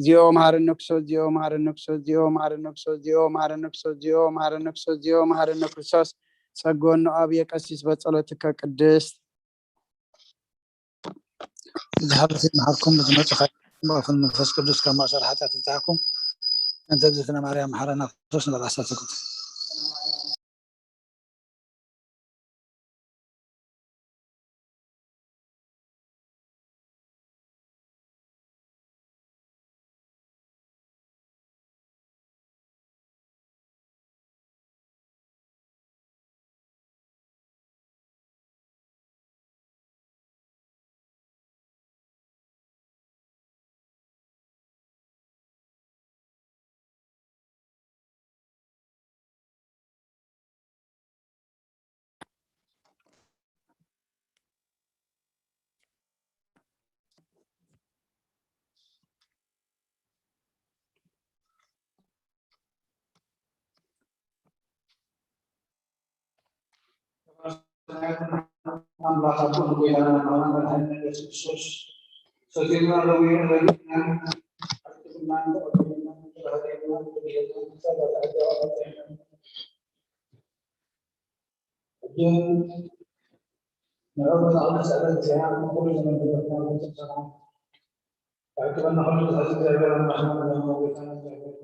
እግዚኦ መሐረነ ክርስቶስ፣ እግዚኦ መሐረነ ክርስቶስ፣ እግዚኦ መሐረነ ክርስቶስ፣ እግዚኦ መሐረነ ክርስቶስ፣ እግዚኦ መሐረነ ክርስቶስ፣ እግዚኦ መሐረነ ክርስቶስ። ጸግወኑ አብየ ቀሲስ በጸሎትከ ቅድስት። እግዚኣብሔር ይምሓርኩም፣ ዝመጽእ ኻይኩም፣ ብኣፉን መንፈስ ቅዱስ ካብ ማእሰር ሓጢኣት ይፍትሓኩም። ኣንተ እግዝእትነ ማርያም መሓረና ክርስቶስ ንበል ዓሰርተ ክልተ። ኣምላኻችን ጌታና መድኃኒነ ኢየሱስ ክርስቶስ፣ ሰቲና ሎሚ ረድኤትናን ሓድግናን ተቐበለና፣ ተባህለና፣ ተባህለና፣ ሕጂ ንዕኡ ብዛዕባ ስዕለት እዚኣ ንኹሉ ዘመን ተረፍና ብትንሳኤ ኣክብረና። ኩሉ ዝሕዝ እግዚኣብሔር ኣምላኽና፣ መድኃኒነ ጌታና እግዚኣብሔር፣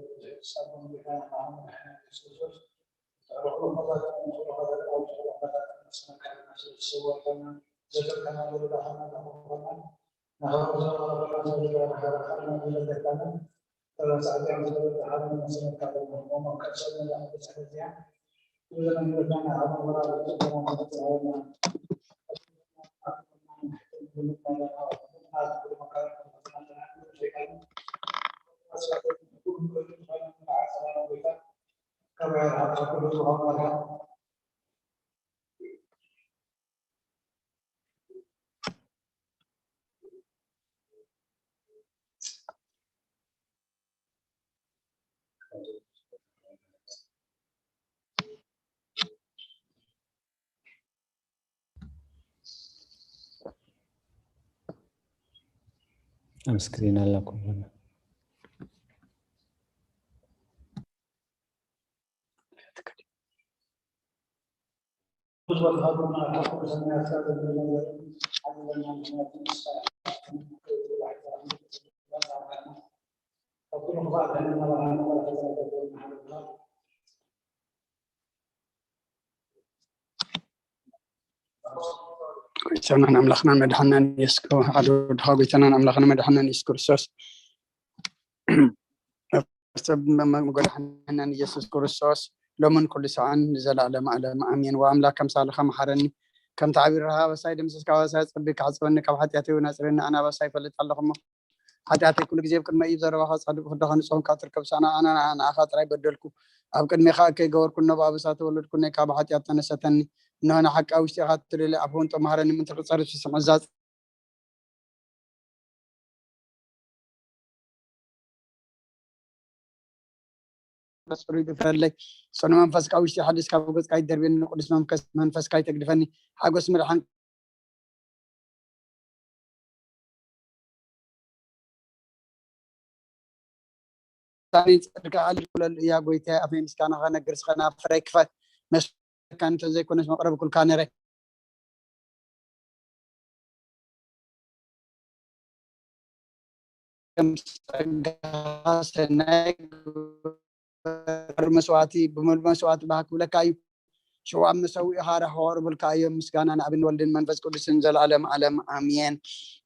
ሳቦን ጌታና መድኃኒነ ኢየሱስ ክርስቶስ፣ ንኹሉ ኸታት፣ ንኹሉ ኸታት፣ ንኹሉ ኸታት፣ ንስመካልና ስለ ዝሰወርካና፣ ዘተካና፣ ዝረዳኻና፣ ዘኾንካና፣ ንኹሉ ዘመን ተረፍና ስለ ዝገበርና፣ ሓራ ሓራ ስለ ዘተካና፣ ኣብ ስክሪን ኣላኩም። ጎይታናን ኣምላኽናን መድሓናን ኢየሱስ ክርስቶስ፣ ሓደ ወድኻ ጎይታናን ኣምላኽናን መድሓናን ኢየሱስ ክርስቶስ፣ መጎዳሕናን ኢየሱስ ክርስቶስ፣ ሎምን ኩሉ ሰዓን ንዘለዓለም ዓለም ኣሜን። ወኣምላክ ከምሳልኻ መሓረኒ፣ ከምቲ ዓቢ ርሃ ኣበሳይ ደምሰስካ፣ ኣበሳይ ጸቢብካ ሕጸበኒ፣ ካብ ሓጢኣተይ እውን ኣጽርየኒ። ኣነ ኣበሳይ ይፈልጥ ኣለኹ እሞ፣ ሓጢኣተይ ኩሉ ግዜ ኣብ ቅድመይ እዩ። ብዘረባኻ ጻድቕ ፍርድኻ ንጹህ ኾንካ ትርከብ። ሳና ኣነ ንዓኻ ጥራይ በደልኩ፣ ኣብ ቅድሜኻ እከይ ገበርኩ፣ እነሆ ብኣበሳ ተወለድኩ፣ ነይ ካብ ሓጢኣት ተነሰተኒ። እነሆ ንሓቂ ኣብ ውሽጢኻ ትልለ፣ ኣፍ እውን መሃረኒ፣ ምእንቲ ክጸርፍ ስምዕዛ ጽሩይ ግበረለይ። ጽኑዕ መንፈስካ ኣብ ውሽጢ ሓድስ ካብ ገጽካ ይደርብየኒ፣ ንቅዱስ መንፈስ-፣ መንፈስካ ይተግድፈኒ። ሓጎስ ምድሓን ሳኒ ጽድቅኻ ልኩለሉ እያ ጎይታየ፣ ኣፈይ ምስጋናኻ ነግር ስኸና ፍረይ ክፋት መስ-፣ ካን እንተዘይኮነስ መቕረብኩልካ ነይረ። ከም ጸጋኻ ሰናይ ግበር፣ መስዋዕቲ ብምሉእ መስዋዕቲ ባህ ክብለካ እዩ። ሽው ኣብ መሰውኢኻ ራሕዋ ቅርቡልካ እዮም። ምስጋና ንኣብን ወልድን መንፈስ ቅዱስን ዘለዓለም ዓለም ኣሜን።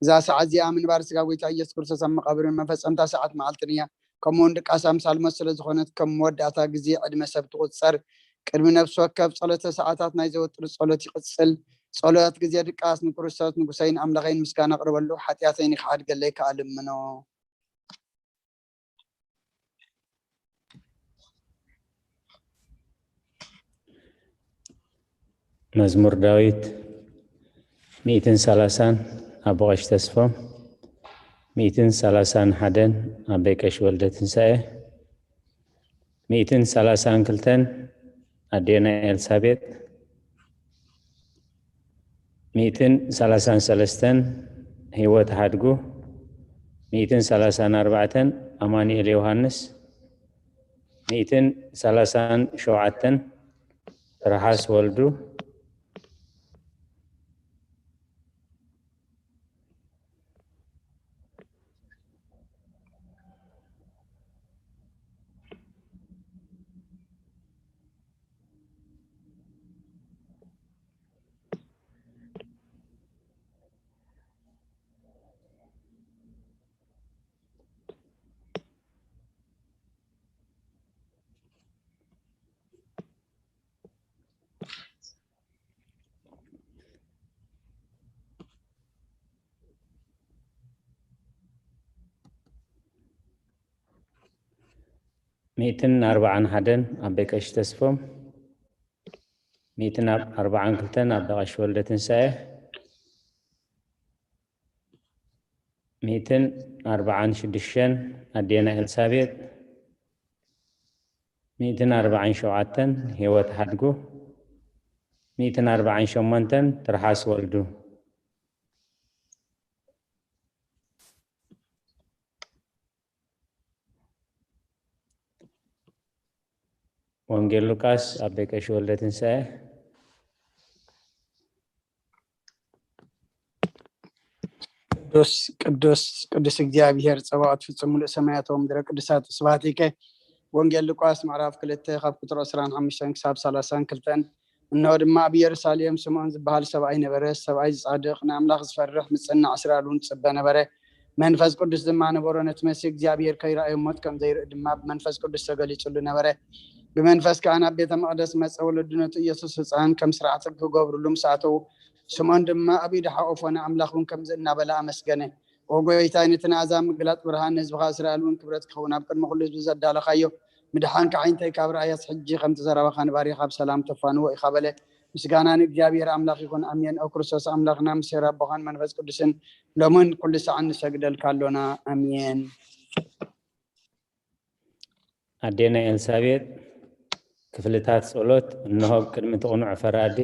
እዛ ሰዓት እዚኣ ምንባር ስጋ ጎይታ ኢየሱስ ክርስቶስ ኣብ መቓብርን መፈጸምታ ሰዓት መዓልትን እያ። ከምኡውን ድቃስ ኣምሳል ሞት ስለ ዝኾነት፣ ከም መወዳእታ ግዜ ዕድመ ሰብ ትቑጸር። ቅድሚ ነፍሲ ወከፍ ጸሎተ ሰዓታት ናይ ዘወትር ጸሎት ይቕጽል። ጸሎት ግዜ ድቃስ ንክርስቶስ ንጉሰይን ኣምላኸይን ምስጋና ኣቕርበሉ፣ ሓጢኣተይን ይኽሓድ ገለይ ከኣ ልምኖ። መዝሙር ዳዊት ሚእትን ሰላሳን ኣቦ ቀሺ ተስፎም፣ ሚእትን ሰላሳን ሓደን ኣቦይ ቀሺ ወልደ ትንሳኤ፣ ሚእትን ሰላሳን ክልተን ኣዴና ኤልሳቤጥ፣ ሚእትን ሰላሳን ሰለስተን ህይወት ሓድጉ፣ ሚእትን ሰላሳን ኣርባዕተን ኣማኑኤል ዮሃንስ፣ ሚእትን ሰላሳን ሸውዓተን ትርሓስ ወልዱ፣ ሚእትን ኣርባዓን ሓደን ኣቦይ ቀሺ ተስፎም፣ ሚእትን ኣርባዓን ክልተን ኣቦይ ቀሺ ወልደ ትንሳኤ፣ ሚእትን ኣርባዓን ሽዱሽተን ኣዴና ኤልሳቤጥ፣ ሚእትን ኣርባዓን ሸውዓተን ህይወት ሓድጉ፣ ሚእትን ኣርባዓን ሸሞንተን ትርሓስ ወልዱ። ወንጌል ሉቃስ ኣቦይ ቀሺ ወልደ ትንሳኤ። ቅዱስ ቅዱስ ቅዱስ እግዚኣብሔር ጸባኦት ፍጹም ምሉእ ሰማያት ወምድረ ቅዱሳት ስብሐት ይከ። ወንጌል ሉቃስ ምዕራፍ ክልተ ካብ ቁጽሪ ዕስራን ሓሙሽተን ክሳብ ሰላሳን ክልተን። እነሆ ድማ ኣብ ኢየሩሳሌም ስምዖን ዝበሃል ሰብኣይ ነበረ። ሰብኣይ ጻድቕ ንኣምላኽ ዝፈርሕ ምጽናዕ እስራኤል እውን ዝጽበ ነበረ። መንፈስ ቅዱስ ድማ ነበሮ። ነቲ መሲህ እግዚኣብሔር ከይረኣዮ ሞት ከም ዘይርኢ ድማ ብመንፈስ ቅዱስ ተገሊጹሉ ነበረ። ብመንፈስ ከኣ ናብ ቤተ መቕደስ መጸ። ወለዱ ነቲ ኢየሱስ ህፃን ከም ስርዓት ሕጊ ክገብሩሉ ምስ ኣተዉ፣ ስምዖን ድማ ኣብ ኢዱ ሓቆፎ ንኣምላኽ እውን ከምዚ እናበለ ኣመስገነ። ኦ ጎይታይ፣ ነቲ ንኣሕዛብ ምግላጽ ብርሃን፣ ንህዝብኻ እስራኤል እውን ክብረት ክኸውን ኣብ ቅድሚ ኩሉ ህዝቢ ዘዳለኻዮ ምድሓን ካዒንተይ ካብ ረኣያስ ሕጂ ከምቲ ዘረባኻ ንባሪኻ ብሰላም ተፋንዎ ኢኻ በለ። ምስጋና ንእግዚኣብሔር ኣምላኽ ይኹን፣ ኣሜን። ኦ ክርስቶስ ኣምላኽና ምስ ሄር ኣቦኻን መንፈስ ቅዱስን ሎምን ኩሉ ሰዓን ንሰግደልካ ኣሎና፣ ኣሜን። ኣዴና ኤልሳቤጥ ክፍልታት ጸሎት እንሆ ቅድሚ እቲ ቅኑዕ ፈራዲ።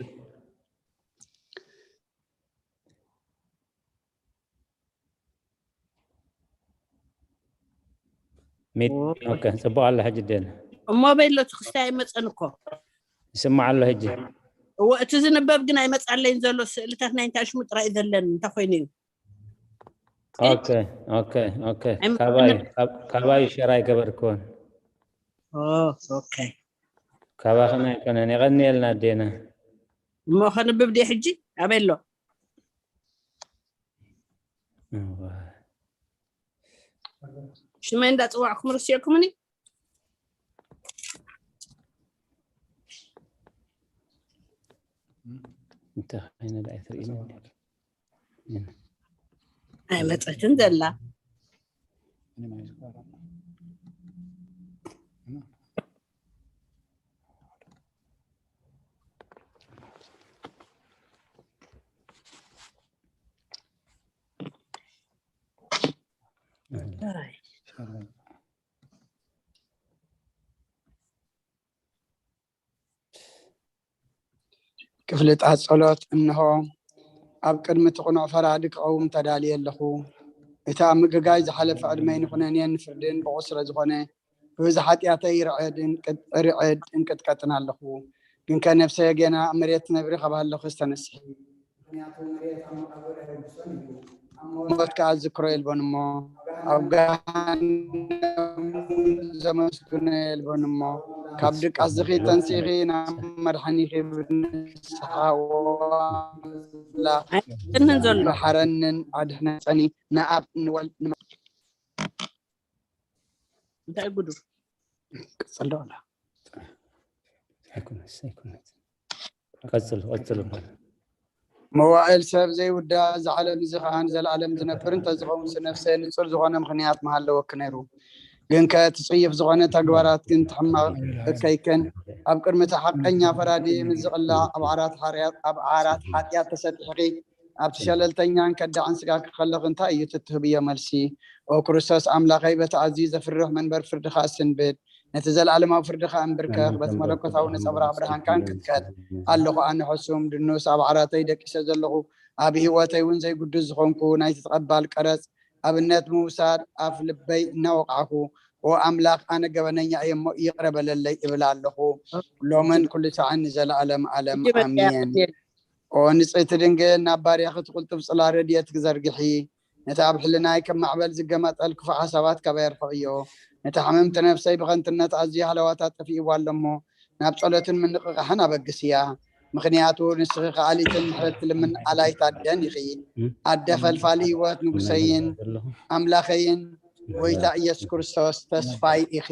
ሚት ኦኬ፣ ጽቡቕ ኣሎ። ሕጂ ደን እሞ በሎ እቲ ክስታይ ኣይመጸን እኮ። ይስማዕ ኣሎ ሕጂ። እወ፣ እቲ ዝንበብ ግን ኣይመጻለይን ዘሎ። ስእልታት ናይ እንታይ ሽሙ ጥራይ ዘለኒ እንታይ ኮይኑ እዩ? ኦኬ፣ ኦኬ፣ ኦኬ። ካባይ ካባይ ሸር ኣይገበርክዎን። ኦኬ። ካባኽን ኣይኮነን። የቐንየልና ኣዴና። እሞ ከንብብ ድየ ሕጂ? ኣበይ ኣሎ? ሽመይ እንዳፅዋዕኩም ርስየኩምኒ። እንታይ ዓይነት ኣይትርእይኒ? ኣይመፀትን ዘላ። ክፍልታት ጸሎት። እንሆ ኣብ ቅድሚ እቲ ቅኑዕ ፈራዲ ክቐውም ተዳልየ ኣለኹ። እቲ ኣብ ምግጋይ ዝሓለፈ ዕድመይ ንኹነኔን ንፍርድን ብቑ ስለ ዝኾነ፣ ብብዝሒ ሓጢኣተይ ርዕድ እንቅጥ- ርዕድ እንቅጥቀጥን ኣለኹ። ግንከ ነፍሰየ ጌና ኣብ መሬት ትነብሪ ካብ ሃለኹስ ተነስሒ። ምኽንያቱ መሬት ኣብ መቓብር ኣይወድሶን እዩ። ኣብ ሞት ከኣ ዝክሮ የልቦን እሞ፣ ኣብ ገሃነም ዘመስግኖ የልቦን እሞ፣ ካብ ድቃስኺ ተንሲኺ ናብ መድሓኒኺ ብንስሓ ወኣምላኽ ኣይትንን ዘሎ። መሓረንን ኣድሕነጸኒ ንኣብ ንወልድ ንመ- እንታይ ጉዱ? ቅጽል ዶ ኣላ? ኣይኮነስ፣ ኣይኮነስ። ቀጽሉ፣ ቀጽሉ። መዋእል ሰብ ዘይውዳእ፣ እዚ ዓለም እዚ ኸኣ ንዘለኣለም ዝነብር እንተዝኸውን፣ ነፍሰ ንጹር ዝኾነ ምኽንያት ምሃለወኪ ነይሩ። ግንከ እቲ ጽዩፍ ዝኾነ ተግባራት ግን እቲ ሕማቕ እከይክን ኣብ ቅድሚ እቲ ሓቀኛ ፈራዲ ምስ ዝቕላዕ፣ ኣብ ዓራት ሓርያት፣ ኣብ ዓራት ሓጢኣት ተሰጢሕኺ፣ ኣብቲ ሸለልተኛን ከዳዕን ስጋኪ ከለኺ እንታይ እዩ ትትህብዮ መልሲ? ኦ ክርስቶስ ኣምላኸይ፣ በቲ ኣዝዩ ዘፍርህ መንበር ፍርድኻ እስንብድ፣ ነቲ ዘለኣለማዊ ፍርድኻ እንብርከኽ፣ በቲ መለኮታዊ ነጸብራቕ ብርሃንካ እንቅጥቀጥ ኣለኹ። ኣነ ሕሱም ድኑስ ኣብ ዓራተይ ደቂሰ ዘለኹ፣ ኣብ ህይወተይ እውን ዘይግዱስ ዝኾንኩ፣ ናይቲ ተቐባል ቀረጽ ኣብነት ምውሳድ ኣፍ ልበይ እናወቃዕኩ፣ ኦ ኣምላኽ፣ ኣነ ገበነኛ እየ እሞ ይቕረ በለለይ እብል ኣለኹ። ሎምን ኩሉ ሳዕን ንዘለኣለም ኣለም። ኣሜን። ኦ ንጽሕቲ ድንግል፣ ናብ ባርያኺ ትቕልጥፍ ጽላ ረድኤት ክዘርግሒ፣ ነቲ ኣብ ሕልናይ ከም ማዕበል ዝገመጠል ክፉእ ሓሳባት ካባይ ኣርሕቕዮ። ነቲ ሓመምቲ ነፍሰይ ብኸንትነት ኣዝዩ ሃለዋታ ጠፊእዋ ኣሎ እሞ፣ ናብ ጸሎትን ምንቕቓሕን ኣበግስያ። ምኽንያቱ ንስኺ ከኣሊትን ምሕረት ትልምን ኣላይት ኣደን ኢኺ። ኣደ ፈልፋሊ ህይወት ንጉሰይን ኣምላኸይን ጎይታ ኢየሱስ ክርስቶስ ተስፋይ ኢኺ።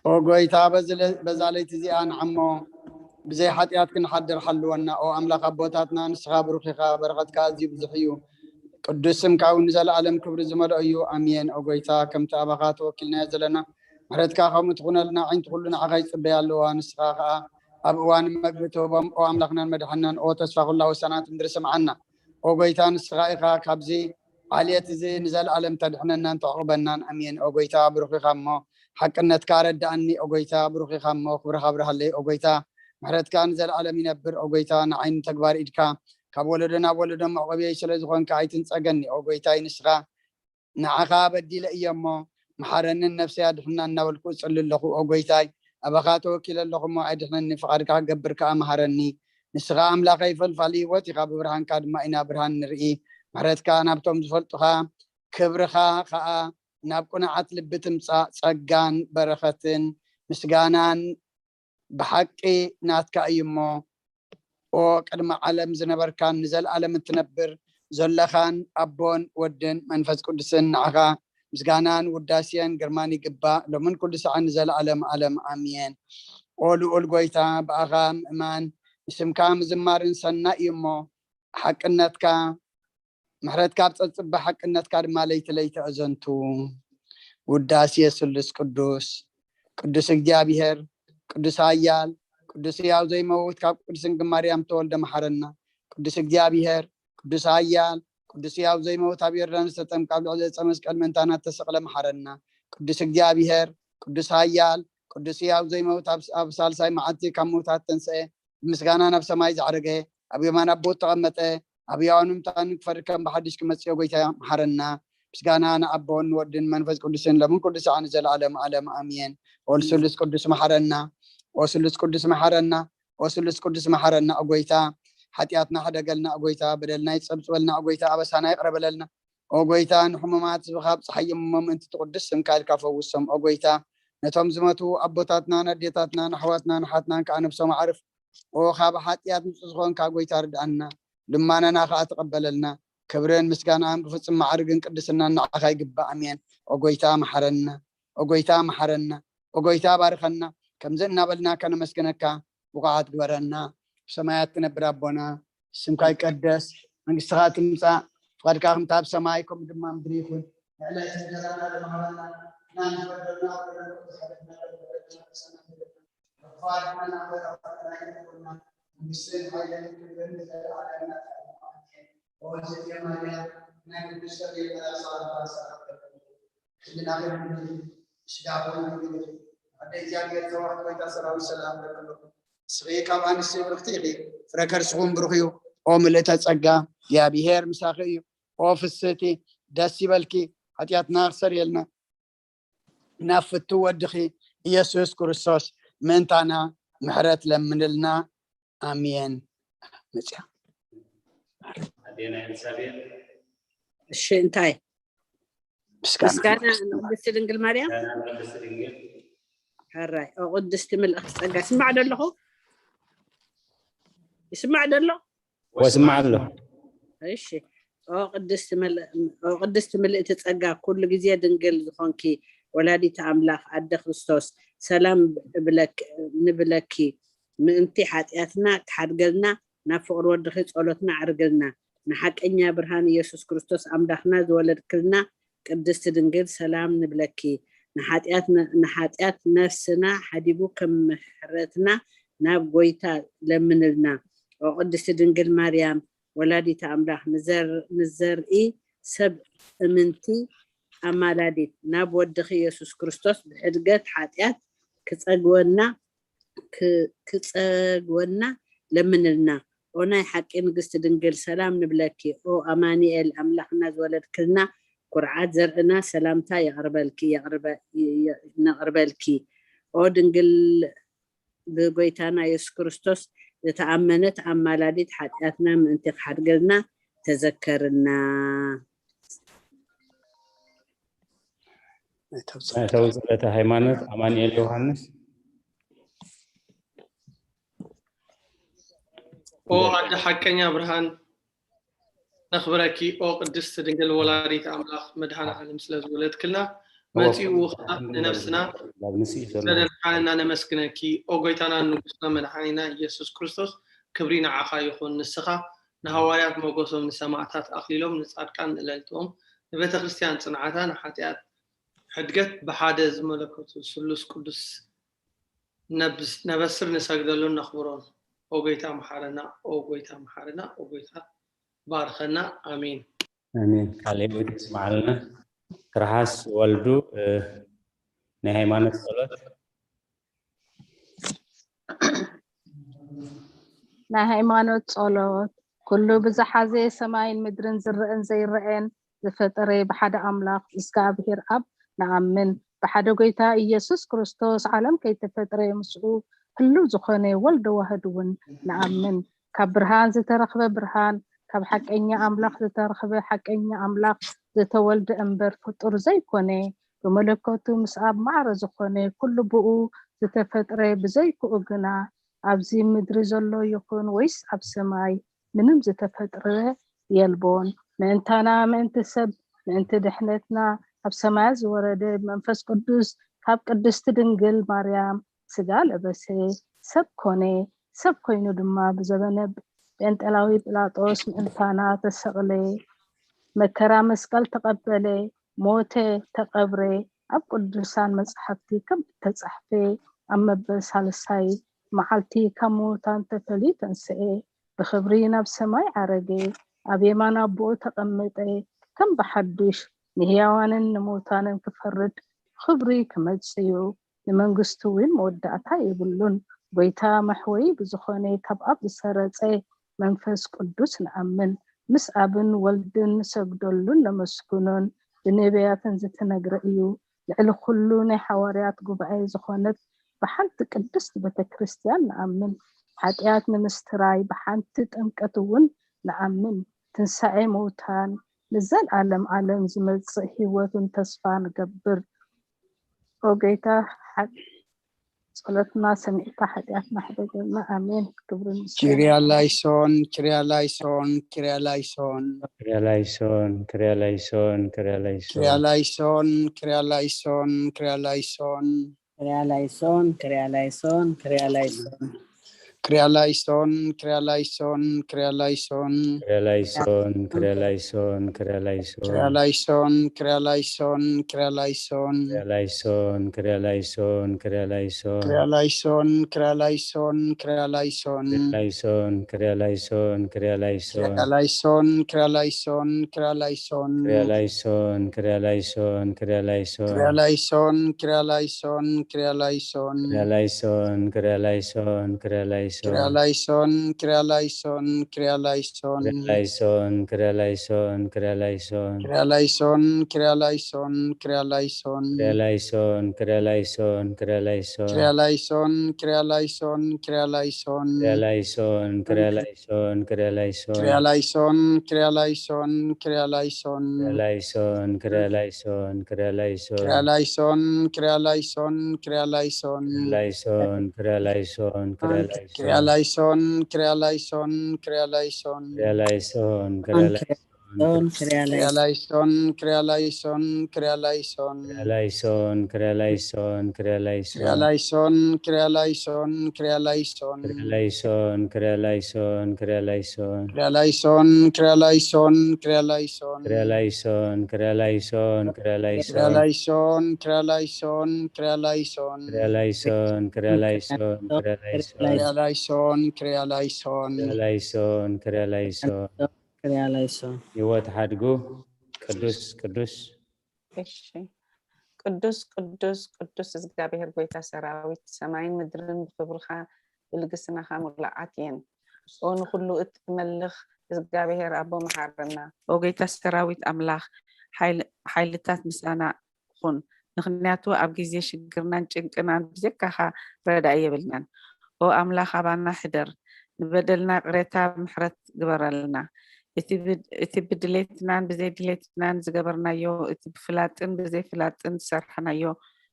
ኦ ጎይታ፣ በዚ ለ- በዛ ለይቲ እዚኣ ንዓሞ ብዘይ ሓጢኣት ክንሓድር ሓልወና። ኦ ኣምላኽ ኣቦታትና፣ ንስኻ ብሩኽ ኢኻ፣ በረኸትካ ኣዝዩ ብዙሕ እዩ። ቅዱስ ስምካ እውን ንዘለኣለም ክብሪ ዝመልኦ እዩ። ኣሜን። ኦ ጎይታ፣ ከምቲ ኣባኻ ተወኪልናዮ ዘለና ምሕረትካ ከምኡ ትኹነልና። ዓይንቲ ኩሉ ንዓኻ ይጽበያ ኣለዋ። ንስኻ ኸኣ ኣብ እዋን መግቢ ትህቦም። ኦ ኣምላኽናን መድሓናን፣ ኦ ተስፋ ኩላ ወሰናት ምድሪ፣ ስምዓና። ኦ ጎይታ፣ ንስኻ ኢኻ ካብዚ ዓሌት እዚ ንዘለኣለም ተድሕነናን ተዕቑበናን። ኣሜን። ኦ ጎይታ፣ ብሩኽ ኢኻ እሞ ሓቅነትካ ረዳእኒ። ኦ ጎይታ፣ ብሩኽ ኢኻ እሞ ክብርኻ ኣብርሃለይ። ኦ ጎይታ፣ ምሕረትካ ንዘለኣለም ይነብር። ኦ ጎይታ፣ ንዓይ ንተግባር ኢድካ ካብ ወለዶ ናብ ወለዶ መዕቆብየይ ስለ ዝኾንካ ኣይትንጸገኒ። ኦ ጎይታይ፣ ንስኻ ንዓኻ በዲለ እየ እሞ መሓረንን ነፍሰይ ኣድሕና እናበልኩ እጽሊ ኣለኹ። ኦ ጎይታይ፣ ኣባኻ ተወኪለ ኣለኹ እሞ ኣድሕነኒ፣ ፍቓድካ ክገብር ከኣ መሃረኒ። ንስኻ ኣምላኸይ ፈልፋሊ ህይወት ኢኻ፣ ብብርሃንካ ድማ ኢና ብርሃን ንርኢ። ምሕረትካ ናብቶም ዝፈልጡኻ፣ ክብርኻ ኸኣ ናብ ቅኑዓት ልቢ ትምጻእ። ጸጋን በረኸትን ምስጋናን ብሓቂ ናትካ እዩ እሞ፣ ኦ ቅድሚ ዓለም ዝነበርካን ንዘለኣለም እትነብር ዘለኻን ኣቦን ወድን መንፈስ ቅዱስን፣ ንዓኻ ምስጋናን ውዳሴን ግርማን ይግባእ፣ ሎምን ኩሉ ሰዓን ንዘለኣለም ኣለም። ኣሜን። ኦ ልኡል ጎይታ፣ ብኣኻ ምእማን ንስምካ ምዝማርን ሰናይ እዩ እሞ፣ ሓቅነትካ ምሕረትካ ኣብ ጸጽቢ ሓቅነትካ ድማ ለይቲ ለይቲ ኣዘንቱ። ውዳሴ ስሉስ ቅዱስ፣ ቅዱስ እግዚኣብሔር፣ ቅዱስ ኃያል፣ ቅዱስ ሕያው ዘይመውት፣ ካብ ቅድስት ድንግል ማርያም ተወልደ፣ መሓረና። ቅዱስ እግዚኣብሔር፣ ቅዱስ ኃያል፣ ቅዱስ ሕያው ዘይመውት፣ ኣብ ዮርዳኖስ ተጠምቀ፣ ኣብ ልዕሊ ዕፀ መስቀል ምእንታና ተሰቕለ፣ መሓረና። ቅዱስ እግዚኣብሔር፣ ቅዱስ ኃያል፣ ቅዱስ ሕያው ዘይመውት፣ ኣብ፣ ኣብ ሳልሳይ መዓልቲ ካብ ምውታት ተንስአ፣ ብምስጋና ናብ ሰማይ ዘዕረገ፣ ኣብ የማን ኣቦ ተቐመጠ፣ ኣብ ሕያዋን ሙታንን ክፈርድ ከም ብሓድሽ ክመጽእ ጎይታ መሓረና። ምስጋና ንኣቦን ንወድን መንፈስ ቅዱስን ሎምን ኩሉ ሰዓት ንዘለዓለም ዓለም ኣሜን። ኦ ስሉስ ቅዱስ መሓረና፣ ኦ ስሉስ ቅዱስ መሓረና፣ ኦ ስሉስ ቅዱስ መሓረና። ኦ ጎይታ፣ ሓጢኣትና ሕደገልና። ኦ ጎይታ፣ በደልና ይጸብጽበልና። ኦ ጎይታ፣ ኣበሳና ይቕረ በለልና። ኦ ጎይታ፣ ንሕሙማት ዝብኻብ ጸሓይ እሞ ምእንቲ ትቕዱስ ስምካ ኢልካ ፈውሶም። ኦ ጎይታ፣ ነቶም ዝመቱ ኣቦታትናን ኣዴታትናን ኣሕዋትናን ኣሓትናን ከኣ ነብሶም ኣዕርፍ። ኦ ካብ ሓጢኣት ንጹህ ዝኾንካ ጎይታ ርድኣና፣ ልማናና ከኣ ተቐበለልና። ክብርን ምስጋናን ብፍጹም ማዕርግን ቅድስናን ንዓኻ ይግባእ። ኣሜን። ኦ ጎይታ መሓረና፣ ኦ ጎይታ መሓረና፣ ኦ ጎይታ ባርኸና። ከምዚ እናበልና ከነመስግነካ ብቑዓት ግበረና። ብሰማያት ትነብር ኣቦና፣ ስምካ ይቀደስ፣ መንግስትኻ ትምጻእ፣ ፍቓድካ ከምቲ ኣብ ሰማይ ከምኡ ድማ ምድሪ ይኹን። ንዕለት እንጀራና ለማዕበልና፣ ናን በደልና በደልና፣ መንግስትን ሓይልን ክብርን ንዘለዓለም ናትካ እዩ። ኣሜን። ኦ እግዝእትየ ማርያም፣ ናይ ቅዱስ ገብርኤል መልኣክ ሰላምታ ሰላም እብለኪ። ሕልናኺ ድንግል፣ ስጋኺ እውን ድንግል እዩ። ኣደ እግዚኣብሔር፣ ዘዋሕድ ጎይታ ሰራዊት ሰላም እብለኪ ኣለኹ። ንስኺ ካብ ኣንስቲ ብርኽቲ ኢኺ፣ ፍረ ከርስኺ እውን ብሩኽ እዩ። ኦ ምልእተ ጸጋ፣ እግዚኣብሔር ምሳኺ እዩ። ኦ ፍስህቲ፣ ደስ ይበልኪ፣ ሓጢኣትና ክሰርየልና፣ ናብ ፍቱ ወድኺ ኢየሱስ ክርስቶስ ምእንታና ምሕረት ለምንልና። ኣሜን። መጽያ። ኣዴና ኤልሳቤጥ። እሺ፣ እንታይ? ምስጋና ምስጋና ንቅድስቲ ድንግል ማርያም። ምስጋና ንቅድስቲ ድንግል። ሕራይ። ኦ ቅድስቲ ምልእቲ ጸጋ። ስማዕ ዶ ኣለኹ? ይስማዕ ዶ ኣሎ? ወስማዕ ኣሎ። እሺ። ኦ ቅድስቲ ምል-፣ ኦ ቅድስቲ ምልእቲ ጸጋ፣ ኩሉ ግዜ ድንግል ዝኾንኪ ወላዲት ኣምላኽ ኣደ ክርስቶስ፣ ሰላም እብለክ-፣ ንብለኪ። ምእንቲ ሓጢኣትና ክሓድገልና፣ ናብ ፍቕሪ ወድኺ ጸሎትና ኣዕርግልና። ንሓቀኛ ብርሃን ኢየሱስ ክርስቶስ ኣምላኽና ዝወለድክልና ቅድስቲ ድንግል፣ ሰላም ንብለኪ። ንሓጢኣት ነ-፣ ንሓጢኣት ነፍስና ሓዲጉ ከም ምሕረትና ናብ ጎይታ ለምንልና። ኦ ቅድስቲ ድንግል ማርያም፣ ወላዲተ ኣምላኽ፣ ንዘር-፣ ንዘርኢ ሰብ እምንቲ ኣማላዲት ናብ ወድኺ የሱስ ክርስቶስ ብሕድገት ሓጢኣት ክጸግወና ክጸግወና ለምንልና። ኦ ናይ ሓቂ ንግስቲ ድንግል ሰላም ንብለኪ። ኦ ኣማኒኤል ኣምላኽና ዝወለድክልና ኩርዓት ዘርእና ሰላምታ የቕርበልኪ ነቕርበልኪ። ኦ ድንግል ብጎይታና የሱስ ክርስቶስ ዝተኣመነት ኣማላዲት ሓጢኣትና ምእንቲ ክሓድገልና ተዘከርና። መእተዊ ጸሎተ ሃይማኖት ኣማኑኤል ዮሃንስ። ኦ ኣደ ሓቀኛ ብርሃን ነኽብረኪ። ኦ ቅድስቲ ድንግል ወላዲት ኣምላኽ መድሃነ ዓለም ስለ ዝወለድክልና መጺኡ ውኽና ንነብስና ስለደድሓንና ነመስግነኪ። ኦ ጎይታና ንጉስና መድሓኒና ኢየሱስ ክርስቶስ ክብሪ ንዓኻ ይኹን። ንስኻ ንሃዋርያት ሞገሶም ንሰማዕታት ኣኽሊሎም ንጻድቃን እለልትኦም ንቤተ ክርስቲያን ጽንዓታ ንሓጢኣት ሕድገት ብሓደ ዝመለከቱ ስሉስ ቅዱስ ነበስር ንሰግደሉን ነኽብሮን። ኦ ጎይታ መሓረና፣ ኦ ጎይታ መሓረና፣ ኦ ጎይታ ባርኸና። ኣሜን። ኣሜን። ካልእ የስምዓልና። ትርሓስ ወልዱ ናይ ሃይማኖት ጸሎት። ናይ ሃይማኖት ጸሎት። ኩሉ ብዝሓዘ ሰማይን ምድርን ዝረአን ዘይረአን ዝፈጠረ ብሓደ ኣምላኽ እግዚኣብሔር ኣብ ንኣምን። ብሓደ ጎይታ ኢየሱስ ክርስቶስ ዓለም ከይተፈጥረ ምስኡ ህልው ዝኾነ ወልደ ዋህድ እውን ንኣምን። ካብ ብርሃን ዝተረኽበ ብርሃን፣ ካብ ሓቀኛ ኣምላኽ ዝተረኽበ ሓቀኛ ኣምላኽ ዝተወልደ እምበር ፍጡር ዘይኮነ፣ ብመለኮቱ ምስ ኣብ ማዕረ ዝኾነ ኩሉ ብኡ ዝተፈጥረ፣ ብዘይክኡ ግና ኣብዚ ምድሪ ዘሎ ይኹን ወይስ ኣብ ሰማይ ምንም ዝተፈጥረ የልቦን። ምእንታና፣ ምእንቲ ሰብ፣ ምእንቲ ድሕነትና ኣብ ሰማያት ዝወረደ ብመንፈስ ቅዱስ ካብ ቅድስቲ ድንግል ማርያም ስጋ ለበሰ፣ ሰብ ኮነ። ሰብ ኮይኑ ድማ ብዘበነ ጴንጠላዊ ጲላጦስ ምእንታና ተሰቕለ፣ መከራ መስቀል ተቐበለ፣ ሞተ፣ ተቐብረ። ኣብ ቅዱሳን መጻሕፍቲ ከም እተጻሕፈ ኣብ መበል ሳልሳይ መዓልቲ ካብ ምዉታን ተፈልዩ ተንስኤ፣ ብኽብሪ ናብ ሰማይ ዓረገ፣ ኣብ የማን ኣቦኡ ተቐመጠ። ከም ብሓድሽ ንህያዋንን ንምዉታንን ክፈርድ ብኽብሪ ክመጽእ እዩ። ንመንግስቱ እውን መወዳእታ የብሉን። ጎይታ መሕወዪ ብዝኾነ ካብ ኣብ ዝሰረጸ መንፈስ ቅዱስ ንኣምን። ምስ ኣብን ወልድን ንሰግደሉን ነመስግኖን ብነቢያትን ዝተነግረ እዩ። ልዕሊ ኩሉ ናይ ሓዋርያት ጉባኤ ዝኾነት ብሓንቲ ቅድስቲ ቤተ ክርስቲያን ንኣምን። ሓጢኣት ንምስትራይ ብሓንቲ ጥምቀት እውን ንኣምን። ትንሳኤ ምውታን ንዘልኣለም ዓለም ዝመጽእ ህይወትን ተስፋ ንገብር። ኦ ጎይታ ሓ- ጸሎትና ሰሚዕካ ሓጢኣትና ሕደገልና። ኣሜን። ክብሪ ምስጋና ኪርያ ላይሶን፣ ኪርያ ላይሶን፣ ኪርያ ላይሶን። ክሪያ ላይሶን ክሪያ ላይሶን ክሪያ ላይሶን ኪርያ ላይሶን፣ ኪርያ ላይሶን፣ ኪርያ ላይሶን። ክሪያ ላይሶን ክሪያ ላይሶን ክሪያ ላይሶን ኪርያ ላይሶን፣ ኪርያ ላይሶን፣ ኪርያ ላይሶን። ክሪያ ላይሶን ክሪያ ላይሶን ክሪያ ላይሶን ኪርያ ላይሶን፣ ኪርያ ላይሶን፣ ኪርያ ላይሶን። ክሪያ ላይሶን ክሪያ ላይሶን ክሪያ ላይሶን ኪርያ ላይሶን፣ ኪርያ ላይሶን፣ ኪርያ ላይሶን። ክሪያ ላይሶን ክሪያ ላይሶን ክሪያ ላይሶን ኪርያ ላይሶን፣ ኪርያ ላይሶን፣ ኪርያ ላይሶን። ክሪያ ላይሶን ክሪያ ላይሶን ክሪያ ላይሶን ኪርያ ላይሶን፣ ኪርያ ላይሶን፣ ኪርያ ላይሶን። ክሪያ ላይሶን ክሪያ ላይሶን ክሪያ ላይሶን ኪርያ ላይሶን፣ ኪርያ ላይሶን፣ ኪርያ ላይሶን። ክሪያ ላይሶን ክሪያ ላይሶን ክሪያ ላይሶን ኪርያ ላይሶን፣ ኪርያ ላይሶን፣ ኪርያ ላይሶን። ክሪያ ላይሶን ክሪያ ላይሶን ክሪያ ላይሶን ኪርያ ላይሶን፣ ኪርያ ላይሶን፣ ኪርያ ላይሶን። ክሪያ ላይሶን ክሪያ ላይሶን ክሪያ ላይሶን ኪርያ ላይሶን፣ ኪርያ ላይሶን፣ ኪርያ ላይሶን። ክሪያ ላይሶን ክሪያ ላይሶን ክሪያ ላይሶን ኪርያ ላይሶን፣ ኪርያ ላይሶን፣ ኪርያ ላይሶን። ክሪያ ላይሶን ክሪያ ላይሶን ክሪያ ኪርያ ላይሶን ላይሶን፣ ኪርያ ላይሶን፣ ኪርያ ላይሶን። ክሪያ ላይሶን ክሪያ ላይሶን ሶን ክሪያ ኪርያ ላይሶን ላይሶን፣ ኪርያ ላይሶን፣ ኪርያ ላይሶን። ክሪያ ላይሶን ክሪያ ላይሶን ክሪያ ላይሶን ኪርያ ላይሶን፣ ኪርያ ላይሶን፣ ኪርያ ላይሶን። ክሪያ ላይሶን ክሪያ ላይሶን ክሪያ ላይሶን ኪርያ ላይሶን፣ ኪርያ ላይሶን፣ ኪርያ ላይሶን። ክሪያ ላይሶን ክሪያ ላይሶን ክሪያ ኪርያ ላይሶን ላይሶን፣ ኪርያ ላይሶን፣ ኪርያ ላይሶን። ክሪያ ላይሶን ክሪያ ላይሶን ክሪያ ላይሶን ኪርያ ላይሶን፣ ኪርያ ላይሶን። ክሪያ ላይሶን ክሪያ ላይሶን ክሪያ ላይሶን ህይወት ሓድጉ ቅዱስ ቅዱስ እሺ። ቅዱስ ቅዱስ ቅዱስ እግዚኣብሔር ጎይታ ሰራዊት፣ ሰማይን ምድርን ብኽብርኻ ብልግስናኻ ምሉኣት እየን። ኦ ንኹሉ እትመልኽ እግዚኣብሔር ኣቦ መሓረና። ኦ ጎይታ ሰራዊት ኣምላኽ፣ ሓይል- ሓይልታት ምሳና ኩን፣ ምኽንያቱ ኣብ ግዜ ሽግርናን ጭንቅናን ብጀካኻ ረዳኢ የብልናን። ኦ ኣምላኽ ኣባና ሕደር፣ ንበደልና ቅሬታ ምሕረት ግበረልና። እቲ ብድ- እቲ ብድሌትናን ብዘይድሌትናን ዝገበርናዮ፣ እቲ ብፍላጥን ብዘይፍላጥን ዝሰርሕናዮ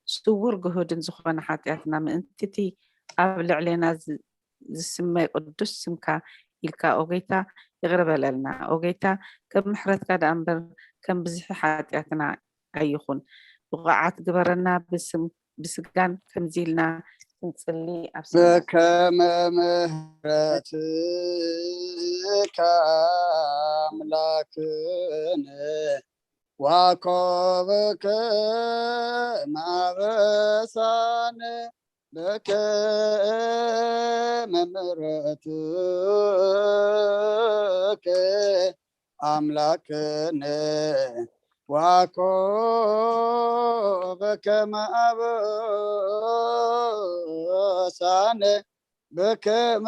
ስውር ግሁድን ዝኾነ ሓጢኣትና ምእንቲ እቲ ኣብ ልዕሌና ዝ- ዝስመ ቅዱስ ስምካ ኢልካ ኦ ጎይታ ይቕረ በለልና። ኦ ጎይታ ከም ምሕረትካ ደኣ እምበር ከም ብዝሒ ሓጢኣትና ኣይኹን። ብቑዓት ግበረና ብስም ብስጋን ከምዚ ኢልና ክንጽሊ ኣብ ሰማያት በከመ ምሕረትከ ኣምላክነ ዋኮብከ ማበሳነ በከመ ምሕረትከ ኣምላክነ ዋኮ በከመ አበሳነ በከመ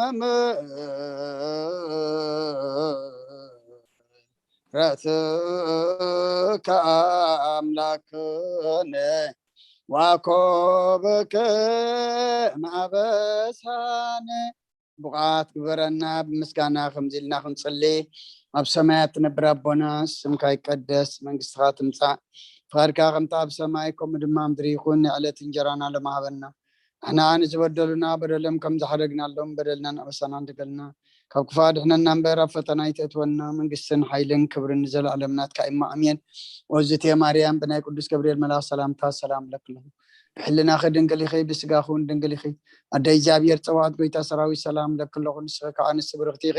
ምሕረትከ አምላክነ ዋኮ በከመ አበሳነ። ብቕዓት ግበረና፣ ብምስጋና ከምዚ ኢልና ክንጽሊ። ኣብ ሰማያት ትነብር ኣቦና፣ ስምካ ይቀደስ፣ መንግስትኻ ትምጻእ፣ ፍቓድካ ከምቲ ኣብ ሰማይ ከምኡ ድማ ኣብ ምድሪ ይኹን። ንዕለት እንጀራና ሎሚ ሃበና። ንሕና ንዝበደሉና በደሎም ከም ዝሓደግናሎም በደልና ንኣበሳና ንደገልና፣ ካብ ክፋ ድሕነና እምበር ኣብ ፈተና ይተእትወና። መንግስትን ሓይልን ክብርን ንዘለኣለም ናትካ እማ ኣሜን። ኦዝቴ ማርያም ብናይ ቅዱስ ገብርኤል መልኣኽ ሰላምታ ሰላም ለክለኹ። ብሕልናኺ ድንግል ኢኺ፣ ብስጋኺ እውን ድንግል ኢኺ። ኣደ እግዚኣብሔር ጸባኦት ጎይታ ሰራዊት ሰላም ለክለኹ። ንስኺ ከዓ ንስ ብርኽቲ ኢኺ፣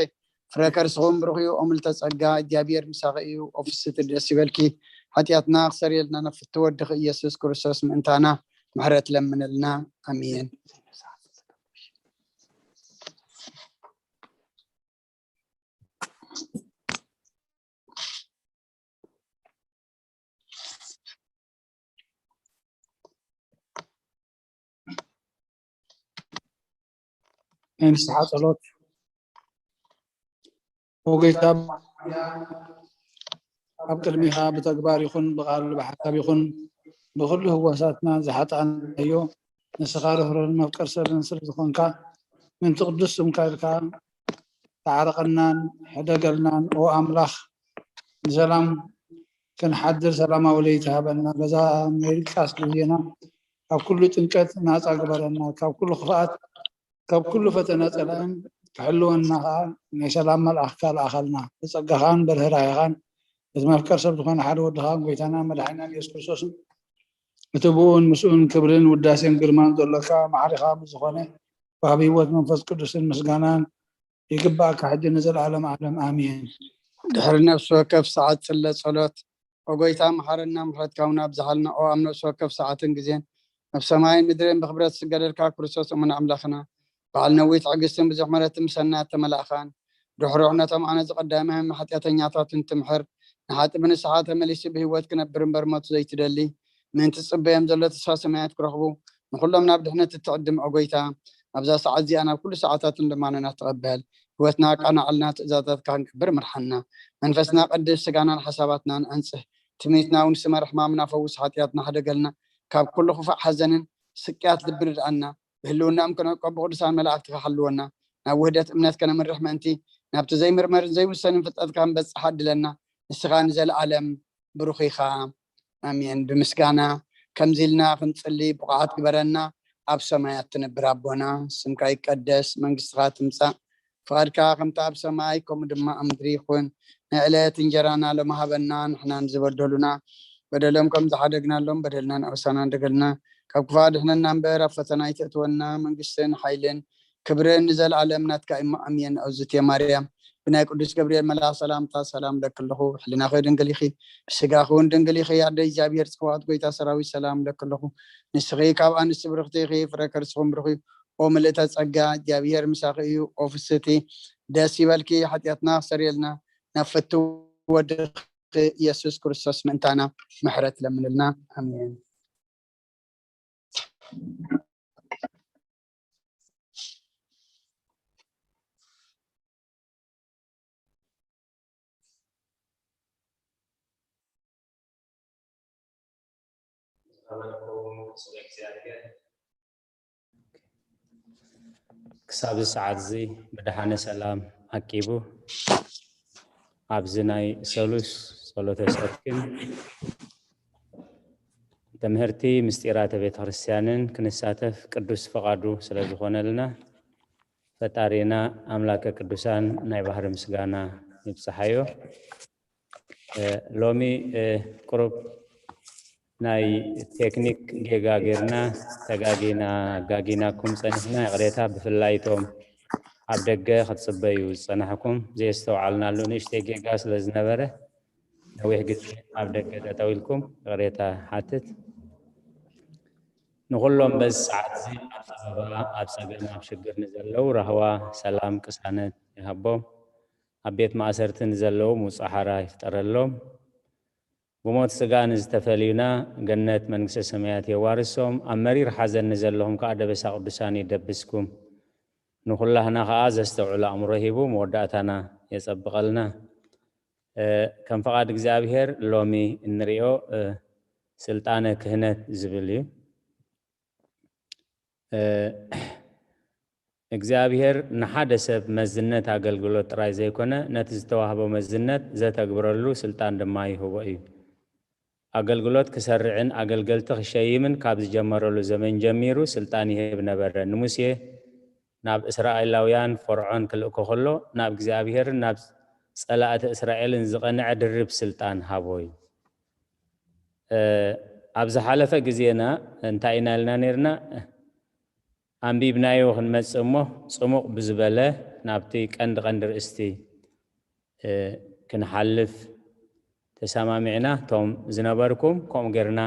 ፍረ ከርስኹም ብሩኽ እዩ። ኦምልተ ጸጋ እግዚኣብሔር ምሳኺ እዩ። ኦፍስቲ ደስ ይበልኪ፣ ሓጢኣትና ክሰርየልና ነፍቲ ወድኺ ኢየሱስ ክርስቶስ ምእንታና ምሕረት ለምንልና። ኣሜን። ናይ ንስሓ ጸሎት። ኦጎይታ፣ ኣብ ቅድሚኻ ብተግባር ይኹን ብቓል ብሓሳብ ይኹን ብኹሉ ህዋሳትና ዝሓጣናዮ፣ ንስኻ ርህሩህን መፍቀር ሰብን ስለ ዝኾንካ፣ ምእንቲ ቅዱስ ስምካ ኢልካ ተዓረቐናን ሕደገልናን። ኦ ኣምላኽ፣ ብሰላም ክንሓድር ሰላማዊ ለይቲ ሃበና። ገዛ ኣሜሪካ ስለ ዜና ካብ ኩሉ ጭንቀት ናፃ ግበረና፣ ካብ ኩሉ ክፍኣት፣ ካብ ኩሉ ፈተና ፀላእን ክሕልወና ከዓ ናይ ሰላም መልኣኽካ ለኣኸልና። ብፀጋኻን ብርህራሄኻን እቲ መፍቀር ሰብ ዝኾነ ሓደ ወድኻን ጎይታና መድሓኒናን የሱስ ክርስቶስን እቲ ብኡን ምስኡን ክብርን ውዳሴን ግርማን ዘሎካ ማዕሪኻ ብዝኾነ ዋህቢ ህይወት መንፈስ ቅዱስን ምስጋናን ይግባእካ ሕጂ ንዘለዓለም ዓለም ኣሜን። ድሕሪ ነፍሲ ወከፍ ሰዓት ጽለ ጸሎት፣ ኦ ጎይታ መሓረና፣ ምሕረትካ እውን ኣብዝሓልና። ኦ ኣብ ነፍሲ ወከፍ ሰዓትን ግዜን ኣብ ሰማይን ምድርን ብኽብረት ዝስገደልካ ክርስቶስ እሙን ኣምላኽና፣ በዓል ነዊት ትዕግስትን ብዙሕ ምሕረትን ምሰና እተመላእኻን፣ ርሕሩሕ ነቶም ኣነ ዝቐዳማዮም ሓጢኣተኛታትን ትምሕር፣ ንሓጢ ብንስሓ ተመሊሱ ብህይወት ክነብር እምበር ሞት ዘይትደሊ፣ ምእንቲ ዝጽበዮም ዘሎ ተስፋ ሰማያት ክረኽቡ፣ ንኹሎም ናብ ድሕነት እትዕድም ኦ ጎይታ፣ ኣብዛ ሰዓት እዚኣ ናብ ኩሉ ሰዓታትን ልማኖና ተቐበል። ህይወትና ኣቃናዕልና፣ ትእዛዛትካ ክንገብር ምርሓና። መንፈስና ቀድስ፣ ስጋናን ሓሳባትናን ኣንጽህ። ትምኒትና እውን ስመር፣ ሕማምና ፈውስ፣ ሓጢኣትና ሕደገልና፣ ካብ ኩሉ ክፉእ ሓዘንን ስቅያት ልቢ ርድኣና። ብህልውናኦም ክነዕቆ ብቅዱሳን መላእክትኻ ሓልወና። ናብ ውህደት እምነት ከነምርሕ ምእንቲ፣ ናብቲ ዘይምርመርን ዘይውሰንን ፍልጠትካ ክንበጽሕ ኣድለና። ንስኻ ንዘለኣለም ብሩኽ ኢኻ። ኣሜን። ብምስጋና ከምዚ ኢልና ክንጽሊ ብቑዓት ግበረና። ኣብ ሰማያት ትነብር ኣቦና፣ ስምካ ይቀደስ፣ መንግስትኻ ትምጻእ፣ ፍቓድካ ከምቲ ኣብ ሰማይ ከምኡ ድማ ኣብ ምድሪ ይኹን። ንዕለት እንጀራና ሎሚ ሃበና፣ ንሕናን ዝበደሉና በደሎም ከም ዝሓደግናሎም በደልና ንኣበሳና እንደገልና፣ ካብ ክፋ ድሕነና እምበር ኣብ ፈተና ኣይተእትወና። መንግስትን ሓይልን ክብርን ንዘለኣለም ናትካ እሞ ኣሜን። ኣውዝቴ ማርያም ብናይ ቅዱስ ገብርኤል መልኣኽ ሰላምታ ሰላም ለክለኹ። ሕልናኺ ድንግል ኢኺ፣ ብስጋኺ እውን ድንግል ኢኺ። ኣደ እግዚኣብሔር ጽባኦት ጎይታ ሰራዊት ሰላም ለክለኹ። ንስኺ ካብ ኣንስቲ ብርኽቲ ኢኺ፣ ፍረ ከርስኹም ብሩኽ እዩ። ኦ ምልእተ ጸጋ እግዚኣብሔር ምሳኺ እዩ። ኦ ፍስቲ ደስ ይበልኪ፣ ሓጢኣትና ክሰርየልና ናብ ፍትው ወድኺ ብኢየሱስ ክርስቶስ ምእንታና ምሕረት ለምንልና። ኣሜን። ክሳብ እዚ ሰዓት እዚ ብደሓነ ሰላም ዓቂቡ ኣብዚ ናይ ሰሉስ ጸሎተ ሰርክን ትምህርቲ ምስጢራተ ቤተ ክርስቲያንን ክንሳተፍ ቅዱስ ፈቓዱ ስለ ዝኾነልና ፈጣሪና ኣምላከ ቅዱሳን ናይ ባህሪ ምስጋና ይብጽሓዮ። እ፣ ሎሚ፣ እ፣ ቁሩብ ናይ ቴክኒክ ጌጋ ጌርና ተጋጊና ኣጋጊናኩም ጸኒሕና፣ ይቕሬታ። ብፍላይ እቶም ኣብ ደገ ክትጽበዩ ዝጸናሕኩም ዘየስተውዓልናሉ ንእሽተይ ጌጋ ስለ ዝነበረ ነዊሕ ግዜ ኣብ ደገ ጠጠው ኢልኩም ይቕሬታ ሓትት። ንኹሎም በዚ ሰዓት እዚ ኣብ ጸበባ፣ ኣብ ጸገም፣ ኣብ ሽግር ንዘለዉ ራህዋ፣ ሰላም፣ ቅሳነት ይሃቦም። ኣብ ቤት ማእሰርቲ ንዘለዉ ምውጻእ ሓራ ይፍጠረሎም። ብሞት ስጋ ንዝተፈልዩና ገነት መንግስተ ሰማያት የዋርሶም። ኣብ መሪር ሓዘን ንዘለኹም ከኣ ደበሳ ቅዱሳን ይደብስኩም። ንኹላህና ከኣ ዘስተውዕል ኣእምሮ ሂቡ መወዳእታና የጸብቐልና። እ፣ ከም ፍቓድ እግዚኣብሔር ሎሚ እንሪኦ፣ እ፣ ስልጣነ ክህነት ዝብል እዩ። እ፣ እግዚኣብሔር ንሓደ ሰብ መዝነት ኣገልግሎት ጥራይ ዘይኮነ፣ ነቲ ዝተዋህቦ መዝነት ዘተግብረሉ ስልጣን ድማ ይህቦ እዩ። ኣገልግሎት ክሰርዕን ኣገልገልቲ ክሸይምን ካብ ዝጀመረሉ ዘመን ጀሚሩ ስልጣን ይህብ ነበረ። ንሙሴ ናብ እስራኤላውያን ፈርዖን ክልእኮ ከሎ፣ ናብ እግዚኣብሔርን ናብ ጸላእቲ እስራኤልን ዝቐንዐ ድርብ ስልጣን ሃቦ እዩ። እ፣ ኣብ ዝሓለፈ ግዜና እንታይ ኢና ኢልና ነይርና? ኣንቢብናዮ ክንመጽእ እሞ፣ ጽሙቕ ብዝበለ ናብቲ ቀንዲ ቀንዲ ርእስቲ፣ እ፣ ክንሓልፍ ተሰማሚዕና። እቶም ዝነበርኩም ከምኡ ጌርና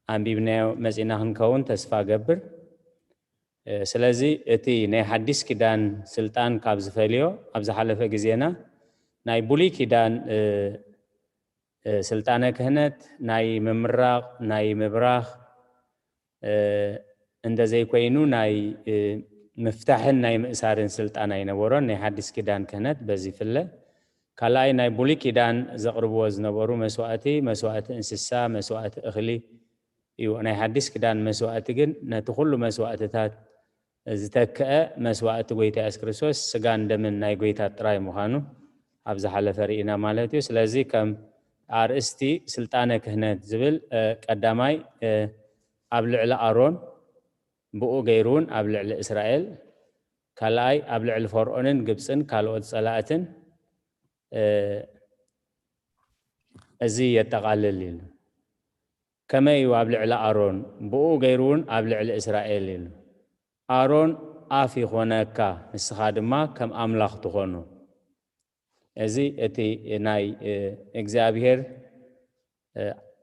ኣንቢብናዮ መጺና ክንከውን ተስፋ ገብር። እ፣ ስለዚ እቲ ናይ ሓዲስ ኪዳን ስልጣን ካብ ዝፈልዮ፣ ኣብ ዝሓለፈ ግዜና ናይ ብሉይ ኪዳን፣ እ፣ እ፣ ስልጣነ ክህነት ናይ ምምራቕ፣ ናይ ምብራኽ፣ እ፣ እንተዘይኮይኑ ናይ፣ እ፣ ምፍታሕን ናይ ምእሳርን ስልጣን ኣይነበሮን። ናይ ሓዲስ ኪዳን ክህነት በዚ ይፍለ። ካልኣይ ናይ ብሉይ ኪዳን ዘቕርብዎ ዝነበሩ መስዋእቲ፣ መስዋእቲ እንስሳ፣ መስዋእቲ እኽሊ እዩ። ናይ ሓዲስ ኪዳን መስዋእቲ ግን ነቲ ኩሉ መስዋእትታት ዝተክአ መስዋእቲ ጎይታ የሱስ ክርስቶስ ስጋን ደምን ናይ ጎይታ ጥራይ ምዃኑ ኣብ ዝሓለፈ ርኢና ማለት እዩ። ስለዚ ከም ኣርእስቲ ስልጣነ ክህነት ዝብል፣ እ፣ ቀዳማይ፣ እ፣ ኣብ ልዕሊ ኣሮን፣ ብኡ ገይሩ እውን ኣብ ልዕሊ እስራኤል፣ ካልኣይ ኣብ ልዕሊ ፈርዖንን ግብጽን ካልኦት ጸላእትን፣ እ፣ እዚ የጠቓልል ኢሉ። ከመይ እዩ ኣብ ልዕሊ ኣሮን፣ ብኡ ገይሩ እውን ኣብ ልዕሊ እስራኤል ኢሉ። ኣሮን ኣፍ ይኾነካ፣ ንስኻ ድማ ከም ኣምላኽ ትኾኖ። እዚ እቲ ናይ፣ እ፣ እግዚኣብሔር፣ እ፣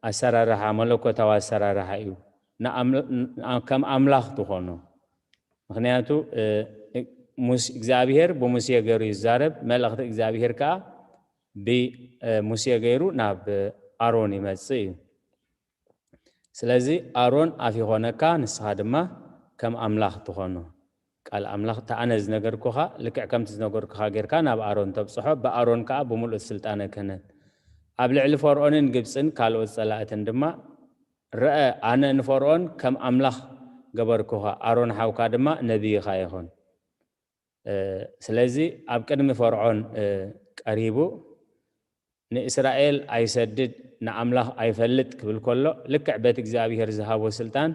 ኣሰራርሓ፣ መለኮታዊ ኣሰራርሓ እዩ። ንኣም-፣ ን-፣ ከም ኣምላኽ ትኾኖ። ምኽንያቱ፣ እ፣ ሙስ-፣ እግዚኣብሔር ብሙሴ ገይሩ ይዛረብ፣ መልእኽቲ እግዚኣብሔር ከኣ ብ-፣ እ፣ ሙሴ ገይሩ ናብ ኣሮን ይመጽእ እዩ። ስለዚ ኣሮን ኣፍ ይኾነካ፣ ንስኻ ድማ ከም ኣምላኽ ትኾኖ። ቃል ኣምላኽ፣ እቲ ኣነ ዝነገርኩኻ፣ ልክዕ ከምቲ ዝነገርኩኻ ጌርካ ናብ ኣሮን ተብጽሖ፣ ብኣሮን ከኣ ብምሉእ ስልጣነ ክህነት። ኣብ ልዕሊ ፈርዖንን ግብጽን ካልኦት ጸላእትን ድማ፣ ረአ፣ ኣነ ንፈርዖን ከም ኣምላኽ ገበርኩኻ፣ ኣሮን ሓውካ ድማ ነቢይኻ ይኹን። እ፣ ስለዚ ኣብ ቅድሚ ፈርዖን፣ እ፣ ቀሪቡ፣ ንእስራኤል ኣይሰድድ፣ ንኣምላኽ ኣይፈልጥ ክብል ከሎ፣ ልክዕ በቲ እግዚኣብሔር ዝሃቦ ስልጣን፣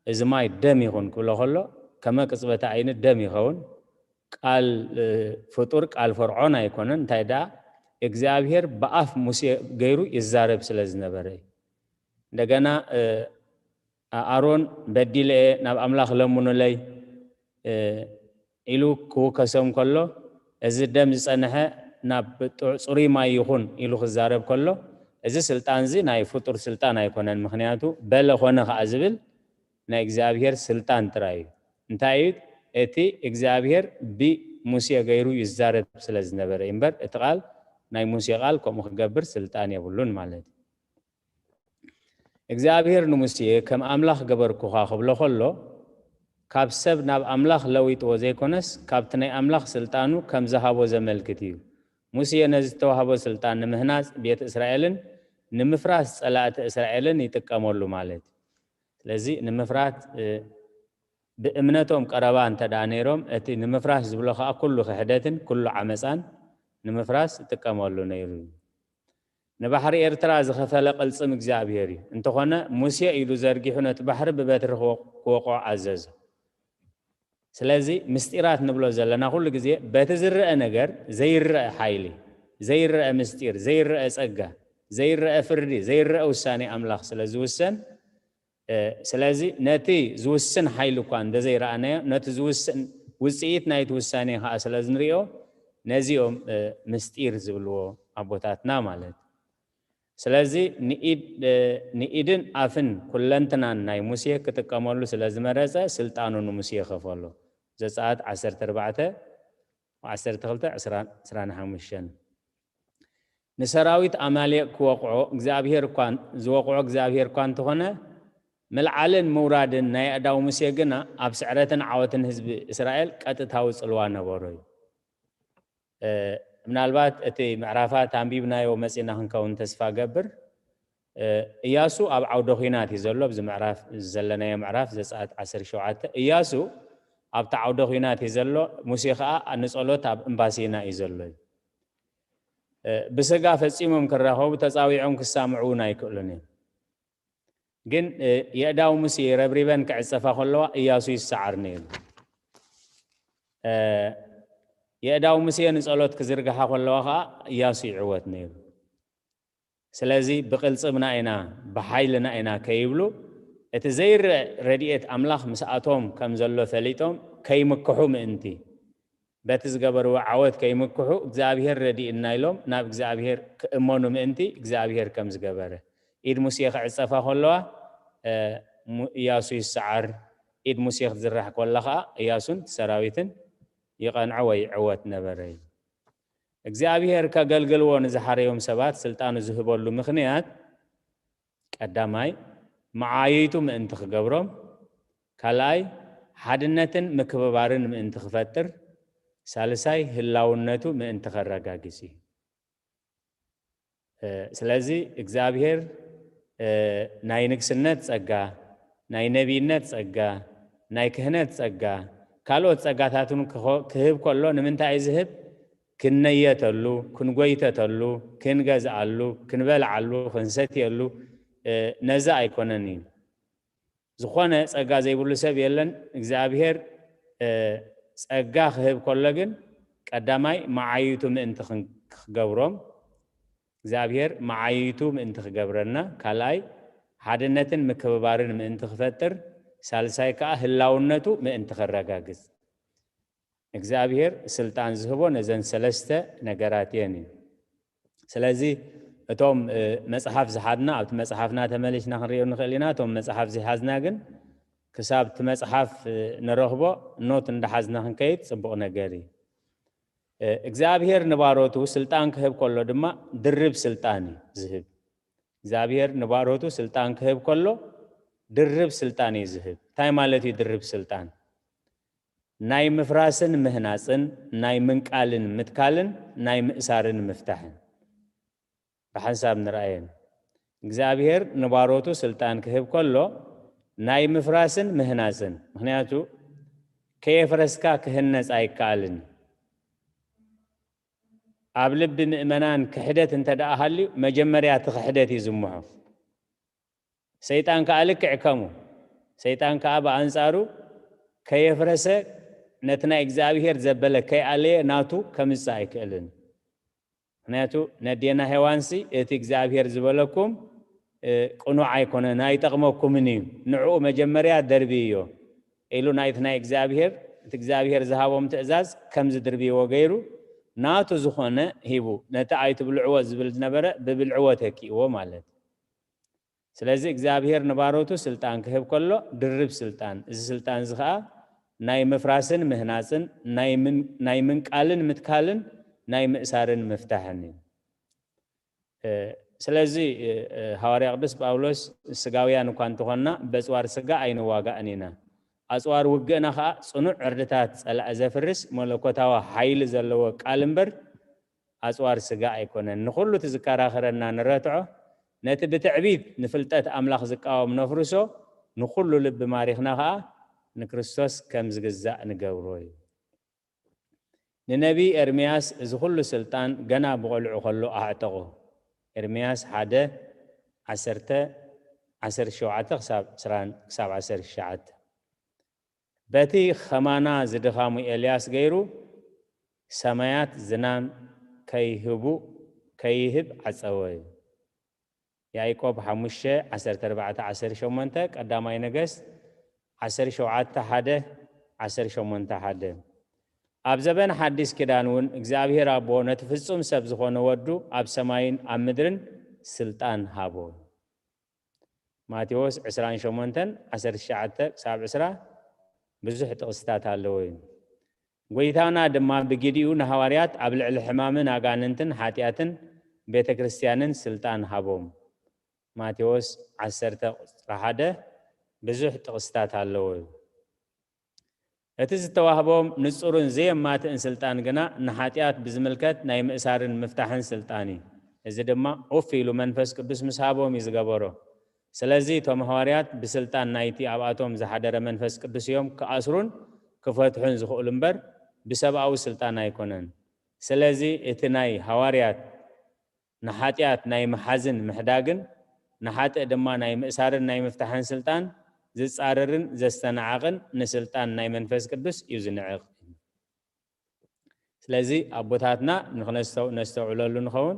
"እዚ ማይ ደም ይኹን" ክብሎ ከሎ፣ ከመ ቅጽበተ ዓይኒ ደም ይኸውን። ቃል፣ እ፣ ፍጡር ቃል ፈርዖን ኣይኮነን። እንታይ ደኣ፣ እግዚኣብሔር ብኣፍ ሙሴ ገይሩ ይዛረብ ስለ ዝነበረ እዩ። እንደገና፣ እ፣ ኣሮን በዲለ እየ፣ ናብ ኣምላኽ ለምኑለይ፣ እ፣ ኢሉ ክውከሶም ከሎ፣ እዚ ደም ዝጸንሐ ናብ ጥዑ-፣ ጽሩይ ማይ ይኹን ኢሉ ክዛረብ ከሎ፣ እዚ ስልጣን እዚ ናይ ፍጡር ስልጣን ኣይኮነን። ምኽንያቱ በለ ኮነ ከኣ ዝብል ናይ እግዚኣብሔር ስልጣን ጥራይ እዩ። እንታይ እዩ? እቲ እግዚኣብሔር ብሙሴ ገይሩ ይዛረብ ስለ ዝነበረ እዩ እምበር፣ እቲ ቃል ናይ ሙሴ ቃል ከምኡ ክገብር ስልጣን የብሉን ማለት እዩ። እግዚኣብሔር ንሙሴ ከም ኣምላኽ ገበርኩኻ ክብሎ ከሎ፣ ካብ ሰብ ናብ ኣምላኽ ለዊጥዎ ዘይኮነስ፣ ካብቲ ናይ ኣምላኽ ስልጣኑ ከም ዝሃቦ ዘመልክት እዩ። ሙሴ ነዚ ዝተዋህቦ ስልጣን ንምህናጽ ቤት እስራኤልን ንምፍራስ ጸላእቲ እስራኤልን ይጥቀመሉ ማለት እዩ። ስለዚ ንምፍራት፣ እ፣ ብእምነቶም ቀረባ እንተ ደኣ ነይሮም፣ እቲ ንምፍራስ ዝብሎ ከኣ ኩሉ ክሕደትን ኩሉ ዓመጻን ንምፍራስ ይጥቀመሉ ነይሩ እዩ። ንባሕሪ ኤርትራ ዝኸፈለ ቅልጽም እግዚኣብሔር እዩ። እንተኾነ ሙሴ ኢዱ ዘርጊሑ ነቲ ባሕሪ ብበትሪ ክወ-፣ ክወቕዖ ኣዘዞ። ስለዚ ምስጢራት ንብሎ ዘለና ኩሉ ግዜ በቲ ዝረአ ነገር ዘይረአ ሓይሊ፣ ዘይረአ ምስጢር፣ ዘይረአ ጸጋ፣ ዘይረአ ፍርዲ፣ ዘይረአ ውሳኔ ኣምላኽ ስለ ዝውሰን፣ እ፣ ስለዚ ነቲ ዝውስን ሓይሊ እኳ እንተዘይረኣናዮ፣ ነቲ ዝውስን ውጽኢት ናይቲ ውሳኔ ከኣ ስለ ዝንሪኦ፣ ነዚኦም፣ እ፣ ምስጢር ዝብልዎ ኣቦታትና ማለት። ስለዚ ንኢድ፣ እ፣ ንኢድን ኣፍን ኩለንትናን ናይ ሙሴ ክጥቀመሉ ስለ ዝመረጸ፣ ስልጣኑ ንሙሴ ከፈሎ። ዘጸኣት ዓሰርተ ኣርባዕተ፣ ዓሰርተ ክልተ፣ ዕስራን፣ ዕስራን ሓሙሽተን። ንሰራዊት ኣማሌቅ ክወቕዖ እግዚኣብሔር እኳ፣ ዝወቕዖ እግዚኣብሔር እኳ እንተኾነ፣ ምልዓልን ምውራድን ናይ ኣእዳው ሙሴ ግና ኣብ ስዕረትን ዓወትን ህዝቢ እስራኤል ቀጥታዊ ጽልዋ ነበሮ እዩ። እ፣ ምናልባት እቲ ምዕራፋት ኣንቢብናዮ መጺና ክንከውን ተስፋ ገብር። እ፣ እያሱ ኣብ ዓውደ ኹናት እዩ ዘሎ፣ ኣብዚ ምዕራፍ፣ ዘለናዮ ምዕራፍ ዘጸኣት ዓሰርተ ሸውዓተ። እያሱ ኣብቲ ዓውደ ኹናት እዩ ዘሎ፣ ሙሴ ኸኣ ንጸሎት ኣብ እምባ ሲና እዩ ዘሎ እዩ። እ፣ ብስጋ ፈጺሞም ክራኸቡ፣ ተጻዊዖም ክሳምዑ እውን ኣይክእሉን እዮም። ግን፣ እ፣ የእዳው ሙሴ ረብሪበን ክዕጸፋ ከለዋ እያሱ ይሰዓር ነይሩ። እ፣ የእዳው ሙሴ ንጸሎት ክዝርግሓ ከለዋ ኸኣ እያሱ ይዕወት ነይሩ። ስለዚ ብቕልጽምና ኢና፣ ብሓይልና ኢና ከይብሉ፣ እቲ ዘይረእ ረድኤት ኣምላኽ ምስኣቶም ከም ዘሎ ፈሊጦም ከይምክሑ ምእንቲ፣ በቲ ዝገበርዎ ዓወት ከይምክሑ፣ እግዚኣብሔር ረድእና ኢሎም ናብ እግዚኣብሔር ክእመኑ ምእንቲ እግዚኣብሔር ከም ዝገበረ። ኢድ ሙሴ ክዕጸፋ ከለዋ፣ እ፣ ሙ-፣ እያሱ ይሰዓር፣ ኢድ ሙሴ ክትዝራሕ ከላ ኸኣ እያሱን ሰራዊትን ይቐንዖ ወይ ይዕወት ነበረ እዩ። እግዚኣብሔር ከገልግልዎ ንዝሓረዮም ሰባት ስልጣኑ ዝህበሉ ምኽንያት፣ ቀዳማይ፣ መዓይይቱ ምእንቲ ክገብሮም፣ ካልኣይ፣ ሓድነትን ምክብባርን ምእንቲ ክፈጥር፣ ሳልሳይ፣ ህላውነቱ ምእንቲ ከረጋግጽ እዩ። እ፣ ስለዚ እግዚኣብሔር፣ እ፣ ናይ ንግስነት ጸጋ፣ ናይ ነቢይነት ጸጋ፣ ናይ ክህነት ጸጋ፣ ካልኦት ጸጋታትን ክኾ-፣ ክህብ ከሎ ንምንታይ እዩ ዝህብ? ክንነየተሉ፣ ክንጎይተተሉ፣ ክንገዝኣሉ፣ ክንበልዓሉ፣ ክንሰትየሉ፣ እ፣ ነዚ ኣይኮነን እዩ። ዝኾነ ጸጋ ዘይብሉ ሰብ የለን። እግዚኣብሔር፣ እ፣ ጸጋ ክህብ ከሎ ግን ቀዳማይ መዓይይቱ ምእንቲ ክን-፣ ክገብሮም፣ እግዚኣብሔር መዓይይቱ ምእንቲ ክገብረና፣ ካልኣይ ሓድነትን ምክብባርን ምእንቲ ክፈጥር፣ ሳልሳይ ከኣ ህላውነቱ ምእንቲ ከረጋግጽ። እግዚኣብሔር ስልጣን ዝህቦ ነዘን ሰለስተ ነገራት እየን እዩ። ስለዚ እቶም፣ እ፣ መጽሓፍ ዝሓዝና፣ ኣብቲ መጽሓፍና ተመሊስና ክንሪኦ ንኽእል ኢና። እቶም መጽሓፍ ዘይሓዝና ግን ክሳብ እቲ መጽሓፍ፣ እ፣ ንረኽቦ ኖት እንዳሓዝና ክንከይድ ጽቡቕ ነገር እዩ። እ፣ እግዚኣብሔር ንባሮቱ ስልጣን ክህብ ከሎ ድማ ድርብ ስልጣን እዩ ዝህብ። እግዚኣብሔር ንባሮቱ ስልጣን ክህብ ከሎ ድርብ ስልጣን እዩ ዝህብ። እንታይ ማለት እዩ ድርብ ስልጣን? ናይ ምፍራስን ምህናጽን፣ ናይ ምንቃልን ምትካልን፣ ናይ ምእሳርን ምፍታሕን። ብሓንሳብ ንርኣየን። እግዚኣብሔር ንባሮቱ ስልጣን ክህብ ከሎ ናይ ምፍራስን ምህናጽን፣ ምኽንያቱ ከየፍረስካ ክህነጽ ኣይከኣልን። ኣብ ልቢ ምእመናን ክሕደት እንተ ደኣ ሃልዩ፣ መጀመርያ እቲ ክሕደት እዩ ዝምሖ። ሰይጣን ከኣ ልክዕ ከምኡ። ሰይጣን ከኣ ብኣንጻሩ ከየፍረሰ፣ ነቲ ናይ እግዚኣብሔር ዘበለ ከይኣለየ ናቱ ከምጽእ ኣይክእልን። ምኽንያቱ ነዴና ሄዋንሲ እቲ እግዚኣብሔር ዝበለኩም፣ እ፣ ቅኑዕ ኣይኮነን፣ ኣይጠቕመኩምን እዩ፣ ንዕኡ መጀመርያ ደርብይዮ ኢሉ ናይቲ ናይ እግዚኣብሔር፣ እቲ እግዚኣብሔር ዝሃቦም ትእዛዝ ከም ዝድርብይዎ ገይሩ ናቱ ዝኾነ ሂቡ፣ ነቲ ኣይትብልዕዎ ዝብል ዝነበረ ብብልዕዎ ተኪእዎ ማለት። ስለዚ እግዚኣብሔር ንባሮቱ ስልጣን ክህብ ከሎ ድርብ ስልጣን፣ እዚ ስልጣን እዚ ኸኣ ናይ ምፍራስን ምህናጽን፣ ናይ ምን-፣ ናይ ምንቃልን ምትካልን፣ ናይ ምእሳርን ምፍታሕን እዩ። ስለዚ ሃዋርያ ቅዱስ ጳውሎስ፣ ስጋውያን እኳ እንተኾንና በጽዋር ስጋ ኣይንዋጋእን ኢና፣ ኣጽዋር ውግእና ኸኣ ጽኑዕ ዕርድታት ጸላኢ ዘፍርስ መለኮታዊ ሓይሊ ዘለዎ ቃል እምበር ኣጽዋር ስጋ ኣይኮነን። ንኹሉ እቲ ዝከራኸረና ንረትዖ፣ ነቲ ብትዕቢት ንፍልጠት ኣምላኽ ዝቃወም ነፍርሶ፣ ንኹሉ ልቢ ማሪኽና ኸኣ ንክርስቶስ ከም ዝግዛእ ንገብሮ እዩ። ንነቢይ ኤርምያስ እዚ ኹሉ ስልጣን ገና ብቖልዑ ከሎ ኣዕጠቖ። ኤርምያስ ሓደ፣ ዓሰርተ፣ ዓሰርተ ሸውዓተ ክሳብ ዕስራን ክሳብ ዓሰርተ ትሽዓተ። በቲ ኸማና ዝድኻሙ ኤልያስ ገይሩ ሰማያት ዝናም ከይህቡ፣ ከይህብ ዓጸወ እዩ። ያዕቆብ ሓሙሽተ፣ ዓሰርተ ኣርባዕተ፣ ዓሰርተ ሸሞንተ፣ ቀዳማይ ነገስት ዓሰርተ ሸውዓተ፣ ሓደ፣ ዓሰርተ ሸሞንተ፣ ሓደ። ኣብ ዘበን ሓዲስ ኪዳን እውን እግዚኣብሔር ኣቦ ነቲ ፍጹም ሰብ ዝኾነ ወዱ ኣብ ሰማይን ኣብ ምድርን ስልጣን ሃቦ። ማቴዎስ ዕስራን ሸሞንተን፣ ዓሰርተ ትሽዓተ ክሳብ ዕስራ ብዙሕ ጥቕስታት ኣለዎ እዩ። ጎይታና ድማ ብግዲኡ ንሃዋርያት ኣብ ልዕሊ ሕማምን ኣጋንንትን ሓጢኣትን ቤተ ክርስቲያንን ስልጣን ሃቦም። ማቴዎስ ዓሰርተ ቁጽሪ ሓደ ብዙሕ ጥቕስታት ኣለዎ እዩ። እቲ ዝተዋህቦም ንጹርን ዘየማትእን ስልጣን ግና ንሓጢኣት ብዝምልከት ናይ ምእሳርን ምፍታሕን ስልጣን እዩ። እዚ ድማ ኡፍ ኢሉ መንፈስ ቅዱስ ምስ ሃቦም እዩ ዝገበሮ። ስለዚ እቶም ሃዋርያት ብስልጣን ናይቲ ኣብኣቶም ዝሓደረ መንፈስ ቅዱስ እዮም ክኣስሩን ክፈትሑን ዝኽእሉ እምበር ብሰብኣዊ ስልጣን ኣይኮነን። ስለዚ እቲ ናይ ሃዋርያት ንሓጢኣት ናይ ምሓዝን ምሕዳግን ንሓጥእ ድማ ናይ ምእሳርን ናይ ምፍታሕን ስልጣን ዝጻረርን ዘስተናዕቕን ንስልጣን ናይ መንፈስ ቅዱስ እዩ ዝንዕቕ። ስለዚ ኣቦታትና ንኽነስተው-፣ ነስተውዕለሉ ንኸውን፣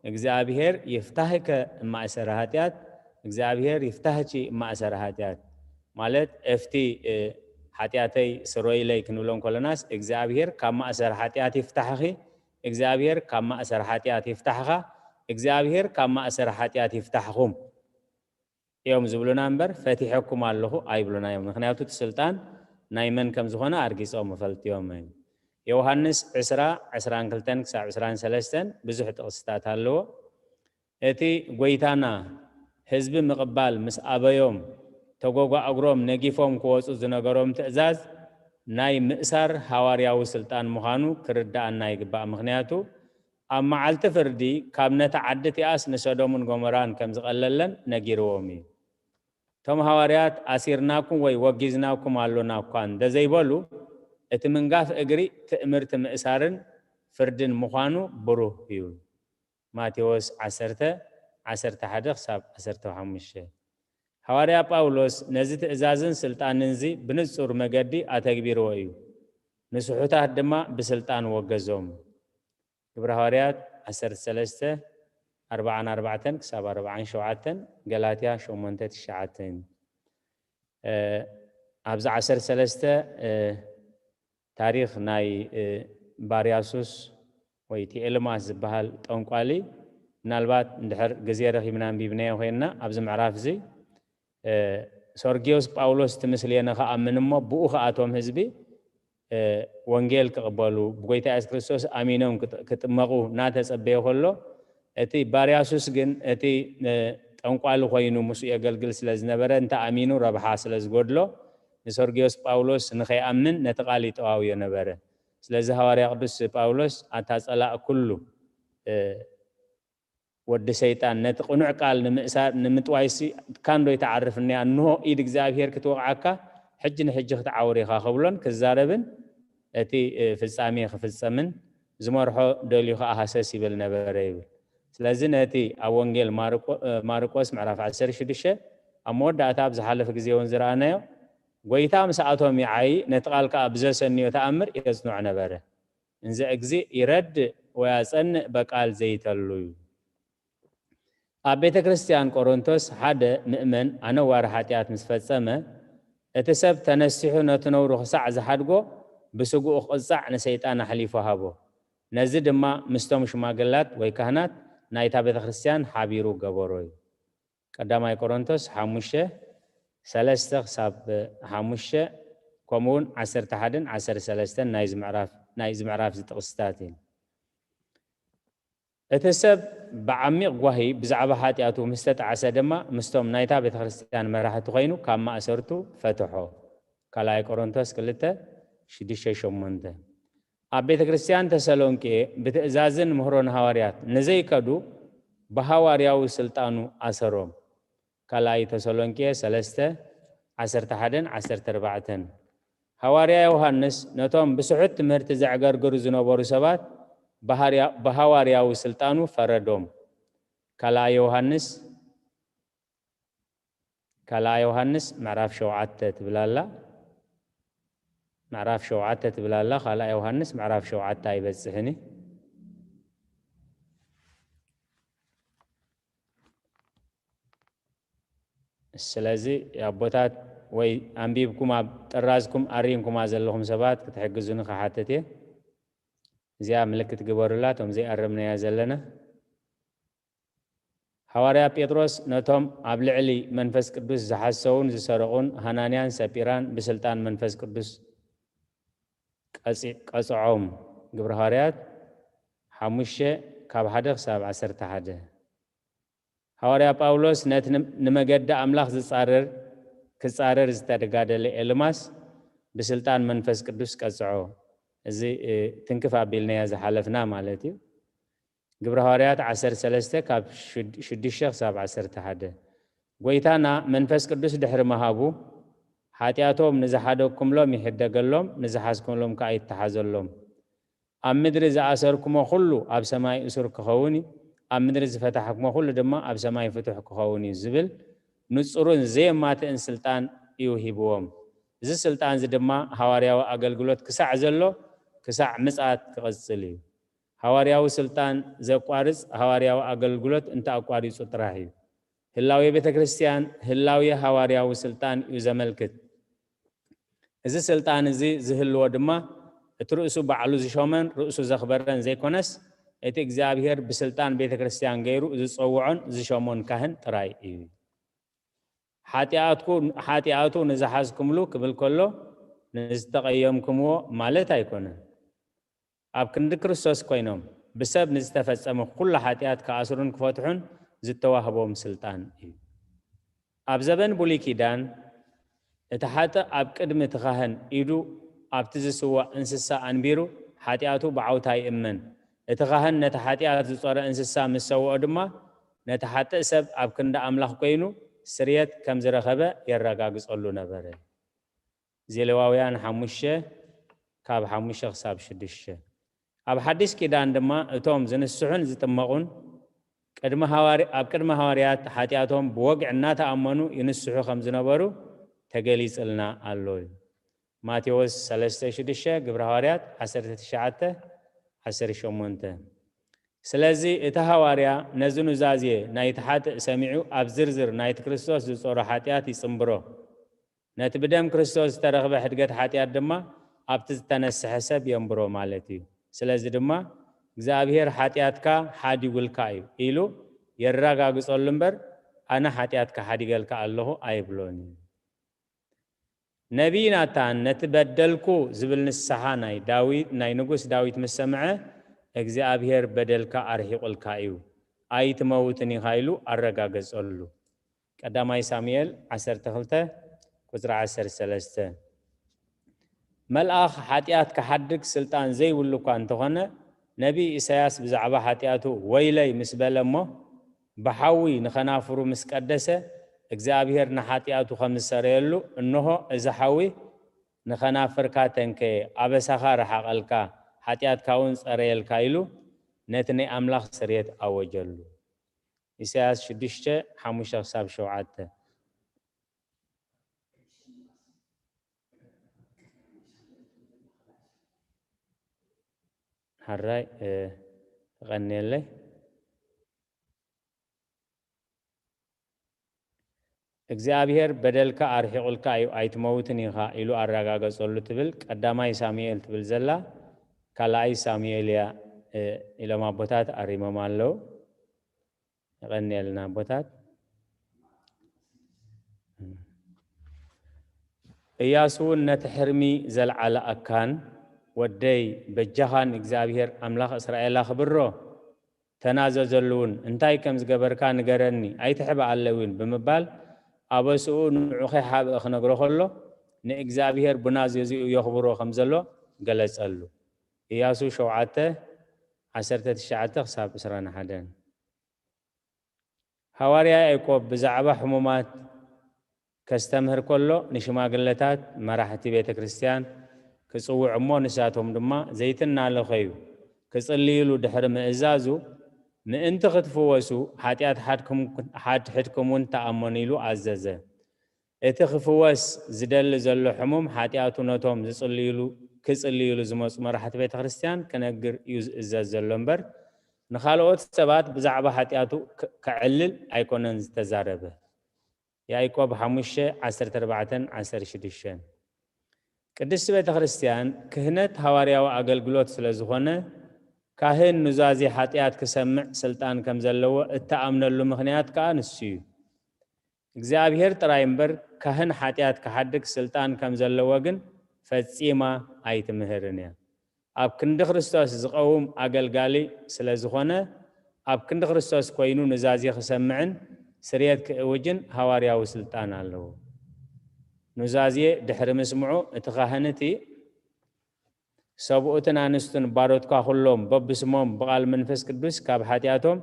እግዚኣብሔር ይፍታህከ እማእሰረ ኃጢአት፣ እግዚኣብሔር ይፍታህኪ እማእሰረ ኃጢአት ማለት፣ እፍቲ፣ እ፣ ኃጢአተይ ስሮይለይ ክንብሎ እንከለናስ፣ እግዚኣብሔር ካብ ማእሰር ኃጢአት ይፍታሕኺ፣ እግዚኣብሔር ካብ ማእሰር ኃጢአት ይፍታሕኻ፣ እግዚኣብሔር ካብ ማእሰር ኃጢአት ይፍታሕኹም እዮም ዝብሉና እምበር፣ ፈቲሐኩም ኣለኹ ኣይብሉና እዮም። ምኽንያቱ እቲ ስልጣን ናይ መን ከም ዝኾነ ኣርጊጾም ይፈልጥዮም እዮም። ዮሃንስ ዕስራ፣ ዕስራን ክልተን ክሳብ ዕስራን ሰለስተን ብዙሕ ጥቕስታት ኣለዎ። እቲ ጐይታና ህዝቢ ምቕባል ምስ ኣበዮም፣ ተጎጓ እግሮም ነጊፎም ክወጹ ዝነገሮም ትእዛዝ ናይ ምእሳር ሃዋርያዊ ስልጣን ምዃኑ ክርድኣና ይግባእ። ምኽንያቱ ኣብ መዓልቲ ፍርዲ ካብ ነቲ ዓዲ እቲኣስ ንሰዶምን ጎሞራን ከም ዝቐለለን ነጊርዎም እዩ። እቶም ሃዋርያት ኣሲርናኩም ወይ ወጊዝናኩም ኣሎና እኳ እንተዘይበሉ፣ እቲ ምንጋፍ እግሪ ትእምርቲ ምእሳርን ፍርድን ምዃኑ ብሩህ እዩ። ማቴዎስ ዓሰርተ፣ ዓሰርተ ሓደ ክሳብ ዓሰርተ ሓሙሽተ። ሃዋርያ ጳውሎስ ነዚ ትእዛዝን ስልጣንን እዚ ብንጹር መገዲ ኣተግቢርዎ እዩ። ንስሑታት ድማ ብስልጣን ወገዞም። ግብረ ሃዋርያት ዓሰርተ ሰለስተ፣ ኣርብዓን ኣርባዕተን ክሳብ ኣርብዓን ሸውዓተን፣ ገላትያ ሸሞንተ ትሽዓተን። እ፣ ኣብዚ ዓሰርተ ሰለስተ፣ እ፣ ታሪኽ ናይ፣ እ፣ ባርያሱስ ወይ እቲ ኤልማስ ዝበሃል ጠንቋሊ፣ ምናልባት እንድሕር ግዜ ረኺብና ኣንቢብናዮ ኮይንና፣ ኣብዚ ምዕራፍ እዚ፣ እ፣ ሰርግዮስ ጳውሎስ እቲ ምስሌነ ክኣምን እሞ፣ ብኡ ኸኣ እቶም ህዝቢ፣ እ፣ ወንጌል ክቕበሉ፣ ብጎይታ የሱስ ክርስቶስ ኣሚኖም ክጥ-፣ ክጥመቑ እናተጸበየ ከሎ፣ እቲ ባርያሱስ ግን እቲ፣ እ፣ ጠንቋሊ ኮይኑ ምስኡ የገልግል ስለ ዝነበረ፣ እንተ ኣሚኑ ረብሓ ስለ ዝጎድሎ፣ ንሰርግዮስ ጳውሎስ ንኸይኣምን ነቲ ቃል ይጠዋውዮ ነበረ። ስለዚ ሃዋርያ ቅዱስ ጳውሎስ፣ ኣታ ጸላእ ኩሉ፣ እ፣ ወዲ ሰይጣን፣ ነቲ ቅኑዕ ቃል ንምእሳር፣ ንምጥዋይሲ ካንዶ ይትዓርፍ እኒኣ? እንሆ ኢድ እግዚኣብሔር ክትወቕዓካ፣ ሕጂ ንሕጂ ክትዓውር ኢኻ ክብሎን ክዛረብን፣ እቲ፣ እ፣ ፍጻሜ ክፍጸምን ዝመርሖ ደልዩ ኸኣ ሃሰስ ይብል ነበረ ይብል። ስለዚ ነቲ ኣብ ወንጌል ማርቆ-፣ እ፣ ማርቆስ ምዕራፍ ዓሰርተ ሽዱሽተ ኣብ መወዳእታ ኣብ ዝሓለፈ ግዜ እውን ዝረኣናዮ፣ ጐይታ ምስኣቶም ይዓዪ፣ ነቲ ቃል ከኣ ብዘሰንዮ ተኣምር የጽንዖ ነበረ። እንዘ እግዚእ ይረድእ ወያጸንእ በቃል ዘይተሉ እዩ። ኣብ ቤተ ክርስቲያን ቆሮንቶስ ሓደ ምእመን ኣነዋሪ ኃጢኣት ምስ ፈጸመ፣ እቲ ሰብ ተነሲሑ ነቲ ነውሩ ክሳዕ ዝሓድጎ ብስግኡ ክቕጻዕ ንሰይጣን ኣሕሊፉ ሃቦ። ነዚ ድማ ምስቶም ሽማግላት ወይ ካህናት ናይታ ቤተ ክርስቲያን ሓቢሩ ገበሮ እዩ። ቀዳማይ ቆሮንቶስ ሓሙሽተ፣ ሰለስተ ክሳብ ሓሙሽተ፣ ከምኡ እውን ዓሰርተ ሓደን ዓሰርተ ሰለስተን ናይዚ ምዕራፍ፣ ናይዚ ምዕራፍ እዚ ጥቕስታት እዩ። እቲ ሰብ ብዓሚቕ ጓሂ ብዛዕባ ሓጢኣቱ ምስ ተጣዕሰ ድማ፣ ምስቶም ናይታ ቤተ ክርስቲያን መራሕቲ ኮይኑ ካብ ማእሰርቱ ፈትሖ። ካልኣይ ቆሮንቶስ ክልተ፣ ሽዱሽተ ሸሞንተ። ኣብ ቤተ ክርስቲያን ተሰሎንቄ ብትእዛዝን ምህሮን ሃዋርያት ንዘይከዱ ብሃዋርያዊ ስልጣኑ ኣሰሮም። ካልኣይ ተሰሎንቄ ሰለስተ፣ ዓሰርተ ሓደን ዓሰርተ ኣርባዕተን። ሃዋርያ ዮሃንስ ነቶም ብስሑት ትምህርቲ ዘዕገርግሩ ዝነበሩ ሰባት ብሃርያ-፣ ብሃዋርያዊ ስልጣኑ ፈረዶም። ካልኣይ ዮሃንስ፣ ካልኣይ ዮሃንስ ምዕራፍ ሸውዓተ ትብል ኣላ። ምዕራፍ ሸውዓተ ትብል ኣላ። ካልኣይ ዮሃንስ ምዕራፍ ሸውዓተ ኣይበጽሕን እዩ። ስለዚ ኣቦታት ወይ ኣንቢብኩም ኣብ ጥራዝኩም ኣሪንኩማ ዘለኹም ሰባት ክትሕግዙኒ ክሓትት እየ። እዚኣ ምልክት ግበሩላ፣ እቶም ዘይኣረምናያ ዘለና። ሃዋርያ ጴጥሮስ ነቶም ኣብ ልዕሊ መንፈስ ቅዱስ ዝሓሰውን ዝሰረቑን ሃናንያን ሰጲራን ብስልጣን መንፈስ ቅዱስ ቀጺ-፣ ቀጽዖም። ግብረ ሃዋርያት ሓሙሽተ ካብ ሓደ ክሳብ ዓሰርተ ሓደ። ሃዋርያ ጳውሎስ ነቲ ን-፣ ንመገዲ ኣምላኽ ዝጻረር፣ ክጻረር ዝተጋደለ ኤልማስ ብስልጣን መንፈስ ቅዱስ ቀጽዖ። እዚ፣ እ፣ ትንክፍ ኣቢልናዮ ዝሓለፍና ማለት እዩ። ግብረ ሃዋርያት ዓሰርተ ሰለስተ ካብ ሽድ-፣ ሽዱሽተ ክሳብ ዓሰርተ ሓደ። ጎይታና መንፈስ ቅዱስ ድሕሪ ምሃቡ፣ ሓጢኣቶም ንዝሓደግኩምሎም ይሕደገሎም፣ ንዝሓዝኩምሎም ከኣ ይተሓዘሎም። ኣብ ምድሪ ዝኣሰርኩሞ ኩሉ ኣብ ሰማይ እሱር ክኸውን እዩ፣ ኣብ ምድሪ ዝፈታሕኩሞ ኩሉ ድማ ኣብ ሰማይ ፍቱሕ ክኸውን እዩ ዝብል ንጹርን ዘየማትእን ስልጣን እዩ ሂብዎም። እዚ ስልጣን እዚ ድማ ሃዋርያዊ ኣገልግሎት ክሳዕ ዘሎ፣ ክሳዕ ምጽኣት ክቕጽል እዩ። ሃዋርያዊ ስልጣን ዘቋርጽ ሃዋርያዊ ኣገልግሎት እንተ ኣቋሪጹ ጥራሕ እዩ። ህላዌ ቤተ ክርስቲያን ህላዌ ሃዋርያዊ ስልጣን እዩ ዘመልክት። እዚ ስልጣን እዚ ዝህልዎ ድማ እቲ ርእሱ ባዕሉ ዝሾመን ርእሱ ዘኽበረን ዘይኮነስ፣ እቲ እግዚኣብሔር ብስልጣን ቤተ ክርስቲያን ገይሩ ዝጸውዖን ዝሾሞን ካህን ጥራይ እዩ። ሓጢኣትኩ-፣ ሓጢኣቱ ንዝሓዝኩምሉ ክብል ከሎ፣ ንዝተቐየምኩምዎ ማለት ኣይኮነን። ኣብ ክንዲ ክርስቶስ ኮይኖም ብሰብ ንዝተፈጸመ ኩሉ ሓጢኣት ክኣስሩን ክፈትሑን ዝተዋህቦም ስልጣን እዩ። ኣብ ዘበን ብሉይ ኪዳን፣ እቲ ሓጥእ ኣብ ቅድሚ እቲ ካህን ኢዱ ኣብቲ ዝስዋእ እንስሳ ኣንቢሩ ሓጢኣቱ ብዓውታ ይእመን። እቲ ካህን ነቲ ሓጢኣት ዝጾረ እንስሳ ምስ ሰውኦ ድማ፣ ነቲ ሓጥእ ሰብ ኣብ ክንዲ ኣምላኽ ኮይኑ ስርየት ከም ዝረኸበ የረጋግጸሉ ነበረ። ዘሌዋውያን ሓሙሽተ ካብ ሓሙሽተ ክሳብ ሽዱሽተ። ኣብ ሓድሽ ኪዳን ድማ እቶም ዝንስሑን ዝጥመቑን ቅድሚ ሃዋር-፣ ኣብ ቅድሚ ሃዋርያት ሓጢኣቶም ብወግዒ እናተኣመኑ ይንስሑ ከም ዝነበሩ ተገሊጽልና ኣሎ እዩ። ማቴዎስ ሰለስተ ሽዱሽተ፣ ግብረ ሃዋርያት ዓሰርተ ትሽዓተ፣ ዓሰርተ ሸሞንተ። ስለዚ እቲ ሃዋርያ ነዚ ኑዛዜ ናይቲ ሓጥእ ሰሚዑ ኣብ ዝርዝር ናይቲ ክርስቶስ ዝጾሮ ሓጢኣት ይጽንብሮ። ነቲ ብደም ክርስቶስ ዝተረኽበ ሕድገት ሓጢኣት ድማ ኣብቲ ዝተነስሐ ሰብ የንብሮ ማለት እዩ። ስለዚ ድማ እግዚኣብሔር ሓጢኣትካ ሓዲጉልካ እዩ ኢሉ የረጋግጸሉ እምበር፣ ኣነ ሓጢኣትካ ሓዲገልካ ኣለኹ ኣይብሎን እዩ። ነቢይ ናታን ነቲ በደልኩ ዝብል ንስሓ ናይ ዳዊት፣ ናይ ንጉስ ዳዊት ምስ ሰምዐ፣ እግዚኣብሔር በደልካ ኣርሒቑልካ እዩ፣ ኣይትመውትን ኢኻ ኢሉ ኣረጋገጸሉ። ቀዳማይ ሳሙኤል ዓሰርተ ክልተ ቁጽሪ ዓሰርተ ሰለስተ። መልኣኽ ሓጢኣት ክሓድግ ስልጣን ዘይብሉ እኳ እንተኾነ፣ ነቢይ ኢሳያስ ብዛዕባ ሓጢኣቱ ወይለይ ምስ በለ እሞ፣ ብሓዊ ንኸናፍሩ ምስ ቀደሰ፣ እግዚኣብሔር ንሓጢኣቱ ከም ዝሰረየሉ፣ እንሆ፣ እዚ ሓዊ ንኸናፍርካ ተንከየ፣ ኣበሳኻ ረሓቐልካ፣ ሓጢኣትካ እውን ጸረየልካ ኢሉ፣ ነቲ ናይ ኣምላኽ ስርየት ኣወጀሉ። ኢሳያስ ሽዱሽተ፣ ሓሙሽተ ክሳብ ሸውዓተ። ሓራይ፣ እ፣ ተቐንየለይ። እግዚኣብሔር በደልካ ኣርሒቑልካ እዩ፣ ኣይትመውትን ኢኻ ኢሉ ኣረጋገጸሉ ትብል ቀዳማይ ሳሙኤል ትብል ዘላ ካልኣይ ሳሙኤል እያ፣ እ፣ ኢሎም ኣቦታት ኣሪሞም ኣለዉ። የቐንየልና ኣቦታት። እያሱ እውን ነቲ ሕርሚ ዘልዓለ ኣካን፣ "ወደይ በጃኻ ንእግዚኣብሔር ኣምላኽ እስራኤል ኣኽብሮ፣ ተናዘዘሉ እውን፣ እንታይ ከም ዝገበርካ ንገረኒ፣ ኣይትሕብኣለይ እውን ብምባል ኣበስኡ ንዑ ከይሓብአ ክነግሮ ከሎ፣ ንእግዚኣብሔር ብናዘዝኡ የኽብሮ ከም ዘሎ ገለጸሉ። ኢያሱ ሸውዓተ፣ ዓሰርተ ትሽዓተ ክሳብ ዕስራን ሓደን። ሃዋርያ ያዕቆብ ብዛዕባ ሕሙማት ከስተምህር ከሎ፣ ንሽማግለታት መራሕቲ ቤተ ክርስቲያን ክጽውዕ እሞ፣ ንሳቶም ድማ ዘይትናለኸዩ ክጽልይሉ ድሕሪ ምእዛዙ፣ ምእንቲ ክትፍወሱ ሓጢኣት ሓድሕድኩም እውን ተኣመኑ ኢሉ ኣዘዘ። እቲ ክፍወስ ዝደሊ ዘሎ ሕሙም ሓጢኣቱ ነቶም ዝጽልይሉ ክጽልይሉ ዝመጹ መራሕቲ ቤተ ክርስቲያን ክነግር እዩ ዝእዘዝ ዘሎ እምበር፣ ንኻልኦት ሰባት ብዛዕባ ሓጢኣቱ ከዕልል ኣይኮነን ዝተዛረበ። ያዕቆብ ሓሙሽተ፣ ዓሰርተ ኣርባዕተን ዓሰርተ ሽዱሽተን። ቅድስቲ ቤተ ክርስቲያን ክህነት ሃዋርያዊ ኣገልግሎት ስለ ዝኾነ፣ ካህን ኑዛዜ ሓጢኣት ክሰምዕ ስልጣን ከም ዘለዎ እተኣምነሉ ምኽንያት ከኣ ንሱ እዩ። እግዚኣብሔር ጥራይ እምበር፣ ካህን ሓጢኣት ክሓድግ ስልጣን ከም ዘለዎ ግን ፈጺማ ኣይትምህርን እያ። ኣብ ክንዲ ክርስቶስ ዝቐውም ኣገልጋሊ ስለ ዝኾነ፣ ኣብ ክንዲ ክርስቶስ ኮይኑ ኑዛዜ ክሰምዕን ስርየት ክእውጅን ሃዋርያዊ ስልጣን ኣለዎ። ኑዛዜ ድሕሪ ምስምዑ፣ እቲ ካህን እቲ ሰብኡትን ኣንስቱን ባሮትካ ኩሎም በብስሞም ብቓል መንፈስ ቅዱስ ካብ ሓጢኣቶም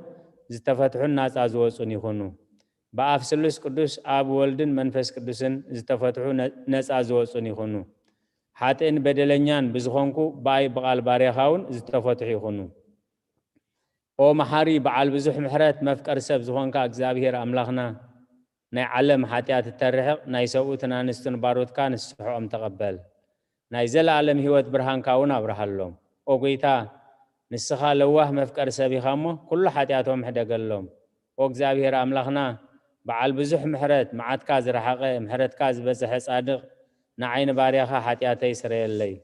ዝተፈትሑን ናጻ ዝወጹን ይኹኑ። ብኣፍ ስሉስ ቅዱስ ኣብ ወልድን መንፈስ ቅዱስን ዝተፈትሑ ነ-፣ ነጻ ዝወጹን ይኹኑ። ሓጥእን በደለኛን ብዝኾንኩ ብኣይ ብቓል ባርያኻ እውን ዝተፈትሑ ይኹኑ። ኦ መሓሪ በዓል ብዙሕ ምሕረት መፍቀር ሰብ ዝኾንካ እግዚኣብሔር ኣምላኽና፣ ናይ ዓለም ሓጢኣት እተርሕቕ ናይ ሰብኡትን ኣንስቱን ባሮትካ ንስሕኦም ተቐበል። ናይ ዘለኣለም ህይወት ብርሃንካ እውን ኣብርሃሎም። ኦ ጎይታ፣ ንስኻ ለዋህ መፍቀር ሰብ ኢኻ እሞ፣ ኩሉ ሓጢኣቶም ሕደገሎም። ኦ እግዚኣብሔር ኣምላኽና፣ በዓል ብዙሕ ምሕረት፣ መዓትካ ዝረሓቐ፣ ምሕረትካ ዝበዝሐ ጻድቕ፣ ንዓይ ንባርያኻ ሓጢኣተይ ስረየለይ።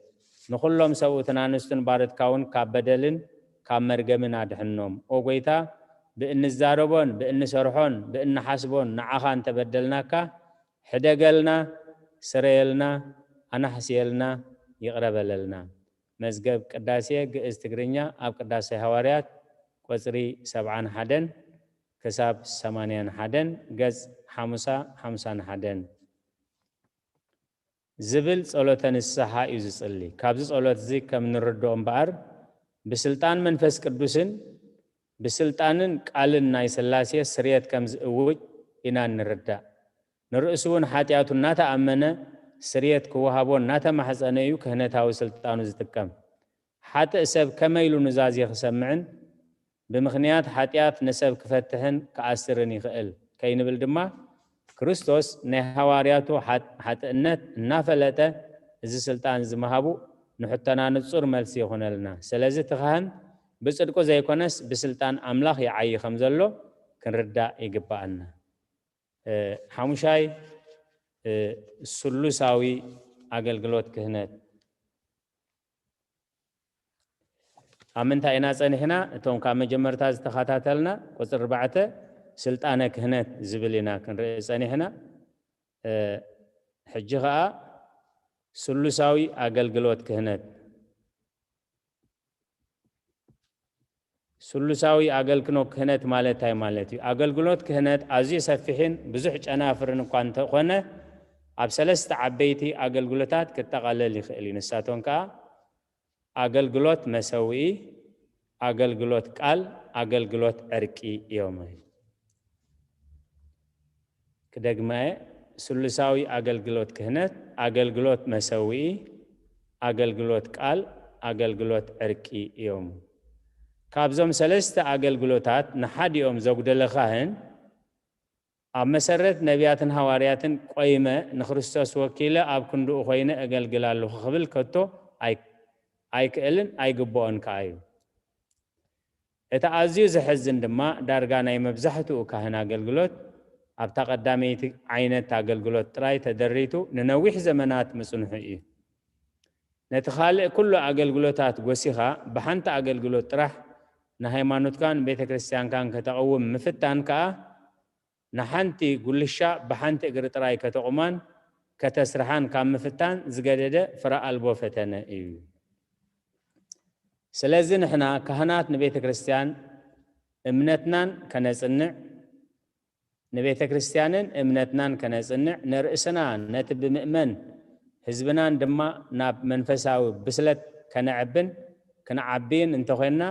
ንኹሎም ሰብኡትን ኣንስቱን ባሮትካ እውን ካብ በደልን ካብ መርገምን ኣድሕኖም። ኦ ጎይታ፣ ብእንዛረቦን ብእንሰርሖን ብእንሓስቦን ንዓኻ እንተበደልናካ፣ ሕደገልና፣ ስረየልና፣ ኣናሕስየልና፣ ይቕረ በለልና። መዝገብ ቅዳሴ ግእዝ ትግርኛ ኣብ ቅዳሴ ሃዋርያት ቁጽሪ ሰብዓን ሓደን ክሳብ ሰማንያን ሓደን፣ ገጽ ሓሙሳ፣ ሓምሳን ሓደን። ዝብል ጸሎተ ንስሓ እዩ ዝጽሊ። ካብዚ ጸሎት እዚ ከም ንርድኦ እምበኣር፣ ብስልጣን መንፈስ ቅዱስን ብስልጣንን ቃልን ናይ ሥላሴ ስርየት ከም ዝእውጅ ኢና እንርዳእ። ንርእሱ እውን ሓጢኣቱ እናተኣመነ ስርየት ክወሃቦ እናተማሕጸነ እዩ ክህነታዊ ስልጣኑ ዝጥቀም። ሓጥእ ሰብ ከመይ ኢሉ ኑዛዜ ክሰምዕን ብምኽንያት ሓጢኣት ንሰብ ክፈትሕን ክኣስርን ይኽእል ከይንብል ድማ፣ ክርስቶስ ናይ ሃዋርያቱ ሓጥ-፣ ሓጥእነት እናፈለጠ እዚ ስልጣን እዚ ምሃቡ ንሕቶና ንጹር መልሲ ይኹነልና። ስለዚ እቲ ካህን ብጽድቁ ዘይኮነስ ብስልጣን ኣምላኽ ይዓዪ ከም ዘሎ ክንርዳእ ይግብኣና። እ፣ ሓሙሻይ፣ እ፣ ስሉሳዊ ኣገልግሎት ክህነት። ኣብ ምንታይ ኢና ጸኒሕና? እቶም ካብ መጀመርታ ዝተኸታተልና ቁጽሪ ኣርባዕተ ስልጣነ ክህነት ዝብል ኢና ክንርኢ ጸኒሕና። እ፣ ሕጂ ኸኣ ስሉሳዊ ኣገልግሎት ክህነት። ስሉሳዊ ኣገልግሎት ክህነት ማለት እንታይ ማለት እዩ? ኣገልግሎት ክህነት ኣዝዩ ሰፊሕን ብዙሕ ጨናፍርን እኳ እንተኾነ፣ ኣብ ሰለስተ ዓበይቲ ኣገልግሎታት ክጠቓለል ይኽእል እዩ። ንሳቶም ከኣ ኣገልግሎት መሰውኢ፣ ኣገልግሎት ቃል፣ ኣገልግሎት ዕርቂ እዮም። ክደግመ፣ ስሉሳዊ ኣገልግሎት ክህነት፣ ኣገልግሎት መሰውኢ፣ ኣገልግሎት ቃል፣ ኣገልግሎት ዕርቂ እዮም። ካብዞም ሰለስተ ኣገልግሎታት ንሓዲኦም ዘጉደለ ካህን፣ ኣብ መሰረት ነቢያትን ሃዋርያትን ቆይመ ንክርስቶስ ወኪለ ኣብ ክንድኡ ኮይነ እገልግል ኣለኹ ክብል ከቶ ኣይ-፣ ኣይክእልን ኣይግብኦን ከኣ እዩ። እቲ ኣዝዩ ዘሕዝን ድማ ዳርጋ ናይ መብዛሕትኡ ካህን ኣገልግሎት ኣብታ ቀዳመይቲ ዓይነት ኣገልግሎት ጥራይ ተደሪቱ ንነዊሕ ዘመናት ምጽንሑ እዩ። ነቲ ካልእ ኩሉ ኣገልግሎታት ጎሲኻ ብሓንቲ ኣገልግሎት ጥራሕ ንሃይማኖትካን ቤተ ክርስቲያንካን ከተቐውም ምፍታን ከኣ ንሓንቲ ጉልሻ ብሓንቲ እግሪ ጥራይ ከተቑማን ከተስርሓን ካብ ምፍታን ዝገደደ ፍረ ኣልቦ ፈተነ እዩ። ስለዚ ንሕና ካህናት ንቤተ ክርስቲያን እምነትናን ከነጽንዕ፣ ንቤተ ክርስቲያንን እምነትናን ከነጽንዕ፣ ንርእስና ነቲ ብምእመን ህዝብናን ድማ ናብ መንፈሳዊ ብስለት ከነዕብን ክንዓብይን እንተኾይንና፣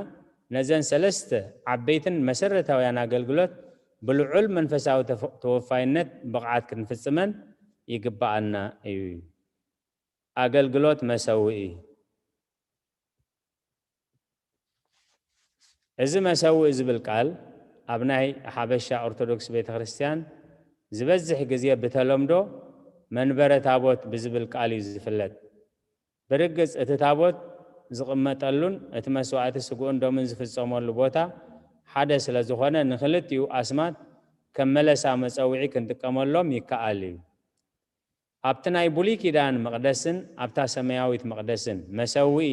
ነዘን ሰለስተ ዓበይትን መሰረታውያን ኣገልግሎት ብልዑል መንፈሳዊ ተወፋይነት ብቕዓት ክንፍጽመን ይግብኣና እዩ። ኣገልግሎት መሰውኢ። እዚ መሰውኢ ዝብል ቃል ኣብ ናይ ሓበሻ ኦርቶዶክስ ቤተ ክርስቲያን ዝበዝሕ ግዜ ብተለምዶ መንበረ ታቦት ብዝብል ቃል እዩ ዝፍለጥ። ብርግጽ እቲ ታቦት ዝቕመጠሉን እቲ መስዋእቲ ስግኡን ደሙን ዝፍጸመሉ ቦታ ሓደ ስለ ዝኾነ ንክልቲኡ ኣስማት ከም መለሳ መጸውዒ ክንጥቀመሎም ይከኣል እዩ። ኣብቲ ናይ ብሉይ ኪዳን መቕደስን ኣብታ ሰማያዊት መቕደስን መሰውኢ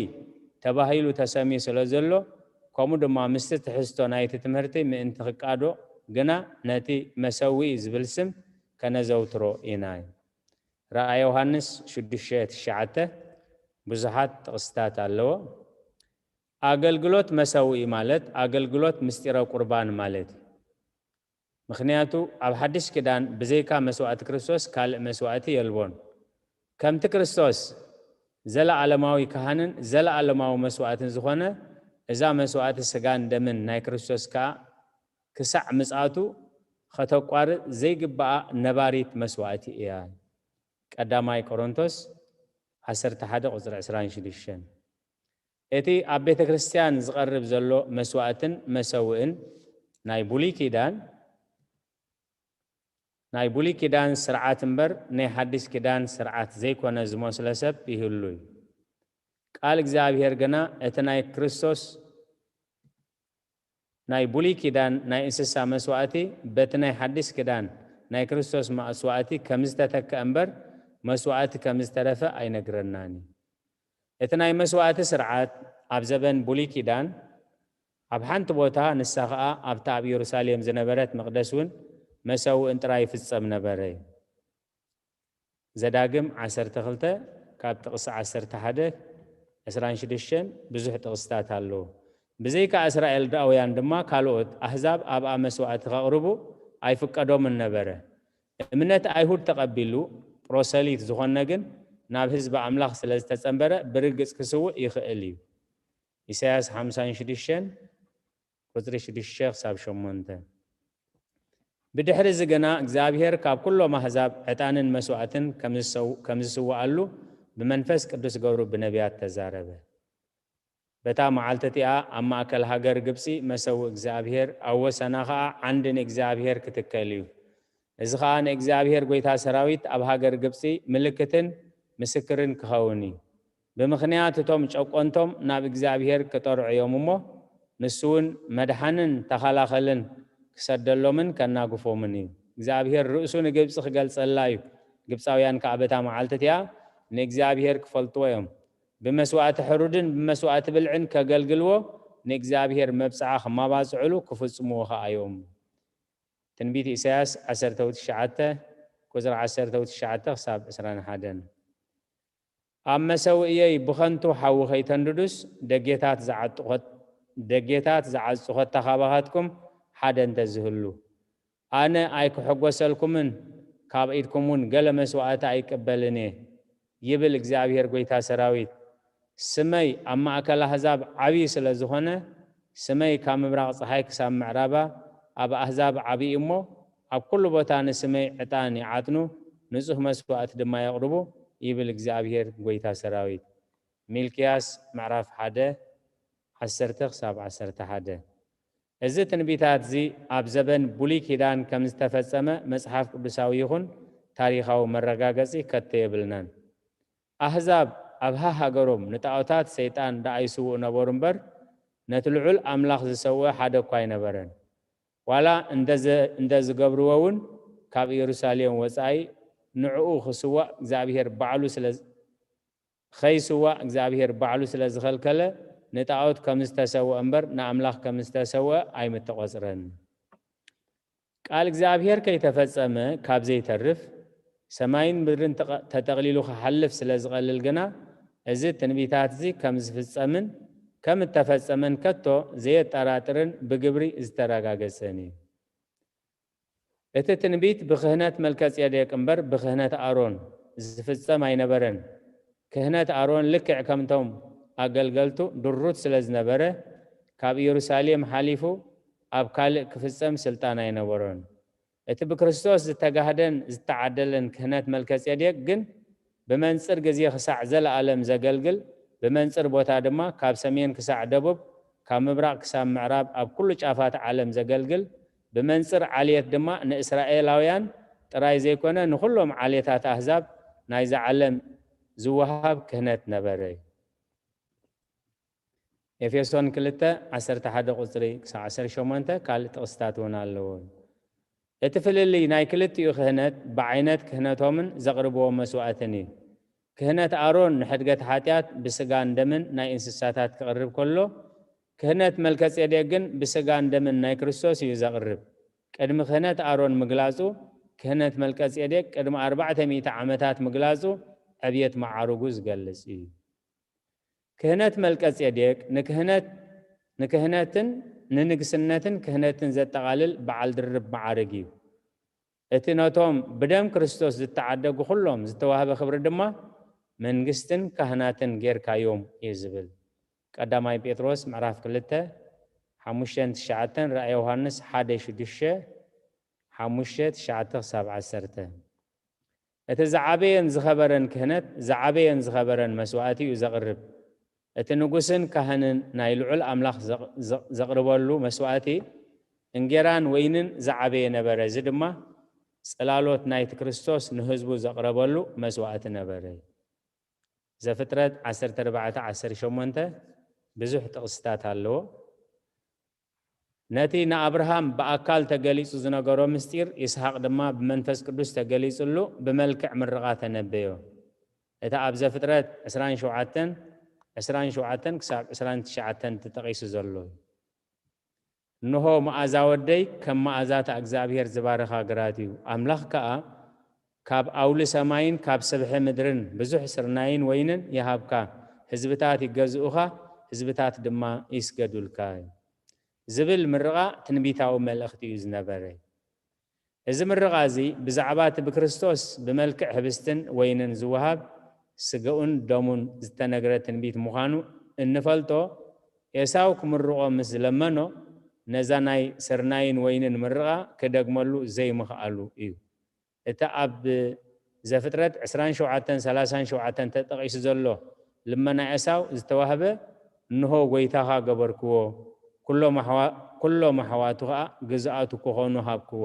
ተባሂሉ ተሰምዩ ስለ ዘሎ፣ ከምኡ ድማ ምስቲ ትሕዝቶ ናይቲ ትምህርቲ ምእንቲ ክቃዶ ግና ነቲ መሰውኢ ዝብል ስም ከነዘውትሮ ኢና። ራእየ ዮሃንስ ሽዱሽተ ትሽዓተ ብዙሓት ጥቕስታት ኣለዎ። ኣገልግሎት መሰውኢ ማለት ኣገልግሎት ምስጢረ ቁርባን ማለት እዩ። ምኽንያቱ ኣብ ሓድሽ ኪዳን ብዘይካ መስዋእቲ ክርስቶስ ካልእ መስዋእቲ የልቦን። ከምቲ ክርስቶስ ዘለኣለማዊ ካህንን ዘለኣለማዊ መስዋእትን ዝኾነ፣ እዛ መስዋእቲ ስጋን ደምን ናይ ክርስቶስ ከኣ ክሳዕ ምጽኣቱ ኸተቋርጽ ዘይግብኣ ነባሪት መስዋእቲ እያ። ቀዳማይ ቆሮንቶስ ዓሰርተ ሓደ ቁጽሪ ዕስራን ሽዱሽተን። እቲ ኣብ ቤተ ክርስቲያን ዝቐርብ ዘሎ መስዋእትን መሰውእን ናይ ብሉይ ኪዳን፣ ናይ ብሉይ ኪዳን ስርዓት እምበር ናይ ሓድሽ ኪዳን ስርዓት ዘይኮነ ዝመስሎ ሰብ ይህሉ እዩ። ቃል እግዚኣብሔር ግና እቲ ናይ ክርስቶስ ናይ ብሉይ ኪዳን ናይ እንስሳ መስዋእቲ በቲ ናይ ሓድሽ ኪዳን ናይ ክርስቶስ መስዋእቲ ከም ዝተተክአ እምበር መስዋእቲ ከም ዝተረፈ ኣይነግረናን እዩ። እቲ ናይ መስዋእቲ ስርዓት ኣብ ዘበን ብሉይ ኪዳን ኣብ ሓንቲ ቦታ፣ ንሳ ኸኣ ኣብታ ኣብ የሩሳሌም ዝነበረት መቕደስ እውን መሰውእን ጥራይ ይፍጸም ነበረ እዩ። ዘዳግም ዓሰርተ ክልተ ካብ ጥቕሲ ዓሰርተ ሓደ፣ ዕስራን ሽዱሽተን ብዙሕ ጥቕስታት ኣለዉ። ብዘይካ እስራኤላውያን ድማ ካልኦት ኣህዛብ ኣብኣ መስዋእቲ ከቕርቡ ኣይፍቀዶምን ነበረ። እምነት ኣይሁድ ተቐቢሉ ፕሮሰሊት ዝኾነ ግን ናብ ህዝቢ ኣምላኽ ስለ ዝተጸንበረ ብርግጽ ክስውእ ይኽእል እዩ። ኢሳያስ ሓምሳን ሽዱሽተን ቁጽሪ ሽዱሽተ ክሳብ ሸሞንተ። ብድሕሪ እዚ ግና እግዚኣብሔር ካብ ኩሎም ኣህዛብ ዕጣንን መስዋእትን ከም ዝሰው-፣ ከም ዝስውኣሉ ብመንፈስ ቅዱስ ገብሩ ብነቢያት ተዛረበ። በታ መዓልቲ እቲኣ ኣብ ማእከል ሃገር ግብጺ መሰውእ እግዚኣብሔር፣ ኣብ ወሰና ኸኣ ዓንዲ ንእግዚኣብሔር ክትከል እዩ። እዚ ኸኣ ንእግዚኣብሔር ጐይታ ሰራዊት ኣብ ሃገር ግብጺ ምልክትን ምስክርን ክኸውን እዩ። ብምኽንያት እቶም ጨቆንቶም ናብ እግዚኣብሔር ክጠርዑ እዮም እሞ፣ ንሱ እውን መድሓንን ተኸላኸልን ክሰደሎምን ከናግፎምን እዩ። እግዚኣብሔር ርእሱ ንግብጺ ክገልጸላ እዩ። ግብጻውያን ከኣ በታ መዓልቲ እቲኣ ንእግዚኣብሔር ክፈልጥዎ እዮም። ብመስዋእቲ ሕሩድን ብመስዋእቲ ብልዕን ከገልግልዎ፣ ንእግዚኣብሔር መብጽዓ ክማባጽዕሉ ክፍጽምዎ ኸኣ እዮም። ትንቢት ኢሳያስ ዓሰርተ ትሽዓተ ቁጽሪ ዓሰርተ ትሽዓተ ክሳብ ዕስራን ሓደን። ኣብ መሰውእየይ ብኸንቱ ሓዊ ኸይተንድዱስ፣ ደጌታት ዝዓጥቖት-፣ ደጌታት ዝዓጽቖት ካባኻትኩም ሓደ እንተ ዝህሉ፣ ኣነ ኣይክሕጎሰልኩምን፣ ካብ ኢድኩም እውን ገለ መስዋእቲ ኣይቅበልን እየ፣ ይብል እግዚኣብሔር ጐይታ ሰራዊት። ስመይ ኣብ ማእከል ኣህዛብ ዓብዪ ስለ ዝኾነ፣ ስመይ ካብ ምብራቕ ጸሓይ ክሳብ ምዕራባ ኣብ ኣህዛብ ዓብዪ እሞ፣ ኣብ ኩሉ ቦታ ንስመይ ዕጣን ይዓጥኑ፣ ንጹህ መስዋእቲ ድማ የቕርቡ፣ ይብል እግዚኣብሔር ጐይታ ሰራዊት። ሚልክያስ ምዕራፍ ሓደ፣ ዓሰርተ ክሳብ ዓሰርተ ሓደ። እዚ ትንቢታት እዚ ኣብ ዘበን ብሉይ ኪዳን ከም ዝተፈጸመ መጽሓፍ ቅዱሳዊ ይኹን ታሪኻዊ መረጋገጺ ከቶ የብልናን። ኣህዛብ ኣብ ሃሃገሮም ንጣኦታት ሰይጣን ደኣ ይስውኡ ነበሩ እምበር፣ ነቲ ልዑል ኣምላኽ ዝሰውአ ሓደ እኳ ኣይነበረን። ዋላ እንደ ዘ-፣ እንደ ዝገብርዎ እውን ካብ ኢየሩሳሌም ወጻኢ ንዕኡ ክስዋእ እግዚኣብሔር ባዕሉ ስለ ኸይስዋእ እግዚኣብሔር ባዕሉ ስለ ዝኸልከለ፣ ንጣኦት ከም ዝተሰውአ እምበር ንኣምላኽ ከም ዝተሰውአ ኣይምተቖጽረን። ቃል እግዚኣብሔር ከይተፈጸመ ካብ ዘይተርፍ፣ ሰማይን ምድርን ተቐ-፣ ተጠቕሊሉ ክሓልፍ ስለ ዝቐልል ግና፣ እዚ ትንቢታት እዚ ከም ዝፍጸምን ከም እተፈጸመን ከቶ ዘየጠራጥርን ብግብሪ ዝተረጋገጸን እዩ። እቲ ትንቢት ብክህነት መልከጼዴቅ እምበር ብክህነት ኣሮን ዝፍጸም ኣይነበረን። ክህነት ኣሮን ልክዕ ከምቶም ኣገልገልቱ ድሩት ስለ ዝነበረ፣ ካብ ኢየሩሳሌም ሓሊፉ ኣብ ካልእ ክፍጸም ስልጣን ኣይነበሮን። እቲ ብክርስቶስ ዝተጋህደን ዝተዓደለን ክህነት መልከጼዴቅ ግን ብመንጽር ግዜ ክሳዕ ዘለኣለም ዘገልግል፣ ብመንጽር ቦታ ድማ ካብ ሰሜን ክሳዕ ደቡብ፣ ካብ ምብራቕ ክሳብ ምዕራብ ኣብ ኩሉ ጫፋት ዓለም ዘገልግል፣ ብመንጽር ዓሌት ድማ ንእስራኤላውያን ጥራይ ዘይኮነ ንኹሎም ዓሌታት ኣህዛብ ናይዛ ዓለም ዝወሃብ ክህነት ነበረ። ኤፌሶን ክልተ ዓሰርተ ሓደ ቁጽሪ ክሳብ ዓሰርተ ሸሞንተ ካልእ ጥቕስታት እውን ኣለዎ። እቲ ፍልልይ ናይ ክልቲኡ ክህነት ብዓይነት ክህነቶምን ዘቕርብዎ መስዋእትን እዩ። ክህነት ኣሮን ንሕድገት ሓጢኣት ብስጋን ደምን ናይ እንስሳታት ክቕርብ ከሎ፣ ክህነት መልከጼዴቅ ግን ብስጋን ደምን ናይ ክርስቶስ እዩ ዘቕርብ። ቅድሚ ክህነት ኣሮን ምግላጹ፣ ክህነት መልከጼዴቅ ቅድሚ ኣርባዕተ ሚእቲ ዓመታት ምግላጹ ዕብየት መዓርጉ ዝገልጽ እዩ። ክህነት መልቀጼዴቅ ንክህነት ንክህነትን ንንግስነትን ክህነትን ዘጠቓልል በዓል ድርብ መዓርግ እዩ። እቲ ነቶም ብደም ክርስቶስ ዝተዓደጉ ኩሎም ዝተዋህበ ክብሪ ድማ መንግስትን ካህናትን ጌርካዮም እዩ ዝብል። ቀዳማይ ጴጥሮስ ምዕራፍ ክልተ ሓሙሽተን ትሽዓተን፣ ራእየ ዮሃንስ ሓደ ሽዱሽተ፣ ሓሙሽተ ትሽዓተ ክሳብ ዓሰርተ። እቲ ዝዓበየን ዝኸበረን ክህነት ዝዓበየን ዝኸበረን መስዋእቲ እዩ ዘቕርብ። እቲ ንጉስን ካህንን ናይ ልዑል ኣምላኽ ዘቕ- ዘቕ- ዘቕርበሉ መስዋእቲ እንጌራን ወይንን ዝዓበየ ነበረ። እዚ ድማ ጽላሎት ናይቲ ክርስቶስ ንህዝቡ ዘቕረበሉ መስዋእቲ ነበረ። ዘፍጥረት ዓሰርተ ኣርባዕተ ዓሰርተ ሸሞንተ ብዙሕ ጥቕስታት ኣለዎ። ነቲ ንኣብርሃም ብኣካል ተገሊጹ ዝነገሮ ምስጢር፣ ይስሐቅ ድማ ብመንፈስ ቅዱስ ተገሊጹሉ ብመልክዕ ምርቓ ተነበዮ። እቲ ኣብ ዘፍጥረት ዕስራን ሸውዓተን፣ ዕስራን ሸውዓተን ክሳብ ዕስራን ትሽዓተን ተጠቒሱ ዘሎ እዩ። እንሆ መኣዛ ወደይ ከም መኣዛታ እግዚኣብሔር ዝባረኻ ግራት እዩ። ኣምላኽ ከኣ ካብ ኣውሊ ሰማይን ካብ ስብሒ ምድርን ብዙሕ ስርናይን ወይንን ይሃብካ፣ ህዝብታት ይገዝኡኻ፣ ህዝብታት ድማ ይስገዱልካ እዩ። ዝብል ምርቓ ትንቢታዊ መልእኽቲ እዩ ዝነበረ። እዚ ምርቓ እዚ ብዛዕባ እቲ ብክርስቶስ ብመልክዕ ህብስትን ወይንን ዝወሃብ ስጋኡን ደሙን ዝተነግረ ትንቢት ምዃኑ እንፈልጦ፣ ኤሳው ክምርቖ ምስ ዝለመኖ፣ ነዛ ናይ ስርናይን ወይንን ምርቓ ክደግመሉ ዘይምኽኣሉ እዩ። እቲ ኣብ ዘፍጥረት ዕስራን ሸውዓተን ሰላሳን ሸውዓተን ተጠቒሱ ዘሎ ልመና ኤሳው ዝተዋህበ፣ እንሆ፣ ጐይታኻ ገበርክዎ፣ ኵሎም ኣሕዋ- ኵሎም ኣሕዋቱ ኸኣ ግዝኣቱ ክኾኑ ሃብክዎ፣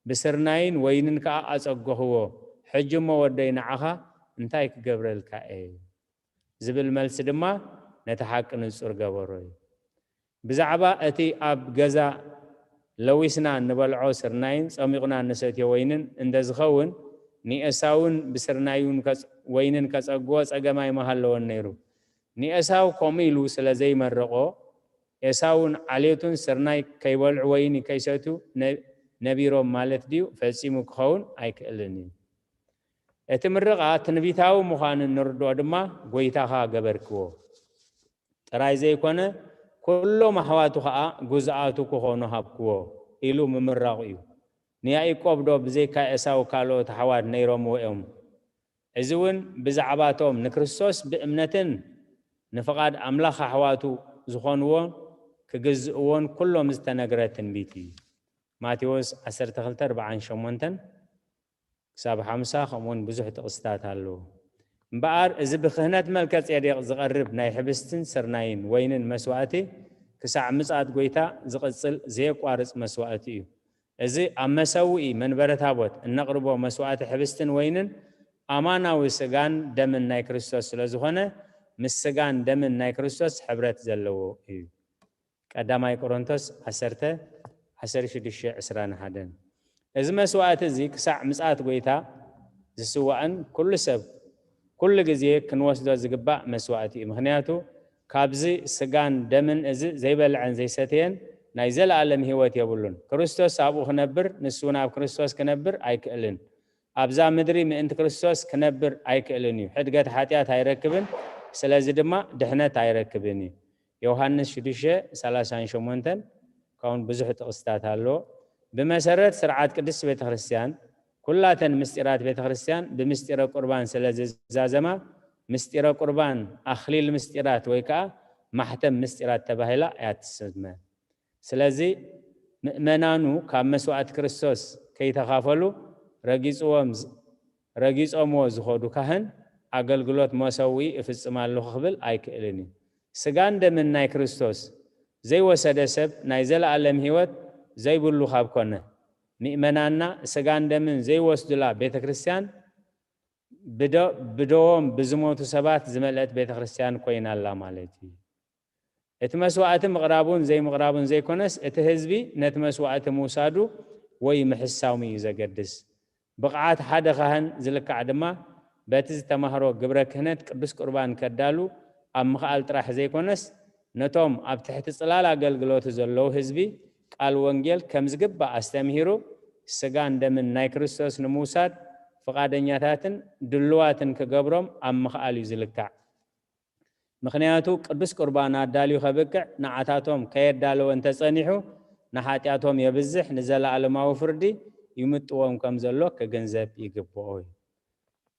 ብስርናይን ወይንን ከኣ ኣጸገኽዎ፣ ሕጂ እሞ ወደይ ንዓኻ እንታይ ክገብረልካ እየ? ዝብል መልሲ ድማ ነቲ ሓቂ ንጹር ገበሮ እዩ። ብዛዕባ እቲ ኣብ ገዛ ለዊስና እንበልዖ ስርናይን ጸሚቑና እንሰትዮ ወይንን እንተ ዝኸውን፣ ንኤሳውን ብስርናይ እውን ከጽ- ወይንን ከጸግዎ ጸገም ኣይምሃለዎን ነይሩ። ንኤሳው ከምኡ ኢሉ ስለ ዘይመረቖ፣ ኤሳውን ዓሌቱን ስርናይ ከይበልዑ ወይኒ ከይሰትዩ ነ- ነቢሮም ማለት ድዩ? ፈጺሙ ክኸውን ኣይክእልን እዩ። እቲ ምርቓ ትንቢታዊ ምዃኑ እንርድኦ ድማ፣ ጐይታኻ ገበርክዎ ጥራይ ዘይኮነ፣ ኵሎም ኣሕዋቱ ኸኣ ግዙኣቱ ክኾኑ ሃብክዎ ኢሉ ምምራቑ እዩ። ንያኢቆብ ዶ ብዘይካ ኤሳው ካልኦት ኣሕዋት ነይሮምዎ እዮም? እዚ እውን ብዛዕባቶም ንክርስቶስ ብእምነትን ንፍቓድ ኣምላኽ ኣሕዋቱ ዝኾንዎን ክግዝእዎን ኩሎም ዝተነግረ ትንቢት እዩ። ማቴዎስ ዓሰርተ ክልተ ኣርብዓን ሸሞንተን ክሳብ ሓምሳ፣ ከምኡውን ብዙሕ ጥቕስታት ኣለዉ። እምበኣር፣ እዚ ብክህነት መልከ ጼዴቅ ዝቐርብ ናይ ሕብስትን ስርናይን ወይንን መስዋእቲ፣ ክሳዕ ምጽኣት ጐይታ ዝቕጽል ዘየቋርጽ መስዋእቲ እዩ። እዚ ኣብ መሰውኢ መንበረ ታቦት እነቕርቦ መስዋእቲ ሕብስትን ወይንን ኣማናዊ ስጋን ደምን ናይ ክርስቶስ ስለ ዝኾነ፣ ምስ ስጋን ደምን ናይ ክርስቶስ ሕብረት ዘለዎ እዩ። ቀዳማይ ቆሮንቶስ ዓሰርተ፣ ዓሰርተ ሽዱሽተ፣ ዕስራን ሓደን። እዚ መስዋእቲ እዚ ክሳዕ ምጽኣት ጐይታ ዝስዋእን ኩሉ ሰብ ኩሉ ግዜ ክንወስዶ ዝግባእ መስዋእቲ እዩ። ምኽንያቱ ካብዚ ስጋን ደምን እዚ ዘይበልዐን ዘይሰተየን ናይ ዘለኣለም ህይወት የብሉን። ክርስቶስ ኣብኡ ክነብር፣ ንሱ እውን ኣብ ክርስቶስ ክነብር ኣይክእልን። ኣብዛ ምድሪ ምእንቲ ክርስቶስ ክነብር ኣይክእልን እዩ። ሕድገት ሓጢኣት ኣይረክብን፣ ስለዚ ድማ ድሕነት ኣይረክብን እዩ። ዮሃንስ ሽዱሽተ ሰላሳን ሸሞንተን፣ ከምኡውን ብዙሕ ጥቕስታት ኣሎ። ብመሰረት ስርዓት ቅድስት ቤተ ክርስቲያን፣ ኩላተን ምስጢራት ቤተ ክርስቲያን ብምስጢረ ቁርባን ስለ ዝዛዘማ፣ ምስጢረ ቁርባን ኣኽሊል ምስጢራት ወይ ከዓ ማሕተም ምስጢራት ተባሂላ እያ ትስመ። ስለዚ ምእመናኑ ካብ መስዋዕቲ ክርስቶስ ከይተኻፈሉ ረጊጽዎም ዝ-፣ ረጊጾምዎ ዝኸዱ ካህን ኣገልግሎት መሰውኢ እፍጽም ኣለኹ ክብል ኣይክእልን እዩ። ስጋን ደምን ናይ ክርስቶስ ዘይወሰደ ሰብ ናይ ዘለኣለም ህይወት ዘይብሉ ካብ ኮነ፣ ምእመናንና ስጋን ደምን ዘይወስዱላ ቤተ ክርስቲያን ብደ-፣ ብደዎም ብዝሞቱ ሰባት ዝመልአት ቤተ ክርስቲያን ኮይና ኣላ ማለት እዩ። እቲ መስዋዕቲ ምቕራቡን ዘይምቕራቡን ዘይኮነስ፣ እቲ ህዝቢ ነቲ መስዋዕቲ ምውሳዱ ወይ ምሕሳሙ እዩ ዘገድስ። ብቕዓት ሓደ ካህን ዝልካዕ ድማ በቲ ዝተማህሮ ግብረ ክህነት ቅዱስ ቁርባን ከዳሉ ኣብ ምኽኣል ጥራሕ ዘይኮነስ፣ ነቶም ኣብ ትሕቲ ጽላል ኣገልግሎቱ ዘለዉ ህዝቢ ቃል ወንጌል ከም ዝግባእ ኣስተምሂሩ፣ ስጋን ደምን ናይ ክርስቶስ ንምውሳድ ፍቓደኛታትን ድሉዋትን ክገብሮም ኣብ ምኽኣል እዩ ዝልካዕ። ምኽንያቱ ቅዱስ ቁርባን ኣዳልዩ ከብቅዕ ንዓታቶም ከየዳለወ እንተጸኒሑ፣ ንሓጢኣቶም የብዝሕ፣ ንዘለኣለማዊ ፍርዲ ይምጥዎም ከም ዘሎ ክግንዘብ ይግብኦ እዩ።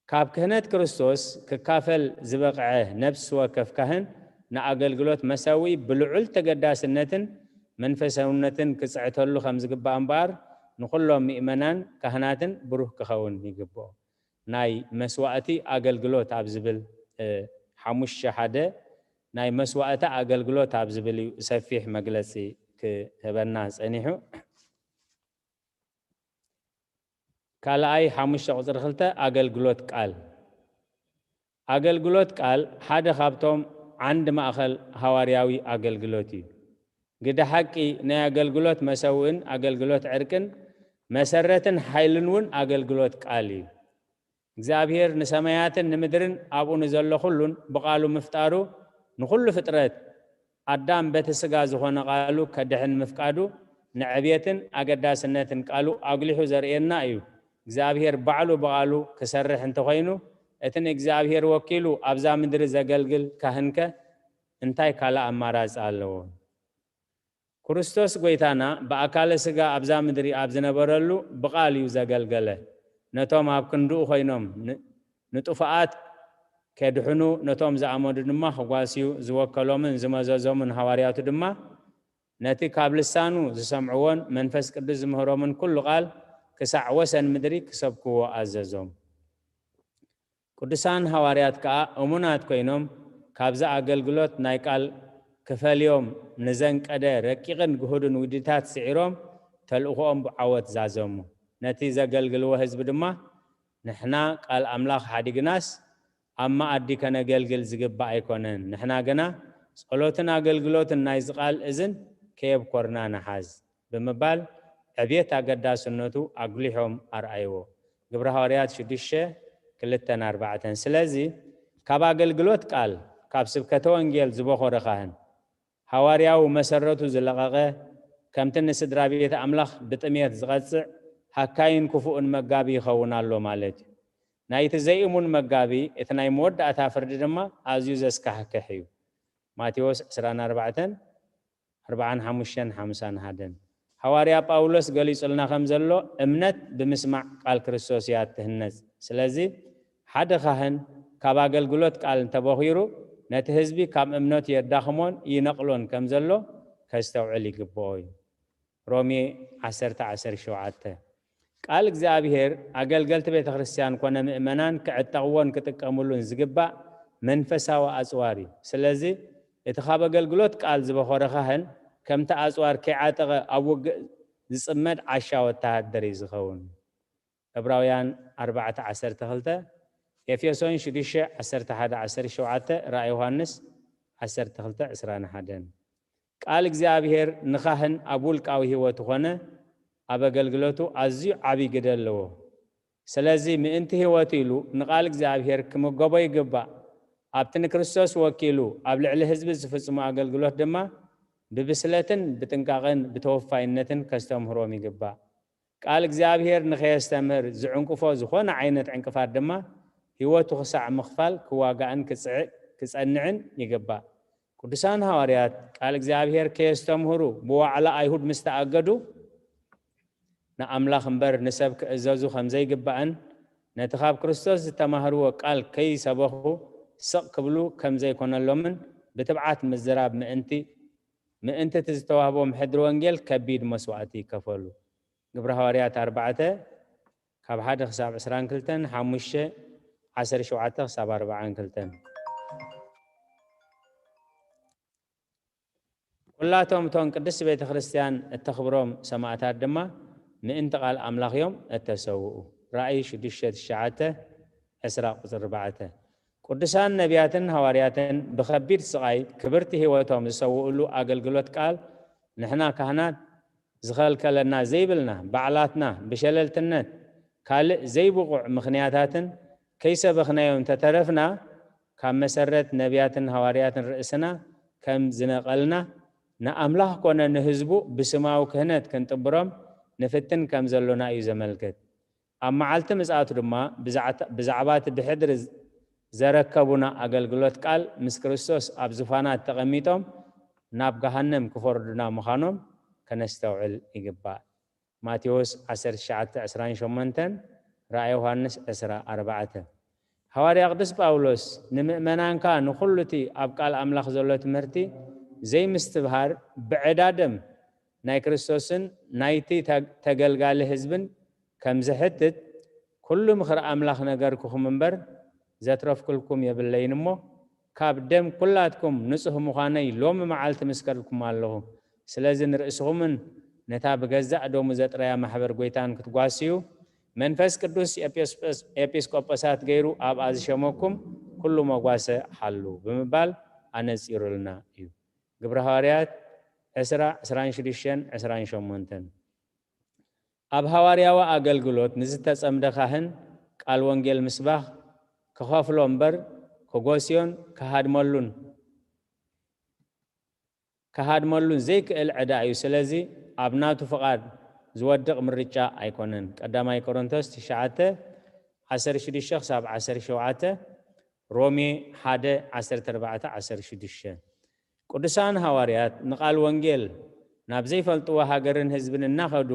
ካብ ክህነት ክርስቶስ ክካፈል ዝበቕዐ ነፍሲ ወከፍ ካህን ንኣገልግሎት መሰውኢ ብልዑል ተገዳስነትን መንፈሳውነትን ክጽዕተሉ ከም ዝግባእ እምበኣር፣ ንኹሎም ምእመናን ካህናትን ብሩህ ክኸውን ይግብኦ። ናይ መስዋእቲ ኣገልግሎት ኣብ ዝብል፣ እ፣ ሓሙሽተ ሓደ ናይ መስዋእቲ ኣገልግሎት ኣብ ዝብል እዩ ሰፊሕ መግለጺ ክህበና ጸኒሑ። ካልኣይ ሓሙሽተ ቁጽሪ ክልተ ኣገልግሎት ቃል። ኣገልግሎት ቃል ሓደ ካብቶም ዓንዲ ማእከል ሃዋርያዊ ኣገልግሎት እዩ። ግደ ሓቂ ናይ ኣገልግሎት መሰውእን ኣገልግሎት ዕርቅን መሰረትን ሓይልን እውን ኣገልግሎት ቃል እዩ። እግዚኣብሔር ንሰማያትን ንምድርን ኣብኡ ንዘሎ ኩሉን ብቃሉ ምፍጣሩ ንኩሉ ፍጥረት ኣዳም በቲ ስጋ ዝኾነ ቃሉ ከድሕን ምፍቃዱ ንዕብየትን ኣገዳስነትን ቃሉ ኣጉሊሑ ዘርእየና እዩ። እግዚኣብሔር ባዕሉ ብቃሉ ክሰርሕ እንተኾይኑ እቲ ንእግዚኣብሔር ወኪሉ ኣብዛ ምድሪ ዘገልግል ካህንከ እንታይ ካልእ ኣማራጺ ኣለዎ? ክርስቶስ ጐይታና ብኣካለ ሥጋ ኣብዛ ምድሪ ኣብ ዝነበረሉ ብቓል እዩ ዘገልገለ። ነቶም ኣብ ክንድኡ ኾይኖም ን-፣ ንጥፉኣት ኬድሕኑ፣ ነቶም ዝኣመኑ ድማ ክጓስዩ ዝወከሎምን ዝመዘዞምን ሃዋርያቱ ድማ፣ ነቲ ካብ ልሳኑ ዝሰምዕዎን መንፈስ ቅዱስ ዝምህሮምን ኩሉ ቃል ክሳዕ ወሰን ምድሪ ክሰብክዎ ኣዘዞም። ቅዱሳን ሃዋርያት ከኣ እሙናት ኮይኖም፣ ካብዚ ኣገልግሎት ናይ ቃል ክፈልዮም ንዘንቀደ ረቂቕን ግሁድን ውዲታት ስዒሮም፣ ተልእኾኦም ብዓወት ዛዘሙ። ነቲ ዘገልግልዎ ህዝቢ ድማ፣ ንሕና ቃል ኣምላኽ ሓዲግናስ፣ ኣብ መኣዲ ከነገልግል ዝግባእ ኣይኮነን። ንሕና ግና ጸሎትን ኣገልግሎትን ናይዚ ቃል እዝን ከየብኮርና ንሓዝ። ብምባል ዕብየት ኣገዳስነቱ ኣጉሊሖም ኣርኣይዎ። ግብረ ሃዋርያት ሽዱሽተ፣ ክልተን ኣርባዕተን። ስለዚ፣ ካብ ኣገልግሎት ቃል፣ ካብ ስብከተ ወንጌል ዝበኾረ ካህን፣ ሃዋርያዊ መሰረቱ ዝለቐቐ፣ ከምቲ ንስድራ ቤት ኣምላኽ ብጥሜት ዝቐጽዕ፣ ሃካይን ክፉእን መጋቢ ይኸውን ኣሎ ማለት እዩ። ናይቲ ዘይእሙን መጋቢ፣ እቲ ናይ መወዳእታ ፍርዲ ድማ ኣዝዩ ዘስካሕክሕ እዩ። ማቴዎስ ዕስራን ኣርባዕተን፣ ኣርባዓን ሓሙሽተን ሓምሳን ሓደን። ሃዋርያ ጳውሎስ ገሊጹልና ከም ዘሎ፣ እምነት ብምስማዕ ቃል ክርስቶስ እያ እትህነጽ። ስለዚ፣ ሓደ ካህን ካብ ኣገልግሎት ቃል እንተበኺሩ፣ ነቲ ህዝቢ ካብ እምነቱ የዳኽሞን ይነቕሎን ከም ዘሎ ከስተውዕል ይግብኦ እዩ። ሮሜ ዓሰርተ ዓሰርተ ሸውዓተ። ቃል እግዚኣብሔር ኣገልገልቲ ቤተ ክርስቲያን ኮነ ምእመናን ክዕጠቕዎን ክጥቀምሉን ዝግባእ መንፈሳዊ ኣጽዋር እዩ። ስለዚ፣ እቲ ካብ ኣገልግሎት ቃል ዝበኾረ ካህን፣ ከምቲ ኣጽዋር ከይዓጠቐ ኣብ ውግእ ዝጽመድ ዓሻ ወተሃደር እዩ ዝኸውን። ዕብራውያን ኣርባዕተ ዓሰርተ ክልተ፣ ኤፌሶን ሽዱሽተ ዓሰርተ ሓደ ዓሰርተ ሸውዓተ፣ ራእይ ዮሃንስ ዓሰርተ ክልተ ዕስራን ሓደን። ቃል እግዚኣብሔር ንኻህን ኣብ ውልቃዊ ህይወቱ ኾነ ኣብ ኣገልግሎቱ ኣዝዩ ዓቢ ግደ ኣለዎ። ስለዚ ምእንቲ ህይወቱ ኢሉ ንቃል እግዚኣብሔር ክምገቦ ይግባእ። ኣብቲ ንክርስቶስ ወኪሉ ኣብ ልዕሊ ህዝቢ ዝፍጽሞ ኣገልግሎት ድማ ብብስለትን ብጥንቃቐን ብተወፋይነትን ከስተምህሮም ይግባእ። ቃል እግዚኣብሔር ንኸየስተምህር ዝዕንቅፎ ዝኾነ ዓይነት ዕንቅፋት ድማ ህይወቱ ክሳዕ ምኽፋል ክዋጋእን ክጽዕ-፣ ክጸንዕን ይግባእ። ቅዱሳን ሃዋርያት ቃል እግዚኣብሔር ከየስተምህሩ ብዋዕላ ኣይሁድ ምስ ተኣገዱ፣ ንኣምላኽ እምበር ንሰብ ክእዘዙ ከም ዘይግባእን፣ ነቲ ካብ ክርስቶስ ዝተማህርዎ ቃል ከይሰበኹ ስቕ ክብሉ ከም ዘይኮነሎምን ብትብዓት ምዝራብ ምእንቲ፣ ምእንቲ እቲ ዝተዋህቦም ሕድሪ ወንጌል ከቢድ መስዋእቲ ከፈሉ። ግብረ ሃዋርያት ኣርባዕተ ካብ ሓደ ክሳብ ዕስራን ክልተን፣ ሓሙሽተ ዓሰርተ ሸውዓተ ክሳብ ኣርባዓን ክልተን። ኩላቶም እቶም ቅድስቲ ቤተ ክርስቲያን እተኽብሮም ሰማእታት ድማ ምእንቲ ቃል ኣምላኽ እዮም እተሰውኡ። ራእይ ሽዱሽተ ትሽዓተ፣ ዕስራ ቁጽሪ ኣርባዕተ። ቅዱሳን ነቢያትን ሃዋርያትን ብኸቢድ ስቓይ ክብርቲ ህይወቶም ዝሰውኡሉ ኣገልግሎት ቃል ንሕና ካህናት ዝኸልከለና ዘይብልና ባዕላትና ብሸለልትነት ካልእ ዘይብቑዕ ምኽንያታትን ከይሰበኽናዮ እንተተረፍና፣ ካብ መሰረት ነቢያትን ሃዋርያትን ርእስና ከም ዝነቐልና፣ ንኣምላኽ ኮነ ንህዝቡ ብስማዊ ክህነት ክንጥብሮም ንፍትን ከም ዘሎና እዩ ዘመልክት። ኣብ መዓልቲ ምጽኣቱ ድማ ብዛዕታ-፣ ብዛዕባ እቲ ብሕድሪ ዘረከቡና ኣገልግሎት ቃል ምስ ክርስቶስ ኣብ ዙፋናት ተቐሚጦም ናብ ገሃነም ክፈርዱና ምዃኖም ከነስተውዕል ይግባእ። ማቴዎስ ዓሰርተ ትሽዓተ ዕስራን ሸሞንተን፣ ራእይ ዮሃንስ ዕስራ ኣርባዕተ። ሃዋርያ ቅዱስ ጳውሎስ ንምእመናንካ ንኹሉ እቲ ኣብ ቃል ኣምላኽ ዘሎ ትምህርቲ ዘይምስትብሃር ብዕዳ ደም ናይ ክርስቶስን ናይቲ ተ-፣ ተገልጋሊ ህዝብን ከም ዝሕትት፣ ኩሉ ምኽሪ ኣምላኽ ነገርኩኹም እምበር ዘትረፍኩልኩም የብለይን እሞ፣ ካብ ደም ኩላትኩም ንጹህ ምዃነይ ሎሚ መዓልቲ ምስከርኩም ኣለኹ። ስለዚ ንርእስኹምን ነታ ብገዛእ ደሙ ዘጥረያ ማሕበር ጐይታን ክትጓስዩ፣ መንፈስ ቅዱስ ኤጲስቆስ-፣ ኤጲስቆጶሳት ገይሩ ኣብኣ ዝሸመኩም ኩሉ መጓሰ ሓሉ ብምባል ኣነጺሩልና እዩ። ግብረ ሃዋርያት ዕስራ፣ ዕስራን ሽዱሽተን፣ ዕስራን ሸሞንተን። ኣብ ሃዋርያዊ ኣገልግሎት ንዝተጸምደ ካህን ቃል ወንጌል ምስባኽ ክኸፍሎ እምበር ክጎስዮን ክሃድመሉን፣ ክሃድመሉን ዘይክእል ዕዳ እዩ። ስለዚ ኣብ ናቱ ፍቓድ ዝወድቕ ምርጫ ኣይኮነን። ቀዳማይ ቆሮንቶስ ትሽዓተ፣ ዓሰርተ ሽዱሽተ ክሳብ ዓሰርተ ሸውዓተ፣ ሮሜ ሓደ፣ ዓሰርተ ኣርባዕተ፣ ዓሰርተ ሽዱሽተ። ቅዱሳን ሃዋርያት ንቃል ወንጌል ናብ ዘይፈልጥዎ ሃገርን ህዝብን እናኸዱ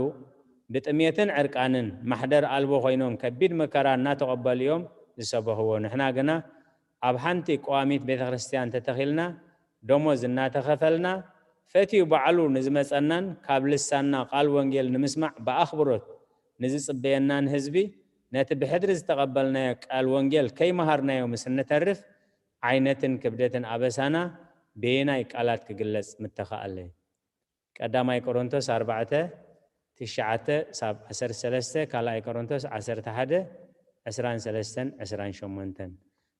ብጥሜትን ዕርቃንን ማሕደር ኣልቦ ኮይኖም ከቢድ መከራ እናተቐበሉ እዮም ዝሰበኽዎ። ንሕና ግና ኣብ ሓንቲ ቀዋሚት ቤተ ክርስቲያን ተተኺልና ደሞዝ እናተኸፈልና ፈትዩ ባዕሉ ንዝመጸናን ካብ ልሳንና ቃል ወንጌል ንምስማዕ ብኣኽብሮት ንዝጽበየናን ህዝቢ ነቲ ብሕድሪ ዝተቐበልናዮ ቃል ወንጌል ከይመሃርናዮ ምስ እንተርፍ ዓይነትን ክብደትን ኣበሳና በየናይ ቃላት ክግለጽ ምተኻእለ? ቀዳማይ ቆሮንቶስ ኣርባዕተ ትሽዓተ ሳብ ዓሰርተ ሰለስተ፣ ካልኣይ ቆሮንቶስ ዓሰርተ ሓደ ዕስራን ሰለስተን ዕስራን ሸሞንተን።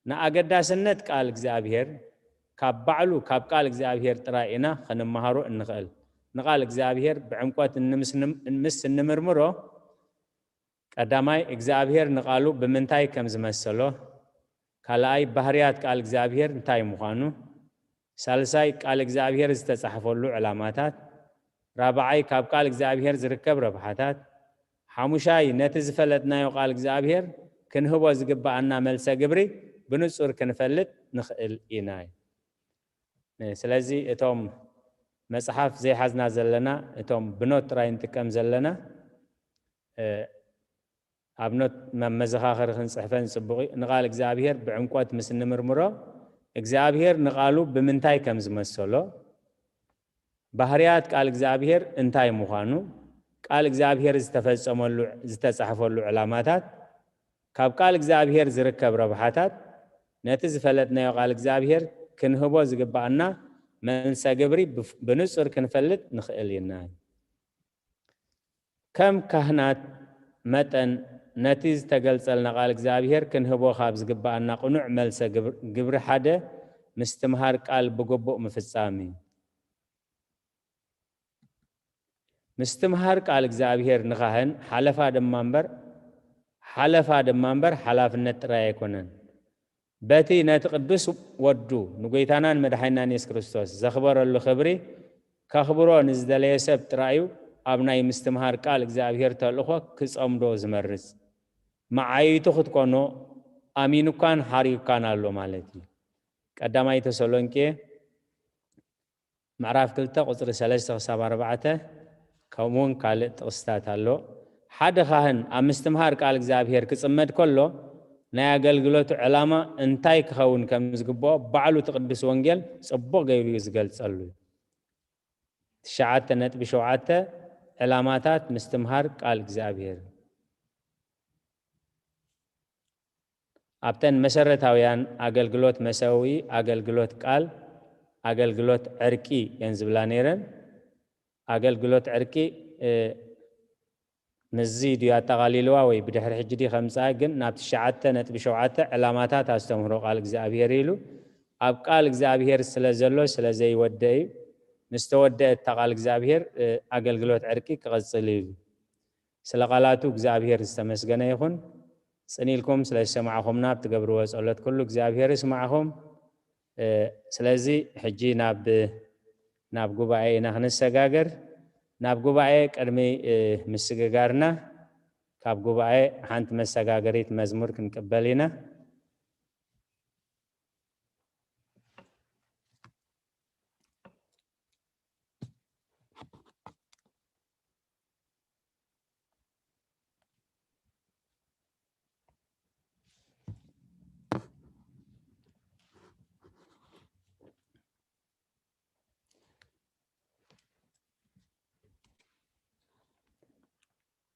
ንኣገዳስነት ቃል እግዚኣብሔር ካብ ባዕሉ ካብ ቃል እግዚኣብሔር ጥራይ ኢና ክንመሃሮ እንኽእል። ንቃል እግዚኣብሔር ብዕምቆት እንምስ-፣ ምስ እንምርምሮ፣ ቀዳማይ እግዚኣብሔር ንቃሉ ብምንታይ ከም ዝመሰሎ፣ ካልኣይ ባህርያት ቃል እግዚኣብሔር እንታይ ምዃኑ፣ ሳልሳይ ቃል እግዚኣብሔር ዝተጻሕፈሉ ዕላማታት፣ ራብዓይ ካብ ቃል እግዚኣብሔር ዝርከብ ረብሓታት፣ ሓሙሻይ ነቲ ዝፈለጥናዮ ቃል እግዚኣብሔር ክንህቦ ዝግብኣና መልሰ ግብሪ ብንጹር ክንፈልጥ ንኽእል ኢና። ስለዚ እቶም መጽሓፍ ዘይሓዝና ዘለና፣ እቶም ብኖት ጥራይ ንጥቀም ዘለና፣ እ፣ ኣብ ኖት መ-፣ መዘኻኸሪ ክንጽሕፈን ጽቡቕ እዩ። ንቃል እግዚኣብሔር ብዕምቆት ምስ እንምርምሮ፣ እግዚኣብሔር ንቃሉ ብምንታይ ከም ዝመሰሎ፣ ባህርያት ቃል እግዚኣብሔር እንታይ ምዃኑ፣ ቃል እግዚኣብሔር ዝተፈጸመሉ፣ ዝተጻሕፈሉ ዕላማታት፣ ካብ ቃል እግዚኣብሔር ዝርከብ ረብሓታት፣ ነቲ ዝፈለጥናዮ ቃል እግዚኣብሔር ክንህቦ ዝግብኣና መልሰ ግብሪ ብፍ-፣ ብንጹር ክንፈልጥ ንኽእል ኢና። ከም ካህናት መጠን፣ ነቲ ዝተገልጸልና ቃል እግዚኣብሔር ክንህቦ ካብ ዝግብኣና ቅኑዕ መልሰ ግብር-፣ ግብሪ ሓደ ምስትምሃር ቃል ብግቡእ ምፍጻም እዩ። ምስትምሃር ቃል እግዚኣብሔር ንኻህን ሓለፋ ድማ እምበር፣ ሓለፋ ድማ እምበር ሓላፍነት ጥራይ ኣይኮነን። በቲ ነቲ ቅዱስ ወዱ ንጎይታናን መድሓኒናን የሱስ ክርስቶስ ዘኽበረሉ ክብሪ ከኽብሮ ንዝደለየ ሰብ ጥራዩ ኣብ ናይ ምስትምሃር ቃል እግዚኣብሔር ተልእኾ ክጸምዶ ዝመርጽ። መዓይይቱ ክትኮኖ ኣሚኑካን ሓርዩካን ኣሎ ማለት እዩ። ቀዳማይ ተሰሎንቄ ምዕራፍ ክልተ ቁጽሪ ሰለስተ ክሳብ ኣርባዕተ፣ ከምኡ እውን ካልእ ጥቕስታት ኣሎ። ሓደ ካህን ኣብ ምስትምሃር ቃል እግዚኣብሔር ክጽመድ ከሎ፣ ናይ ኣገልግሎቱ ዕላማ እንታይ ክኸውን ከም ዝግብኦ ባዕሉ እቲ ቅዱስ ወንጌል ጽቡቕ ገይሩ እዩ ዝገልጸሉ። ትሽዓተ ነጥቢ ሸውዓተ፣ ዕላማታት ምስትምሃር ቃል እግዚኣብሔር። ኣብተን መሰረታውያን ኣገልግሎት መሰውኢ፣ ኣገልግሎት ቃል፣ ኣገልግሎት ዕርቂ እየን ዝብላ ነይረን። ኣገልግሎት ዕርቂ፣ እ፣ ምስዚ ድዩ ኣጠቓሊልዋ ወይ ብድሕሪ ሕጂ ድዩ ከምጽኣ? ግን ናብ ትሽዓተ ነጥቢ ሸውዓተ ዕላማታት ኣስተምህሮ ቃል እግዚኣብሔር ኢሉ፣ ኣብ ቃል እግዚኣብሔር ስለ ዘሎ ስለ ዘይወደ እዩ። ምስ ተወደአ እታ ቃል እግዚኣብሔር፣ እ፣ ኣገልግሎት ዕርቂ ክቐጽል እዩ። ስለ ቃላቱ እግዚኣብሔር ዝተመስገነ ይኹን። ጽን ኢልኩም ስለ ዝሰማዕኹምና፣ ኣብ ትገብርዎ ጸሎት ኩሉ እግዚኣብሔር ይስማዕኹም። እ፣ ስለዚ ሕጂ ናብ፣ ናብ ጉባኤ ኢና ክንሰጋገር። ናብ ጉባኤ ቅድሚ፣ እ፣ ምስግጋርና፣ ካብ ጉባኤ ሓንቲ መሰጋገሪት መዝሙር ክንቅበል ኢና።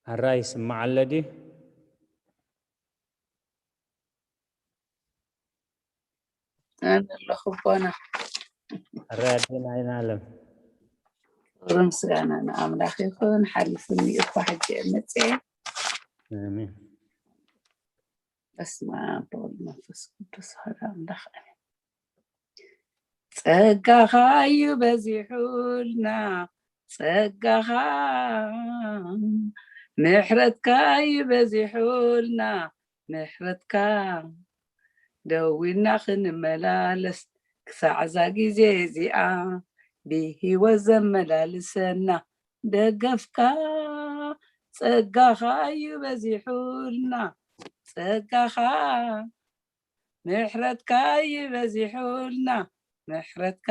ኣራይ ይስማዕ ኣሎ ድዩ? ኣነ ኣለኹ ኣቦና። ኣራይ ኣዴና ኣይናለም። ክብሪ ምስጋና ንኣምላኽ ይኹን። ሓሊፉኒ እኳ ሕጂ እየ መጽኤ። ኣሜን። በስመ ኣብ ወወልድ ወመንፈስ ቅዱስ ሓደ ኣምላኽ ኣሜን። ጸጋኻ እዩ በዚሑልና፣ ጸጋኻ፣ ምሕረትካ እዩ በዚሑልና፣ ምሕረትካ። ደው ኢልና ክንመላለስ ክሳዕ እዛ ግዜ እዚኣ፣ ብህይወት ዘመላልሰና ደገፍካ፣ ጸጋኻ እዩ በዚሑልና፣ ጸጋኻ። ምሕረትካ እዩ በዚሑልና፣ ምሕረትካ።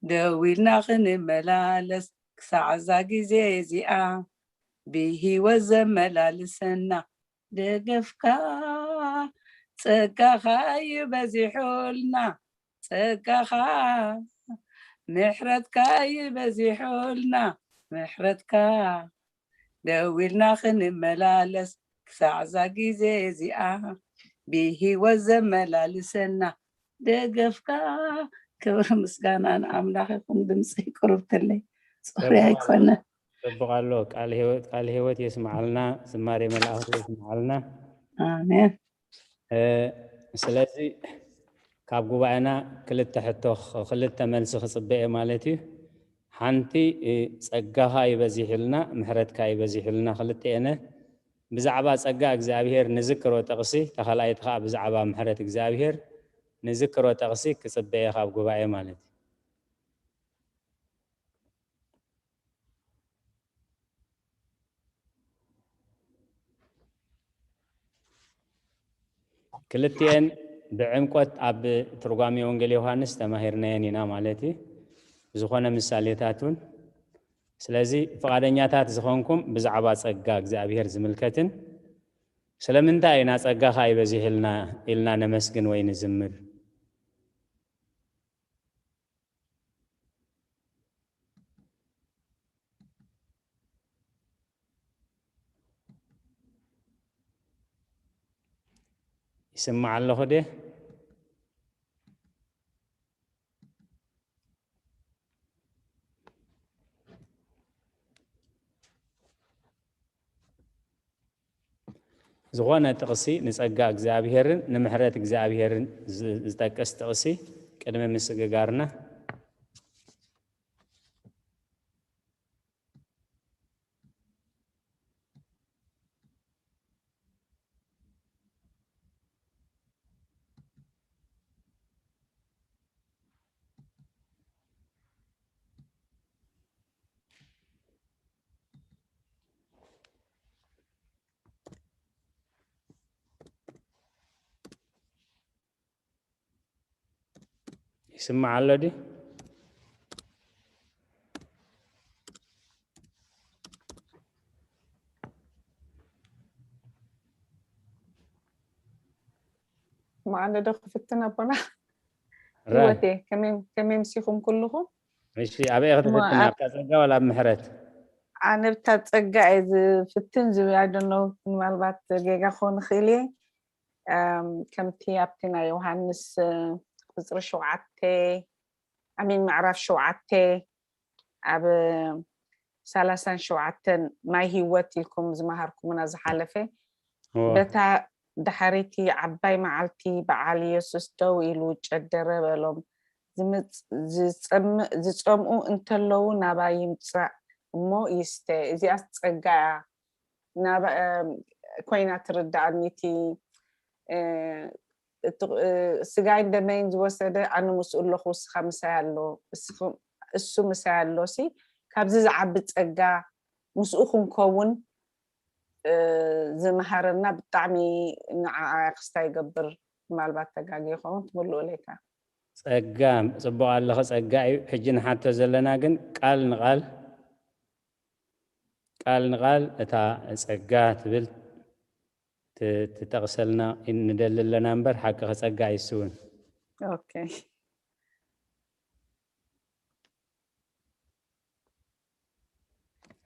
ደው ኢልና ክንመላለስ ክሳዕ እዛ ግዜ እዚኣ፣ ብህይወት ዘመላልሰና ደገፍካ። ጸጋኻ እዩ በዚሑልና፣ ጸጋኻ። ምሕረትካ እዩ በዚሑልና፣ ምሕረትካ። ደው ኢልና ክንመላለስ ክሳዕ እዛ ግዜ እዚኣ፣ ብህይወት ዘመላልሰና ደገፍካ። ክብሪ ምስጋና ንኣምላኽ ይኹን። ድምፂ ቁሩብ ተለይ፣ ጾሪ ጽቡቕ ኣሎ። ኣይኮነ። ጽቡቕ ኣሎ። ቃል ህይወት፣ ቃል ህይወት የስምዓልና፣ ዝማሬ መላእኽቲ የስምዓልና። ኣሜን። እ፣ ስለዚ ካብ ጉባኤና ክልተ ሕቶ፣ ክልተ መልሲ ክጽበ እየ ማለት እዩ። ሓንቲ፣ እ፣ ጸጋኻ ይበዚሕልና፣ ምሕረትካ ይበዚሕልና፣ ክልተ እየን። ብዛዕባ ጸጋ እግዚኣብሔር ንዝክሮ ጥቕሲ፣ እታ ካልኣይቲ ኸኣ ብዛዕባ ምሕረት እግዚኣብሔር ንዝክሮ ጥቕሲ ክጽበ እየ ካብ ጉባኤ ማለት እዩ። ክልቲኤን ብዕምቆት ኣብ ትርጓሜ ወንጌል ዮሃንስ ተማሂርናየን ኢና ማለት እዩ። ብዝኾነ ምሳሌታት እውን። ስለዚ ፍቓደኛታት ዝኾንኩም ብዛዕባ ጸጋ እግዚኣብሔር ዝምልከትን ስለምንታይ ኢና ጸጋኻ ይበዚሕልና ኢልና ነመስግን ወይ ንዝምር? ይስማዕ ኣለኹ ድየ? ዝኾነ ጥቕሲ ንጸጋ እግዚኣብሔርን ንምሕረት እግዚኣብሔርን ዝ-፣ ዝጠቅስ ጥቕሲ ቅድሚ ምስግጋርና። ይስማዕ ኣሎ ድዩ? ኣነ ዶ ክፍትን ኣቦና? ራይ ህይወቴ ከመይ ከመይ ምሲኹም ኩልኹም? እሺ፣ ኣበይ ክትፍትን? እሞ ኣብታ ጸጋ ዋላ ኣብ ምሕረት? ኣነ ብታ ጸጋ እየ ዝፍትን ዝብል፣ I don't know፣ ምናልባት ጌጋ ክኸውን ይኽእል እየ። እም፣ ከምቲ ኣብቲ ናይ ዮሃንስ እ፣ ቁጽሪ ሸውዓተ ኣሚን ምዕራፍ ሸውዓተ ኣብ ሰላሳን ሸውዓተን ማይ ህይወት ኢልኩም ዝመሃርኩምና ዝሓለፈ እዎ። በታ ድሓሪቲ ዓባይ መዓልቲ በዓል ኢየሱስ ደው ኢሉ ጨደረ በሎም። ዝምጽ- ዝጸም- ዝጸምኡ እንተለዉ ናባይ ይምጻእ እሞ ይስተ። እዚኣስ ጸጋ እያ። ናባ- እም፣ ኮይና ትርዳኣኒ። እቲ እ፣ እቲ እ፣ ስጋይን ደመይን ዝወሰደ ኣነ ምስኡ ኣለኹ፣ እስኻ ምሳይ ኣሎ፣ እስኹም- እሱ ምሳይ ኣሎ ሲ ካብዚ ዝዓቢ ጸጋ ምስኡ ክንከውን እ፣ ዝመሃረና ብጣዕሚ ንዓኣ ክስታ ይገብር። ምናልባት ተጋጊ ይኸውን ትምልኡ ለይካ። ጸጋ ጽቡቕ ኣለኸ፣ ጸጋ እዩ። ሕጂ ንሓቶ ዘለና ግን ቃል ንቓል ቃል ንቓል እታ ጸጋ ትብል ት- ትጠቕሰልና ንደሊ ኣለና እምበር ሓቂ ጸጋ ኣይስውን። ኦኬ።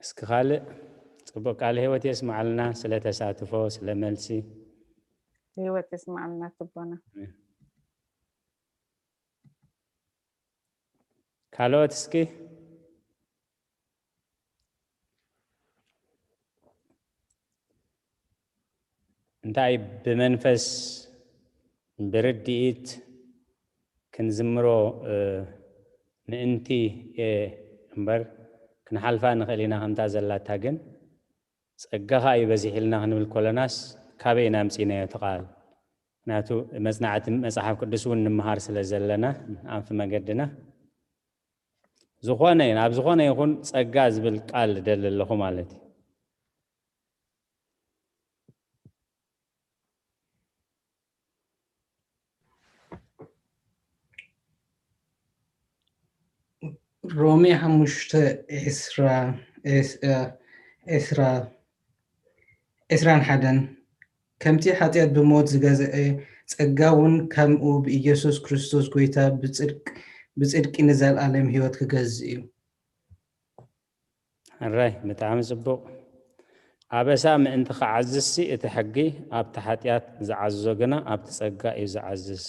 እስኪ ካልእ ጽቡቕ ቃል ህይወት የስማዓልና፣ ስለ ተሳትፎ፣ ስለ መልሲ። ህይወት የስማዓልና ትቦና። ካልኦት እስኪ። እንታይ ብመንፈስ ብርድኢት ክንዝምሮ እ፣ ምእንቲ እ፣ እምበር ክንሓልፋ ንኽእል ኢና። ከምታ ዘላታ ግን ጸጋኻ እዩ በዚሕልና ክንብል ኮለናስ ካበይ ኢና ኣምጺእናዮ እቲ ቃል? ምክንያቱ መጽናዕቲ መጽሓፍ ቅዱስ እውን ንምሃር ስለ ዘለና ኣንፊ መገድና ዝኾነ ይን ኣብ ዝኾነ ይኹን ጸጋ ዝብል ቃል ደሊ ኣለኹ ማለት እዩ። ሮሜ ሓሙሽተ ዕስራ ዕስ- እ፣ ዕስራ ዕስራን ሓደን ከምቲ ሓጢኣት ብሞት ዝገዝአ ጸጋ እውን ከምኡ ብኢየሱስ ክርስቶስ ጎይታ ብጽድቅ ብጽድቂ ንዘለኣለም ህይወት ክገዝእ እዩ። ሕራይ ብጣዕሚ ጽቡቕ። ኣበሳ ምእንቲ ክዓዝዝሲ እቲ ሕጊ ኣብቲ ሓጢኣት ዝዓዝዞ ግና ኣብቲ ጸጋ እዩ ዝዓዝዝ።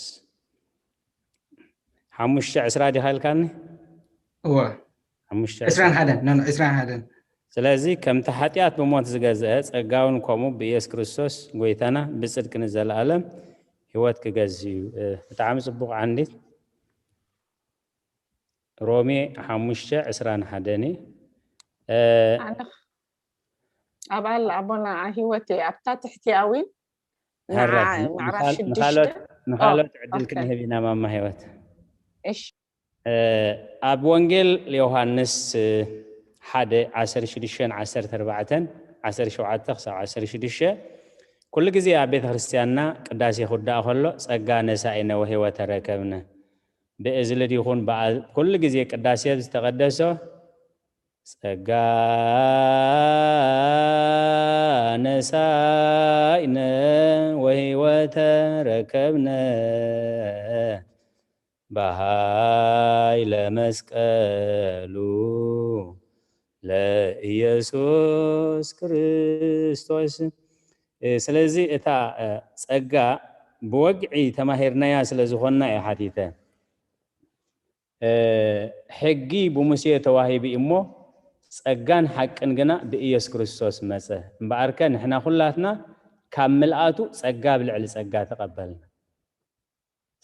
ሓሙሽተ ዕስራ ዲኻ ኢልካኒ? እወ ሓሙሽተ ዕስራን ሓደን ኖ ኖ ዕስራን ሓደን ስለዚ ከምቲ ሓጢኣት ብሞት ዝገዝአ ጸጋ እውን ከምኡ ብኢየሱስ ክርስቶስ ጎይታና ብጽድቂ ንዘለኣለም ህይወት ክገዝ እዩ። እ፣ ብጣዕሚ ጽቡቕ ዓንዲት። ሮሜ ሓሙሽተ ዕስራን ሓደን እዩ። እ፣ ኣነ ኣብ ኣላ ኣቦና ህይወት እየ ኣብታ ትሕቲኣዊ ሕራይ ምዕራፍ ንኻል- ሽዱሽተ ንኻልኦት ንኻልኦት ዕድል ኦኬ። ክንህብ ኢና ማማ ህይወት። እሺ እ፣ ኣብ ወንጌል ዮሃንስ እ፣ ሓደ ዓሰርተ ሽዱሽተን ዓሰርተ ኣርባዕተን ዓሰርተ ሸውዓተ ክሳብ ዓሰርተ ሽዱሽተ ኩሉ ግዜ ኣብ ቤተ ክርስቲያንና ቅዳሴ ክውዳእ ከሎ ጸጋ ነሳኢነ ወህይወተ ረከብነ ብእዝሊ ዲኹን በኣ- ኩሉ ግዜ ቅዳሴ ዝተቐደሶ ጸጋ ነሳኢነ ወህይወተ ረከብነ በሃይለ መስቀሉ ለኢየሱስ ክርስቶስ። እ፣ ስለዚ እታ እ፣ ጸጋ ብወግዒ ተማሂርናያ ስለ ዝኾንና እየ ሓቲተ። እ፣ ሕጊ ብሙሴ ተዋሂቡ እዩ እሞ ጸጋን ሓቅን ግና ብኢየሱስ ክርስቶስ መጸ። እምበኣርከ ንሕና ኩላትና ካብ ምልኣቱ ጸጋ ኣብ ልዕሊ ጸጋ ተቐበልና።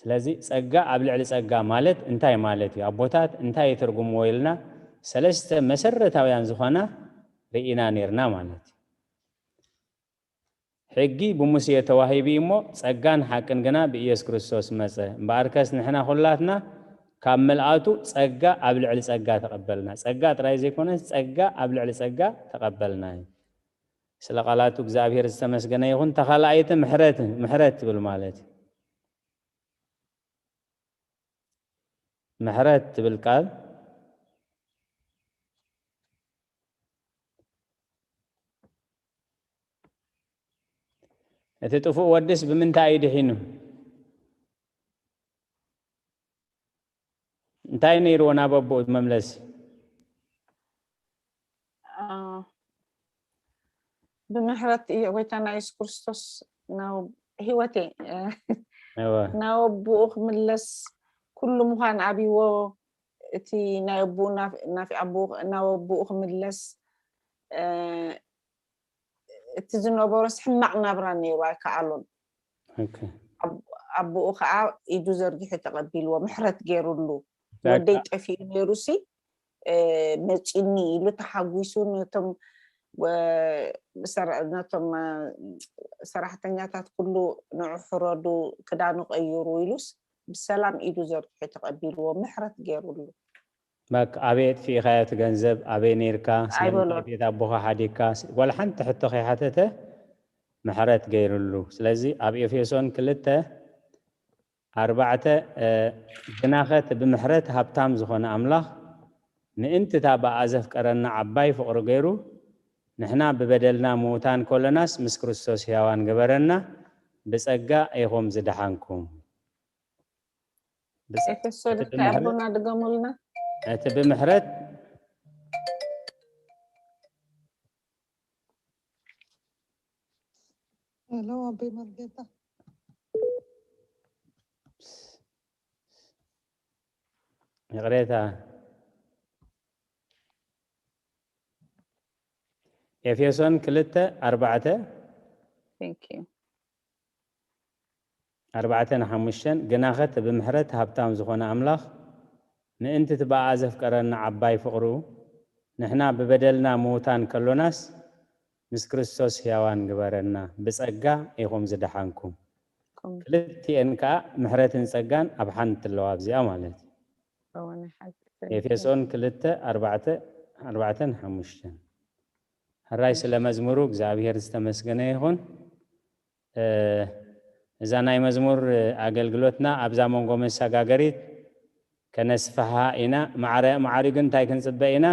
ስለዚ ጸጋ ኣብ ልዕሊ ጸጋ ማለት እንታይ ማለት እዩ? ኣቦታት እንታይ ይትርጉምዎ ኢልና ሰለስተ መሰረታውያን ዝኾና ርኢና ነርና ማለት እዩ። ሕጊ ብሙሴ ተዋሂቡ እዩ እሞ ጸጋን ሓቅን ግና ብኢየሱስ ክርስቶስ መጸ። እምበኣርከስ ንሕና ኩላትና ካብ ምልኣቱ ጸጋ ኣብ ልዕሊ ጸጋ ተቐበልና። ጸጋ ጥራይ ዘይኮነስ ጸጋ ኣብ ልዕሊ ጸጋ ተቐበልና እዩ። ስለ ቃላቱ እግዚኣብሔር ዝተመስገነ ይኹን። ተኻልኣይቲ ምሕረት ምሕረት ትብል ማለት እዩ። ምሕረት ትብል ቃል እቲ ጥፉእ ወድስ ብምንታይ እዩ ድሒኑ? እንታይ ነይርዎ ናብ ኣቦኡ መምለሲ? ብምህረት ጎይታና የሱስ ክርስቶስ ናብ ህይወቴ ናብ ኣቦኡ ክምለስ ኩሉ ምዃን ኣብይዎ። እቲ ናይ ኣቦኡ ናፊ ኣቦኡ ናብ ኣቦኡ ክምለስ እቲ ዝነበሮስ ሕማቕ ናብራ ነይሩ ኣይከኣሎን። ኣቦኡ ከዓ ኢዱ ዘርጊሑ ተቐቢልዎ ምሕረት ገይሩሉ። ወደይ ጠፊኡ ነይሩ ሲ መፂኒ ኢሉ ተሓጒሱ ነቶም ነቶም ሰራሕተኛታት ኩሉ ንዑ ሕረዱ ክዳኑ ቀይሩ ኢሉስ ብሰላም ኢዱ ዘርጊሑ ተቐቢልዎ ምሕረት ገይሩሉ። ኣበይ ኣጥፊእካዮ እቲ ገንዘብ ኣበይ ነይርካ ስለምንታይ ቤት ኣቦኻ ሓዲግካ ዋላ ሓንቲ ሕቶ ከይሓተተ ምሕረት ገይሩሉ። ስለዚ ኣብ ኤፌሶን ክልተ ኣርባዕተ ግናኸ እቲ ብምሕረት ሃብታም ዝኾነ ኣምላኽ ምእንቲ እታ ብኣ ዘፍቀረና ዓባይ ፍቕሩ ገይሩ ንሕና ብበደልና ምዉታን ከሎናስ ምስ ክርስቶስ ሕያዋን ገበረና ብጸጋ ኢኹም ዝደሓንኩም። ኤፌሶ ድክታይ ኣቦና ድገሙልና። እቲ ብምሕረት ሄሎ ኣቦይ መርጌታ ይቕሬታ ኤፌሶን ክልተ ኣርባዕተ Thank you። ኣርባዕተ ንሓሙሽተን ግናኸ እቲ ብምሕረት ሃብታም ዝኾነ ኣምላኽ ምእንቲ እቲ ብኣ ዘፍቀረና ዓባይ ፍቕሩ ንሕና ብበደልና ምዉታን ከሎናስ ምስ ክርስቶስ ሕያዋን ግበረና ብጸጋ ኢኹም ዝደሓንኩም። ክልቲኤን ከኣ ምሕረትን ጸጋን ኣብ ሓንቲ ኣለዋ ኣብዚኣ ማለት እዩ። ኤፌሶን ክልተ ኣርባዕተ ኣርባዕተን ሓሙሽተን ሕራይ ስለ መዝሙሩ እግዚኣብሔር ዝተመስገነ ይኹን። እዛ ናይ መዝሙር ኣገልግሎትና ኣብዛ መንጎ መሰጋገሪት ከነስፍሓ ኢና። ማዕረ ማዕሪጉ እንታይ ክንጽበ ኢና?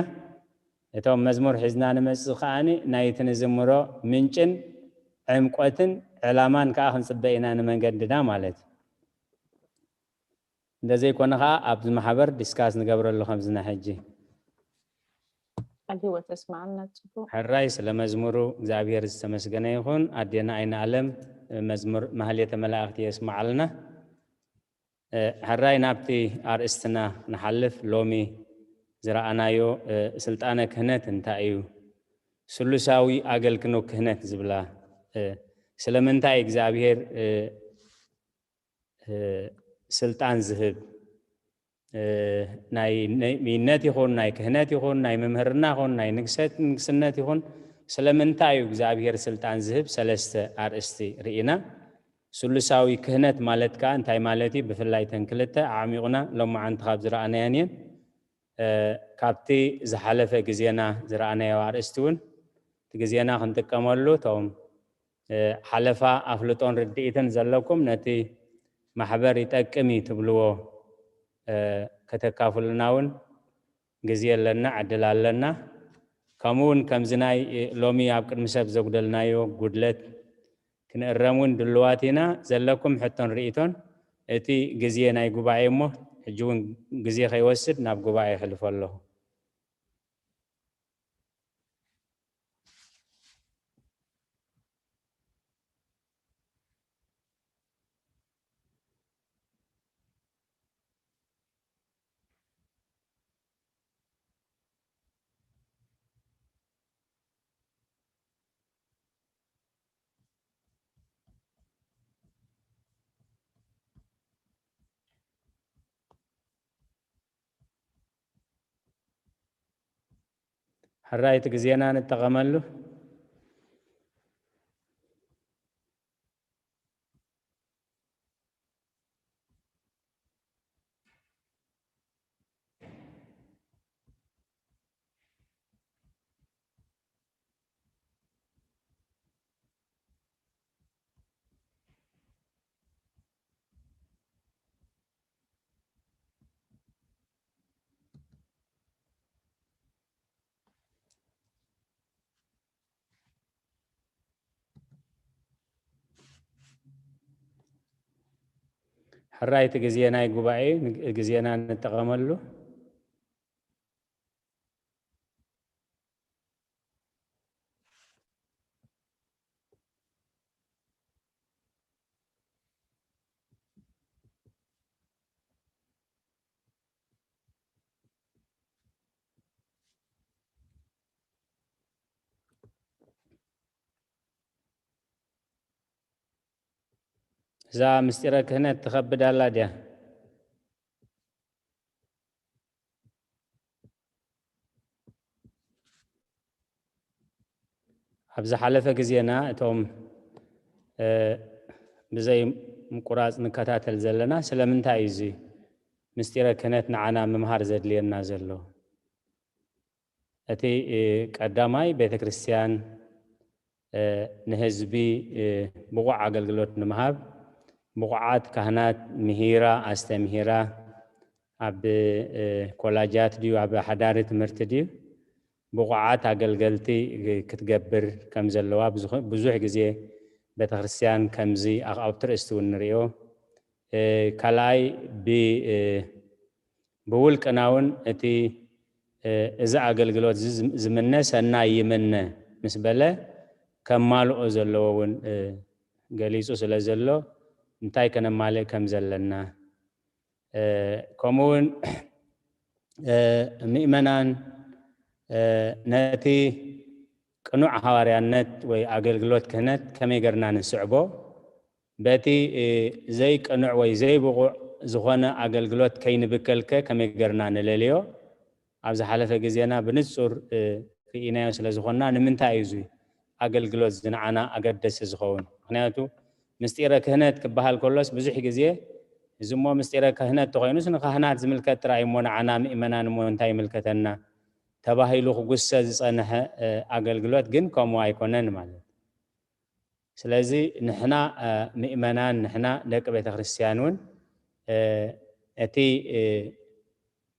እቶም መዝሙር ሒዝና ንመጽእ ከኣኒ ናይቲ ንዝምሮ ምንጭን ዕምቆትን ዕላማን ከኣ ክንጽበ ኢና ንመንገድና ማለት እዩ። እንተዘይኮነ ከዓ ኣብዚ ማሕበር ዲስካስ ንገብረሉ ከምዚ ናይ ሕጂ ቃል ህይወት የስማዓልና። ጽቡቅ። ሕራይ ስለ መዝሙሩ እግዚኣብሔር ዝተመስገነ ይኹን። ኣዴና ኣይነ ኣለም መዝሙር ማህሌተ መላእክቲ የስማዓልና። ሕራይ ናብቲ ኣርእስትና ንሓልፍ። ሎሚ ዝረኣናዮ ስልጣነ ክህነት እንታይ እዩ? ስሉሳዊ ኣገልግኖ ክህነት ዝብላ ስለምንታይ እግዚኣብሔር ስልጣን ዝህብ ናይ ነቢይነት ይኹን ናይ ክህነት ይኹን ናይ ምምህርና ይኹን ናይ ንግሰት ንግስነት ይኹን ስለምንታይ እዩ እግዚኣብሔር ስልጣን ዝህብ ሰለስተ ኣርእስቲ ርኢና። ስሉሳዊ ክህነት ማለት ከዓ እንታይ ማለት እዩ? ብፍላይ ተን ክልተ ኣዕሚቑና ሎማዓንቲ ካብ ዝረኣናየን እየን። ካብቲ ዝሓለፈ ግዜና ዝረኣናዮ ኣርእስቲ እውን እቲ ግዜና ክንጥቀመሉ እቶም ሓለፋ ኣፍልጦን ርድኢትን ዘለኩም ነቲ ማሕበር ይጠቅም እዩ ትብልዎ ከተካፍሉና እውን ግዜ ኣለና ዕድል ኣለና። ከምኡ እውን ከምዚ ናይ ሎሚ ኣብ ቅድሚ ሰብ ዘጉደልናዮ ጉድለት ክንእረም እውን ድልዋት ኢና። ዘለኩም ሕቶን ርኢቶን እቲ ግዜ ናይ ጉባኤ እሞ ሕጂ እውን ግዜ ከይወስድ ናብ ጉባኤ የሕልፎ ኣለኹ። ሕራይ እቲ ግዜና ንጠቐመሉ። ሕራይ እቲ ግዜ ናይ ጉባኤ ን-፣ ግዜና ንጠቐመሉ። እዛ ምስጢረ ክህነት ትኸብድ ኣላ ድያ? ኣብ ዝሓለፈ ግዜና እቶም፣ እ፣ ብዘይ ምቁራጽ ንከታተል ዘለና ስለምንታይ እዩ እዚ ምስጢረ ክህነት ንዓና ምምሃር ዘድልየና ዘሎ? እቲ፣ እ፣ ቀዳማይ ቤተ ክርስቲያን፣ እ፣ ንህዝቢ፣ እ፣ ብቑዕ ኣገልግሎት ንምሃብ ብቑዓት ካህናት ምሂራ፣ ኣስተምሂራ፣ ኣብ፣ እ፣ ኮላጃት ድዩ፣ ኣብ ሓዳሪ ትምህርቲ ድዩ፣ ብቑዓት ኣገልገልቲ ክትገብር ከም ዘለዋ ብዙ-፣ ብዙሕ ግዜ ቤተ ክርስቲያን ከምዚ ኣብ፣ ኣብ ትርእስቲ እውን ንሪኦ። እ፣ ካልኣይ ብ-፣ እ፣ ብውልቅና እውን እቲ፣ እ፣ እዚ ኣገልግሎት እዚ ዝም-፣ ዝምነ ሰናይ ይምነ ምስ በለ ከማልኦ ዘለዎ እውን፣ እ፣ ገሊጹ ስለ ዘሎ እንታይ ከነማልእ ከም ዘለና፣ እ፣ ከምኡ እውን፣ እ፣ ምእመናን፣ እ፣ ነቲ ቅኑዕ ሃዋርያነት ወይ ኣገልግሎት ክህነት ከመይ ገርና ንስዕቦ? በቲ፣ እ፣ ዘይቅኑዕ ወይ ዘይብቑዕ ዝኾነ ኣገልግሎት ከይንብከልከ ከመይ ገርና ንለልዮ? ኣብ ዝሓለፈ ግዜና ብንጹር፣ እ፣ ርኢናዮ ስለ ዝኾንና፣ ንምንታይ እዩ እዚ ኣገልግሎት እዚ ንዓና ኣገደሲ ዝኸውን? ምኽንያቱ ምስጢረ ክህነት ክበሃል ከሎስ ብዙሕ ግዜ እዚ እሞ ምስጢረ ክህነት ተኾይኑስ ንካህናት ዝምልከት ጥራይ እሞ ንዓና ምእመናን እሞ እንታይ ይምልከተና ተባሂሉ ክጉሰ ዝጸንሐ፣ እ፣ ኣገልግሎት ግን ከምኡ ኣይኮነን ማለት እዩ። ስለዚ ንሕና፣ እ፣ ምእመናን፣ ንሕና ደቂ ቤተ ክርስቲያን እውን፣ እ፣ እቲ፣ እ፣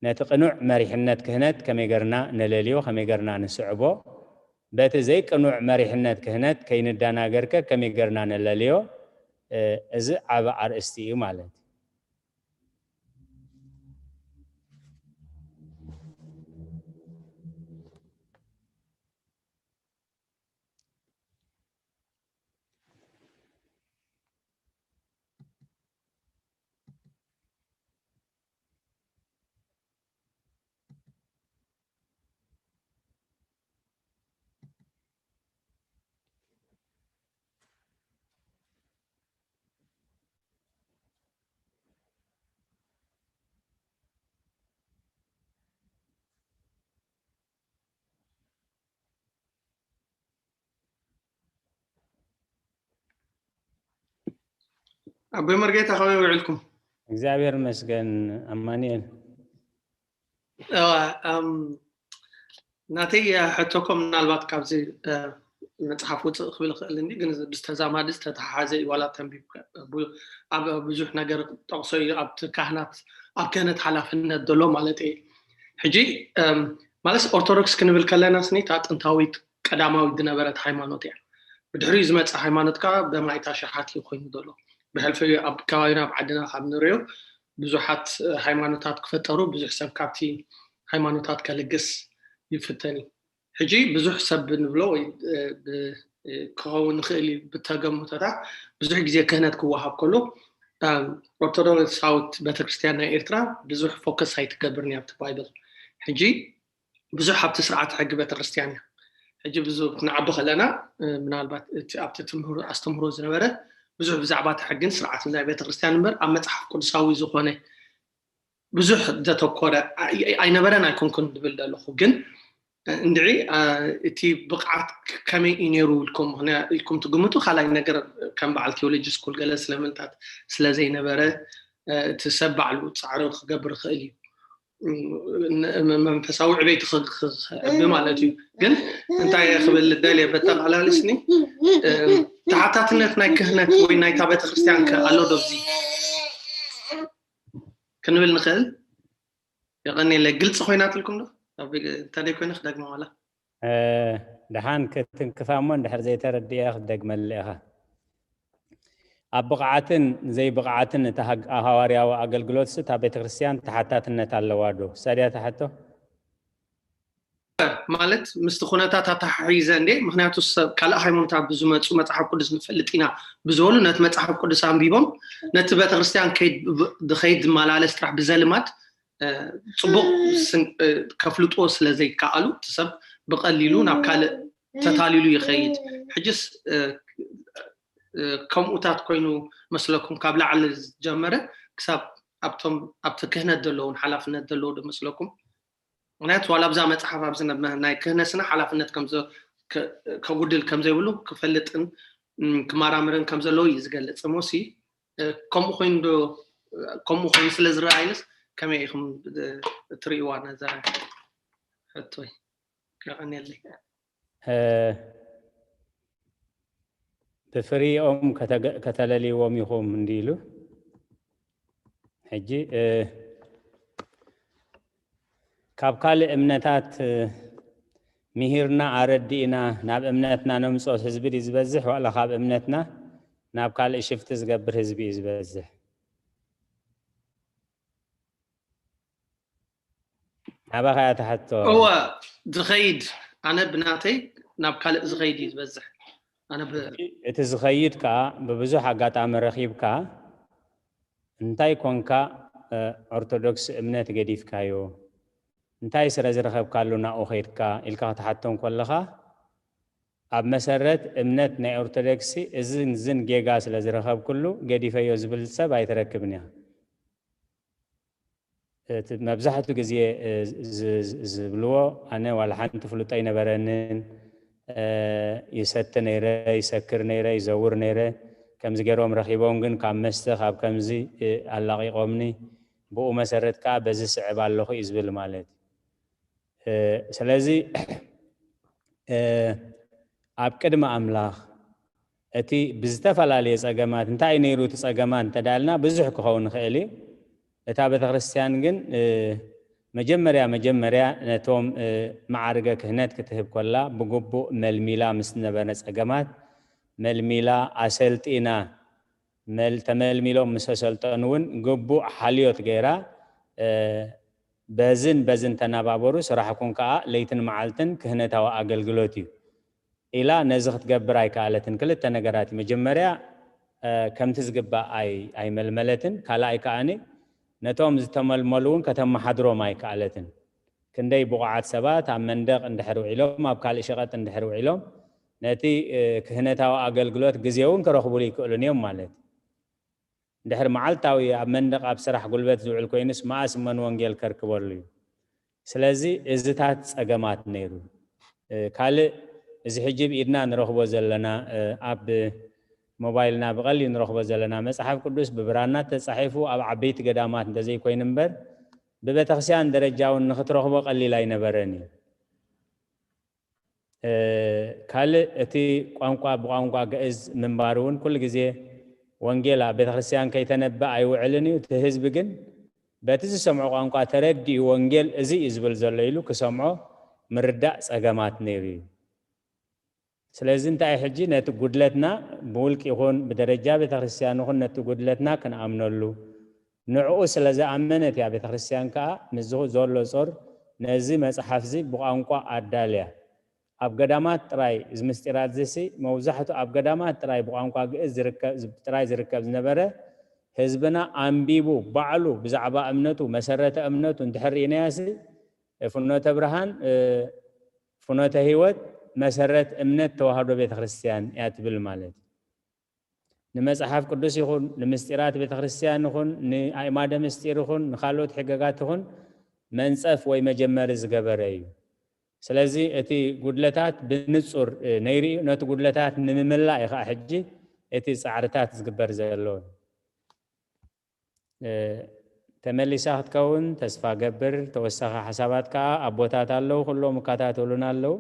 ነቲ ቅኑዕ መሪሕነት ክህነት ከመይ ገርና ነለልዮ፣ ከመይ ገርና ንስዕቦ፣ በቲ ዘይቅኑዕ መሪሕነት ክህነት ከይንደናገርከ ከመይ ገርና ነለልዮ፣ እ፣ እዚ ዓቢ ኣርእስቲ እዩ ማለት እዩ። ኣቦይ መርጌታ ከመይ ውዕልኩም? እግዚኣብሔር ይመስገን ኣማኑኤል። እዋ፣ እም፣ ናተይ ሕቶኮ ምናልባት ካብዚ፣ እ፣ መጽሓፍ ውፅእ ክብል ይኽእል እንዲ፣ ግን ብዝተዛማዲ ዝተተሓሓዘ እዩ፣ ዋላ ተንቢብ ከ-፣ ቡ-፣ ኣብ ብዙሕ ነገር ጠቕሶ እዩ፣ ኣብቲ ካህናት፣ ኣብ ክህነት ሓላፍነት ዘሎ ማለት እየ። ሕጂ፣ እም፣ ማለት ኦርቶዶክስ ክንብል ከለና ስኒ እታ ጥንታዊት ቀዳማዊት ዝነበረት ሃይማኖት እያ። ብድሕሪኡ ዝመፀ ሃይማኖት ከዓ በማይት ኣሽሓት እዩ ኮይኑ ዘሎ። ብሕልፊ ኣብ ከባቢና ኣብ ዓድና ካብ ንሪኦ ብዙሓት፣ እ፣ ሃይማኖታት ክፈጠሩ፣ ብዙሕ ሰብ ካብቲ ሃይማኖታት ከልግስ ይፍተን እዩ። ሕጂ ብዙሕ ሰብ ንብሎ ወይ፣ እ፣ ብ-፣ እ፣ ክኸውን ይኽእል እዩ ብተገምቶታት ብዙሕ ግዜ ክህነት ክወሃብ ከሎ፣ እም፣ ኦርቶዶክሳዊት ቤተክርስትያን ናይ ኤርትራ ብዙሕ ፎከስ ኣይትገብርን እያ ኣብቲ ባይብል። ሕጂ ብዙሕ ኣብቲ ስርዓት ሕጊ ቤተክርስትያን እያ። ሕጂ ብዙ ክንዓቢ ከለና፣ እ፣ ምናልባት እቲ ኣብቲ ትምህር-፣ ኣስተምህሮ ዝነበረ ብዙሕ ብዛዕባ እቲ ሕግን ስርዓትን ናይ ቤተክርስትያን እምበር ኣብ መጽሓፍ ቅዱሳዊ ዝኾነ ብዙሕ ዘተኮረ ኣይ-፣ ኣይነበረን ኣይኮንኩን ዝብል ዘለኹ። ግን፣ እ፣ እንድዒ፣ እ፣ እቲ ብቕዓት ከመይ እዩ ነይሩ ኢልኩም፣ ምኽንያ-፣ ኢልኩም ትግምቱ? ካልኣይ ነገር ከም በዓል ቴዎሎጂ ስኩል ገለ ስለምንታት ስለ ዘይነበረ፣ እ፣ እቲ ሰብ ባዕሉ ጻዕሪ ክገብር ይኽእል እዩ። ን-፣ ን-፣ መንፈሳዊ ዕቤት ኽ-፣ ኽ-፣ ክዕቢ ማለት እዩ። ግን እንታይ ክብል ደልየ በጠቓላሊ ስኒ፣ እ፣ ተሓታትነት ናይ ክህነት ወይ ናይታ ቤተክርስትያን ከ ኣሎ ዶ ኣብዚ ክንብል ንኽእል? የቐንየለይ። ግልፂ ኮይናትልኩም ዶ? ኣብ-፣ እንተደይ ኮይነ ክደግማ ዋላ። እ፣ ደሓን ክትንክፋ እሞ እንድሕር ዘይተረድእያ ክትደግመላ ኢኻ። ኣብ ብቕዓትን ዘይብቕዓትን እቲ ሃግ- ሃዋርያዊ ኣገልግሎትስ እታ ቤተክርስትያን ተሓታትነት ኣለዋ ዶ? እሳ ድያ እታ ሕቶ? ማለት ምስቲ ኩነታት ኣተሓሒዘ እንዴ? ምክንያቱ ሰብ ካልእ ሃይማኖታት ብዝመፁ መፅሓፍ ቅዱስ ንፈልጥ ኢና ብዝበሉ ነቲ መፅሓፍ ቅዱስ ኣንቢቦም ነቲ ቤተክርስትያን ከይድ- ዝኸይድ ዝመላለስ ጥራሕ ብዘልማድ እ፣ ፅቡቕ ስን- እ፣ ከፍልጥዎ ስለ ዘይከኣሉ እቲ ሰብ ብቐሊሉ ናብ ካልእ ተታሊሉ ይኸይድ። ሕጅስ እ፣ እ፣ ከምኡታት ኮይኑ መስለኩም ካብ ላዕሊ ዝጀመረ ክሳብ ኣብቶም ኣብቲ ክህነት ዘለውን ሓላፍነት ዘለዎ ዶ መስለኩም? ምክንያቱ ዋላ ኣብዛ መፅሓፍ ኣብዚ ነ- ናይ ክህነትና ሓላፍነት ከም ዘ- ከ- ከጉድል ከም ዘይብሉ ክፈልጥን እም፣ ክመራምርን ከም ዘለዎ እዩ ዝገልፅ። እሞሲ እ፣ ከምኡ ኮይኑ ዶ ከምኡ ኮይኑ ስለ ዝረኣይንስ ከመይ ኢኹም እ፣ እትርእይዋ ነዛ ሕቶይ? የቐንየለይ። እ፣ ብፍሪኦም ከተገ- ከተለልይዎም ኢኹም እንዲ ኢሉ ሕጂ እ፣ ካብ ካልእ እምነታት እ፣ ምሂርና ኣረዲእና ናብ እምነትና ነምፅኦ ህዝቢ ድዩ ዝበዝሕ ዋላ ካብ እምነትና ናብ ካልእ ሽፍቲ ዝገብር ህዝቢ እዩ ዝበዝሕ? ናባኻ እያ ትሕቶ። እወ ዝኸይድ ኣነ ብናተይ ናብ ካልእ ዝኸይድ እዩ ዝበዝሕ። ኣነ ብ- እቲ ዝኸይድ ከዓ ብብዙሕ ኣጋጣሚ ረኺብካ እንታይ ኮንካ እ፣ ኦርቶዶክስ እምነት ገዲፍካዮ እንታይ ስለ ዝረኸብካሉ ናብኡ ኸይድካ ኢልካ ክትሓቶም ከለኻ ኣብ መሰረት እምነት ናይ ኦርቶዶክስ እዝን ዝን ጌጋ ስለ ዝረኸብክሉ ገዲፈዮ ዝብል ሰብ ኣይትረክብን ኢኻ። እቲ መብዛሕትኡ ግዜ እ፣ ዝ- ዝ- ዝብልዎ ኣነ ዋላ ሓንቲ ፍልጦ ኣይነበረንን እ፣ ይሰቲ ነይረ ይሰክር ነይረ ይዘውር ነይረ ከምዚ ገይሮም ረኺቦም ግን ካብ መስተ ካብ ከምዚ እ፣ ኣላቒቖምኒ ብኡ መሰረት ከዓ በዚ ስዕብ ኣለኹ እዩ ዝብል ማለት እዩ። እ፣ ስለዚ እ፣ ኣብ ቅድሚ ኣምላኽ እቲ ብዝተፈላለየ ፀገማት እንታይ እዩ ነይሩ እቲ ፀገማት እንተዳልና ብዙሕ ክኸውን ይኽእል እዩ። እታ ቤተክርስትያን ግን እ፣ መጀመርያ መጀመርያ ነቶም እ፣ መዓርገ ክህነት ክትህብ ከላ ብግቡእ መልሚላ ምስ ነበረ ፀገማት መልሚላ ኣሰልጢና መል- ተመልሚሎም ምስ ኣሰልጠኑ እውን ግቡእ ሓልዮት ገይራ እ፣ በዝን በዝን ተናባበሩ ስራሕኩም ከዓ ለይትን መዓልትን ክህነታዊ ኣገልግሎት እዩ ኢላ ነዚ ክትገብር ኣይከኣለትን። ክልተ ነገራት እዩ። መጀመርያ እ፣ ከምቲ ዝግባእ ኣይ- ኣይመልመለትን። ካልኣይ ከዓኒ ነቶም ዝተመልመሉ እውን ከተመሓድሮም ኣይከኣለትን። ክንደይ ብቑዓት ሰባት ኣብ መንደቕ እንድሕር ውዒሎም ኣብ ካልእ ሸቐጥ እንድሕር ውዒሎም ነቲ እ፣ ክህነታዊ ኣገልግሎት ግዜ እውን ክረኽቡሉ ይክእሉን እዮም ማለት እዩ። እንድሕር መዓልታዊ ኣብ መንደቕ ኣብ ስራሕ ጉልበት ዝውዕል ኮይኑስ መኣስ እመን ወንጌል ከርክበሉ እዩ? ስለዚ እዝታት ፀገማት ነይሩ። እ፣ ካልእ እዚ ሕጂ ብኢድና ንረኽቦ ዘለና እ፣ ኣብ ሞባይልና ብቐሊል ንረኽቦ ዘለና መፅሓፍ ቅዱስ ብብራና ተፃሒፉ ኣብ ዓበይቲ ገዳማት እንተዘይኮይኑ እምበር ብቤተክርስትያን ደረጃ እውን ንክትረኽቦ ቀሊል ኣይነበረን እዩ። እ፣ ካልእ እቲ ቋንቋ ብቋንቋ ግእዝ ምንባሩ እውን ኩሉ ግዜ ወንጌል ኣብ ቤተክርስትያን ከይተነበ ኣይውዕልን እዩ። እቲ ህዝቢ ግን በቲ ዝሰምዖ ቋንቋ ተረዲኡ ወንጌል እዚ እዩ ዝብል ዘሎ ኢሉ ክሰምዖ ምርዳእ ፀገማት ነይሩ እዩ። ስለዚ እንታይ ሕጂ ነቲ ጉድለትና ብውልቂ ይኹን ብደረጃ ቤተክርስትያን ይኹን ነቲ ጉድለትና ክንኣምነሉ ንዕኡ ስለ ዝኣመነት እያ ቤተክርስትያን ከዓ ምስዚ ዘሎ ጾር ነዚ መፅሓፍዚ ብቋንቋ ኣዳልያ ኣብ ገዳማት ጥራይ እዚ ምስጢራት ዝሲ መብዛሕቱ ኣብ ገዳማት ጥራይ ብቋንቋ ግእዝ ዝርከብ- ጥራይ ዝርከብ ዝነበረ ህዝብና ኣንቢቡ ባዕሉ ብዛዕባ እምነቱ መሰረተ እምነቱ እንድሕር ርኢናያሲ ፍኖተ ብርሃን እ፣ ፍኖተ ህይወት መሰረት እምነት ተዋህዶ ቤተክርስትያን እያ ትብል ማለት እዩ። ንመፅሓፍ ቅዱስ ይኹን ንምስጢራት ቤተክርስትያን ይኹን ንኣእማደ ምስጢር ይኹን ንካልኦት ሕገጋት ይኹን መንፀፍ ወይ መጀመሪ ዝገበረ እዩ። ስለዚ እቲ ጉድለታት ብንፁር እ፣ ነይሩ እዩ። ነቲ ጉድለታት ንምምላእ እዩ ከዓ ሕጂ እቲ ፃዕርታት ዝግበር ዘሎ። እ፣ ተመሊሳ ክትከውን ተስፋ ገብር። ተወሳኺ ሓሳባት ከዓ ኣቦታት ኣለዉ፣ ኩሎም ይከታተሉና ኣለዉ።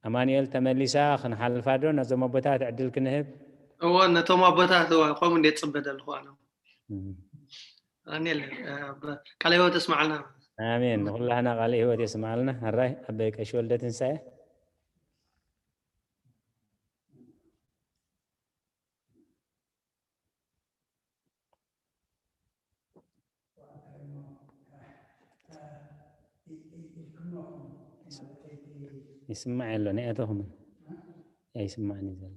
ኣማኑኤል ተመሊሳ ክንሓልፋ ዶ ነዞም ኣቦታት ዕድል ክንህብ? እወ ነቶም ኣቦታት እወ ከምኡ እንደ ፅበ ዘለኹ ኣነ። ኣማኑኤል እ፣ ብ- ቃለ ህይወት ተስማዓልና። ኣሜን። ንኹላህና ቃለ ህይወት የስምዓልና። ሕራይ ኣቦይ ቀሺ ወልደ ትንሳኤ። ይስማዕ ኣሎ፣ ናይ ኣቶኹምን ኣይስማዕን እዩ ዘሎ።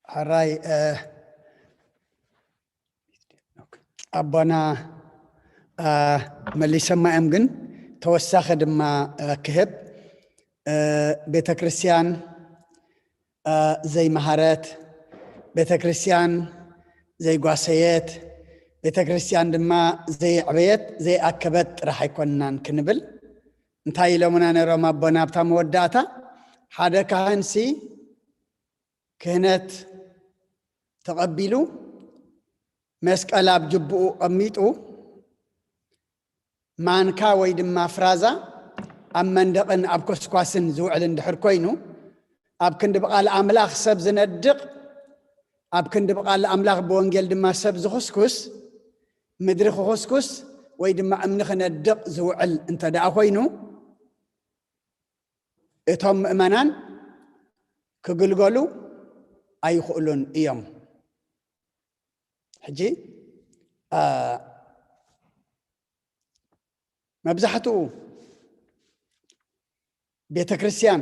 ሕራይ ኣቦና መሊሰማ እዮም፣ ግን ተወሳኺ ድማ ክህብ፣ ቤተ ክርስቲያን ዘይመሃረት፣ ቤተ ክርስቲያን ዘይጓሰየት፣ ቤተ ክርስቲያን ድማ ዘየዕበየት ዘይኣከበት ጥራሕ ኣይኮንናን ክንብል እንታይ ኢሎምና ነይሮም ኣቦና ኣብታ መወዳእታ? ሓደ ካህንሲ ክህነት ተቐቢሉ መስቀል ኣብ ጅብኡ ቀሚጡ ማንካ ወይ ድማ ፍራዛ ኣብ መንደቕን ኣብ ኮስኳስን ዝውዕል እንድሕር ኮይኑ፣ ኣብ ክንዲ ብቓል ኣምላኽ ሰብ ዝነድቕ፣ ኣብ ክንዲ ብቓል ኣምላኽ ብወንጌል ድማ ሰብ ዝኹስኩስ፣ ምድሪ ክኹስኩስ ወይ ድማ እምኒ ክነድቕ ዝውዕል እንተ ደኣ ኮይኑ፣ እቶም ምእመናን ክግልገሉ ኣይኽእሉን እዮም። ሕጂ መብዛሕትኡ ቤተ ክርስቲያን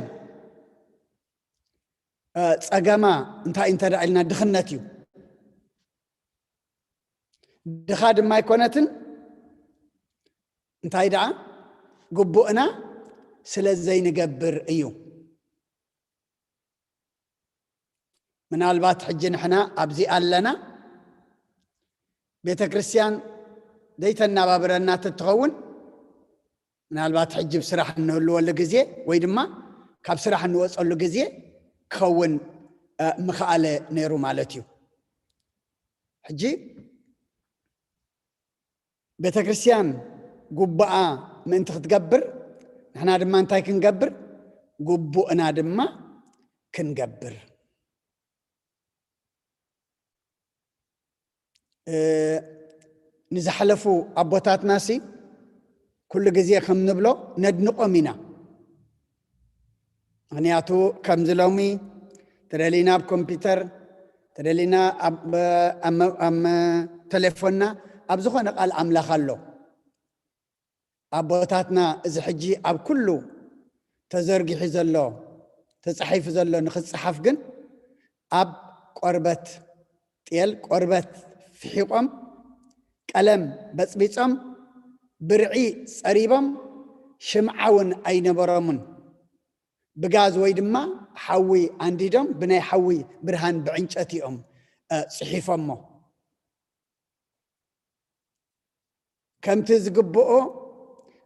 ጸገማ እንታይ እንተ ኢልና ድኽነት እዩ። ድኻ ድማ ኣይኮነትን። እንታይ ደኣ ግቡእና ስለ ዘይንገብር እዩ። ምናልባት ሕጂ ንሕና ኣብዚ ኣለና፣ ቤተ ክርስቲያን ዘይተናባብረና ተትኸውን፣ ምናልባት ሕጂ ብስራሕ እንህልወሉ ግዜ ወይ ድማ ካብ ስራሕ እንወፀሉ ግዜ ክኸውን ምኽኣለ ነይሩ ማለት እዩ። ሕጂ ቤተ ክርስቲያን ጉቡኣ ምእንቲ ክትገብር፣ ንሕና ድማ እንታይ ክንገብር? ጉቡእና ድማ ክንገብር። ንዝሓለፉ ኣቦታትናሲ ኩሉ ግዜ ከም ንብሎ ነድንቆም ኢና። ምኽንያቱ ከምዚ ሎሚ ተደሊና ኣብ ኮምፒውተር፣ ተደሊና ኣብ ተሌፎንና፣ ኣብ ዝኾነ ቃል ኣምላኽ ኣሎ። ኣቦታትና እዚ ሕጂ ኣብ ኩሉ ተዘርጊሑ ዘሎ፣ ተጻሒፉ ዘሎ ንኽጽሓፍ ግን ኣብ ቆርበት ጤል፣ ቆርበት ፍሒቖም፣ ቀለም በጽቢጾም፣ ብርዒ ጸሪቦም፣ ሽምዓ እውን ኣይነበሮምን። ብጋዝ ወይ ድማ ሓዊ ኣንዲዶም፣ ብናይ ሓዊ ብርሃን ብዕንጨት እዮም ጽሒፎሞ። ከምቲ ዝግብኦ፣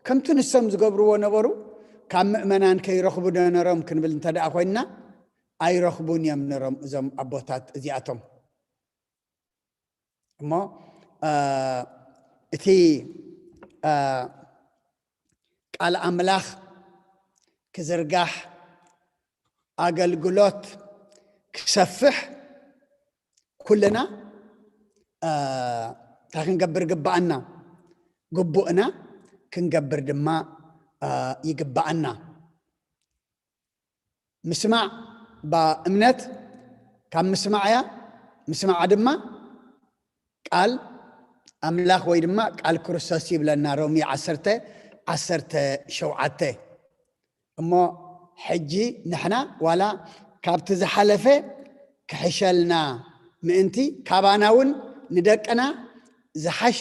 ከምቲ ንሶም ዝገብርዎ ነበሩ፣ ካብ ምእመናን ከይረኽቡ ዶ ነሮም ክንብል እንተ ደኣ ኮይንና፣ ኣይረኽቡን እዮም ነሮም እዞም ኣቦታት እዚኣቶም። እሞ እቲ ቃል ኣምላኽ ክዝርጋሕ፣ ኣገልግሎት ክሰፍሕ ኩልና እንታይ ክንገብር ግብኣና? ግቡእና ክንገብር ድማ ይግብኣና። ምስማዕ እባ እምነት ካብ ምስማዕ እያ፣ ምስማዕ ድማ ቃል ኣምላኽ ወይ ድማ ቃል ክርስቶስ ይብለና ሮሜ ዓሰርተ ዓሰርተ ሸውዓተ። እሞ ሕጂ ንሕና ዋላ ካብቲ ዝሓለፈ ክሕሸልና ምእንቲ ካባና እውን ንደቅና ዝሓሸ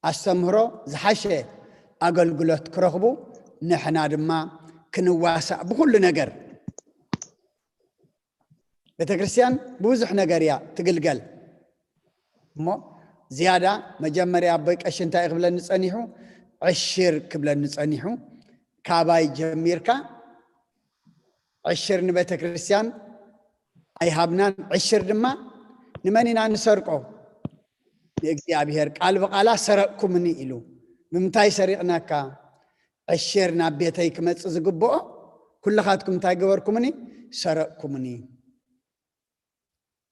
ኣስተምህሮ ዝሓሸ ኣገልግሎት ክረኽቡ ንሕና ድማ ክንዋሳእ ብኩሉ ነገር። ቤተክርስትያን ብብዙሕ ነገር እያ ትግልገል። እሞ ዝያዳ መጀመርያ ኣቦይ ቀሺ እንታይ ክብለኒ ጸኒሑ? ዕሽር ክብለኒ ጸኒሑ። ካባይ ጀሚርካ ዕሽር ንቤተክርስትያን ኣይሃብናን። ዕሽር ድማ ንመን ኢና ንሰርቆ? ንእግዚኣብሔር ቃል ብቓላ ሰረቕኩምኒ ኢሉ። ብምንታይ ሰሪቕናካ? ዕሽር ናብ ቤተይ ክመጽእ ዝግብኦ ኩልኻትኩም እንታይ ገበርኩምኒ? ሰረቕኩምኒ።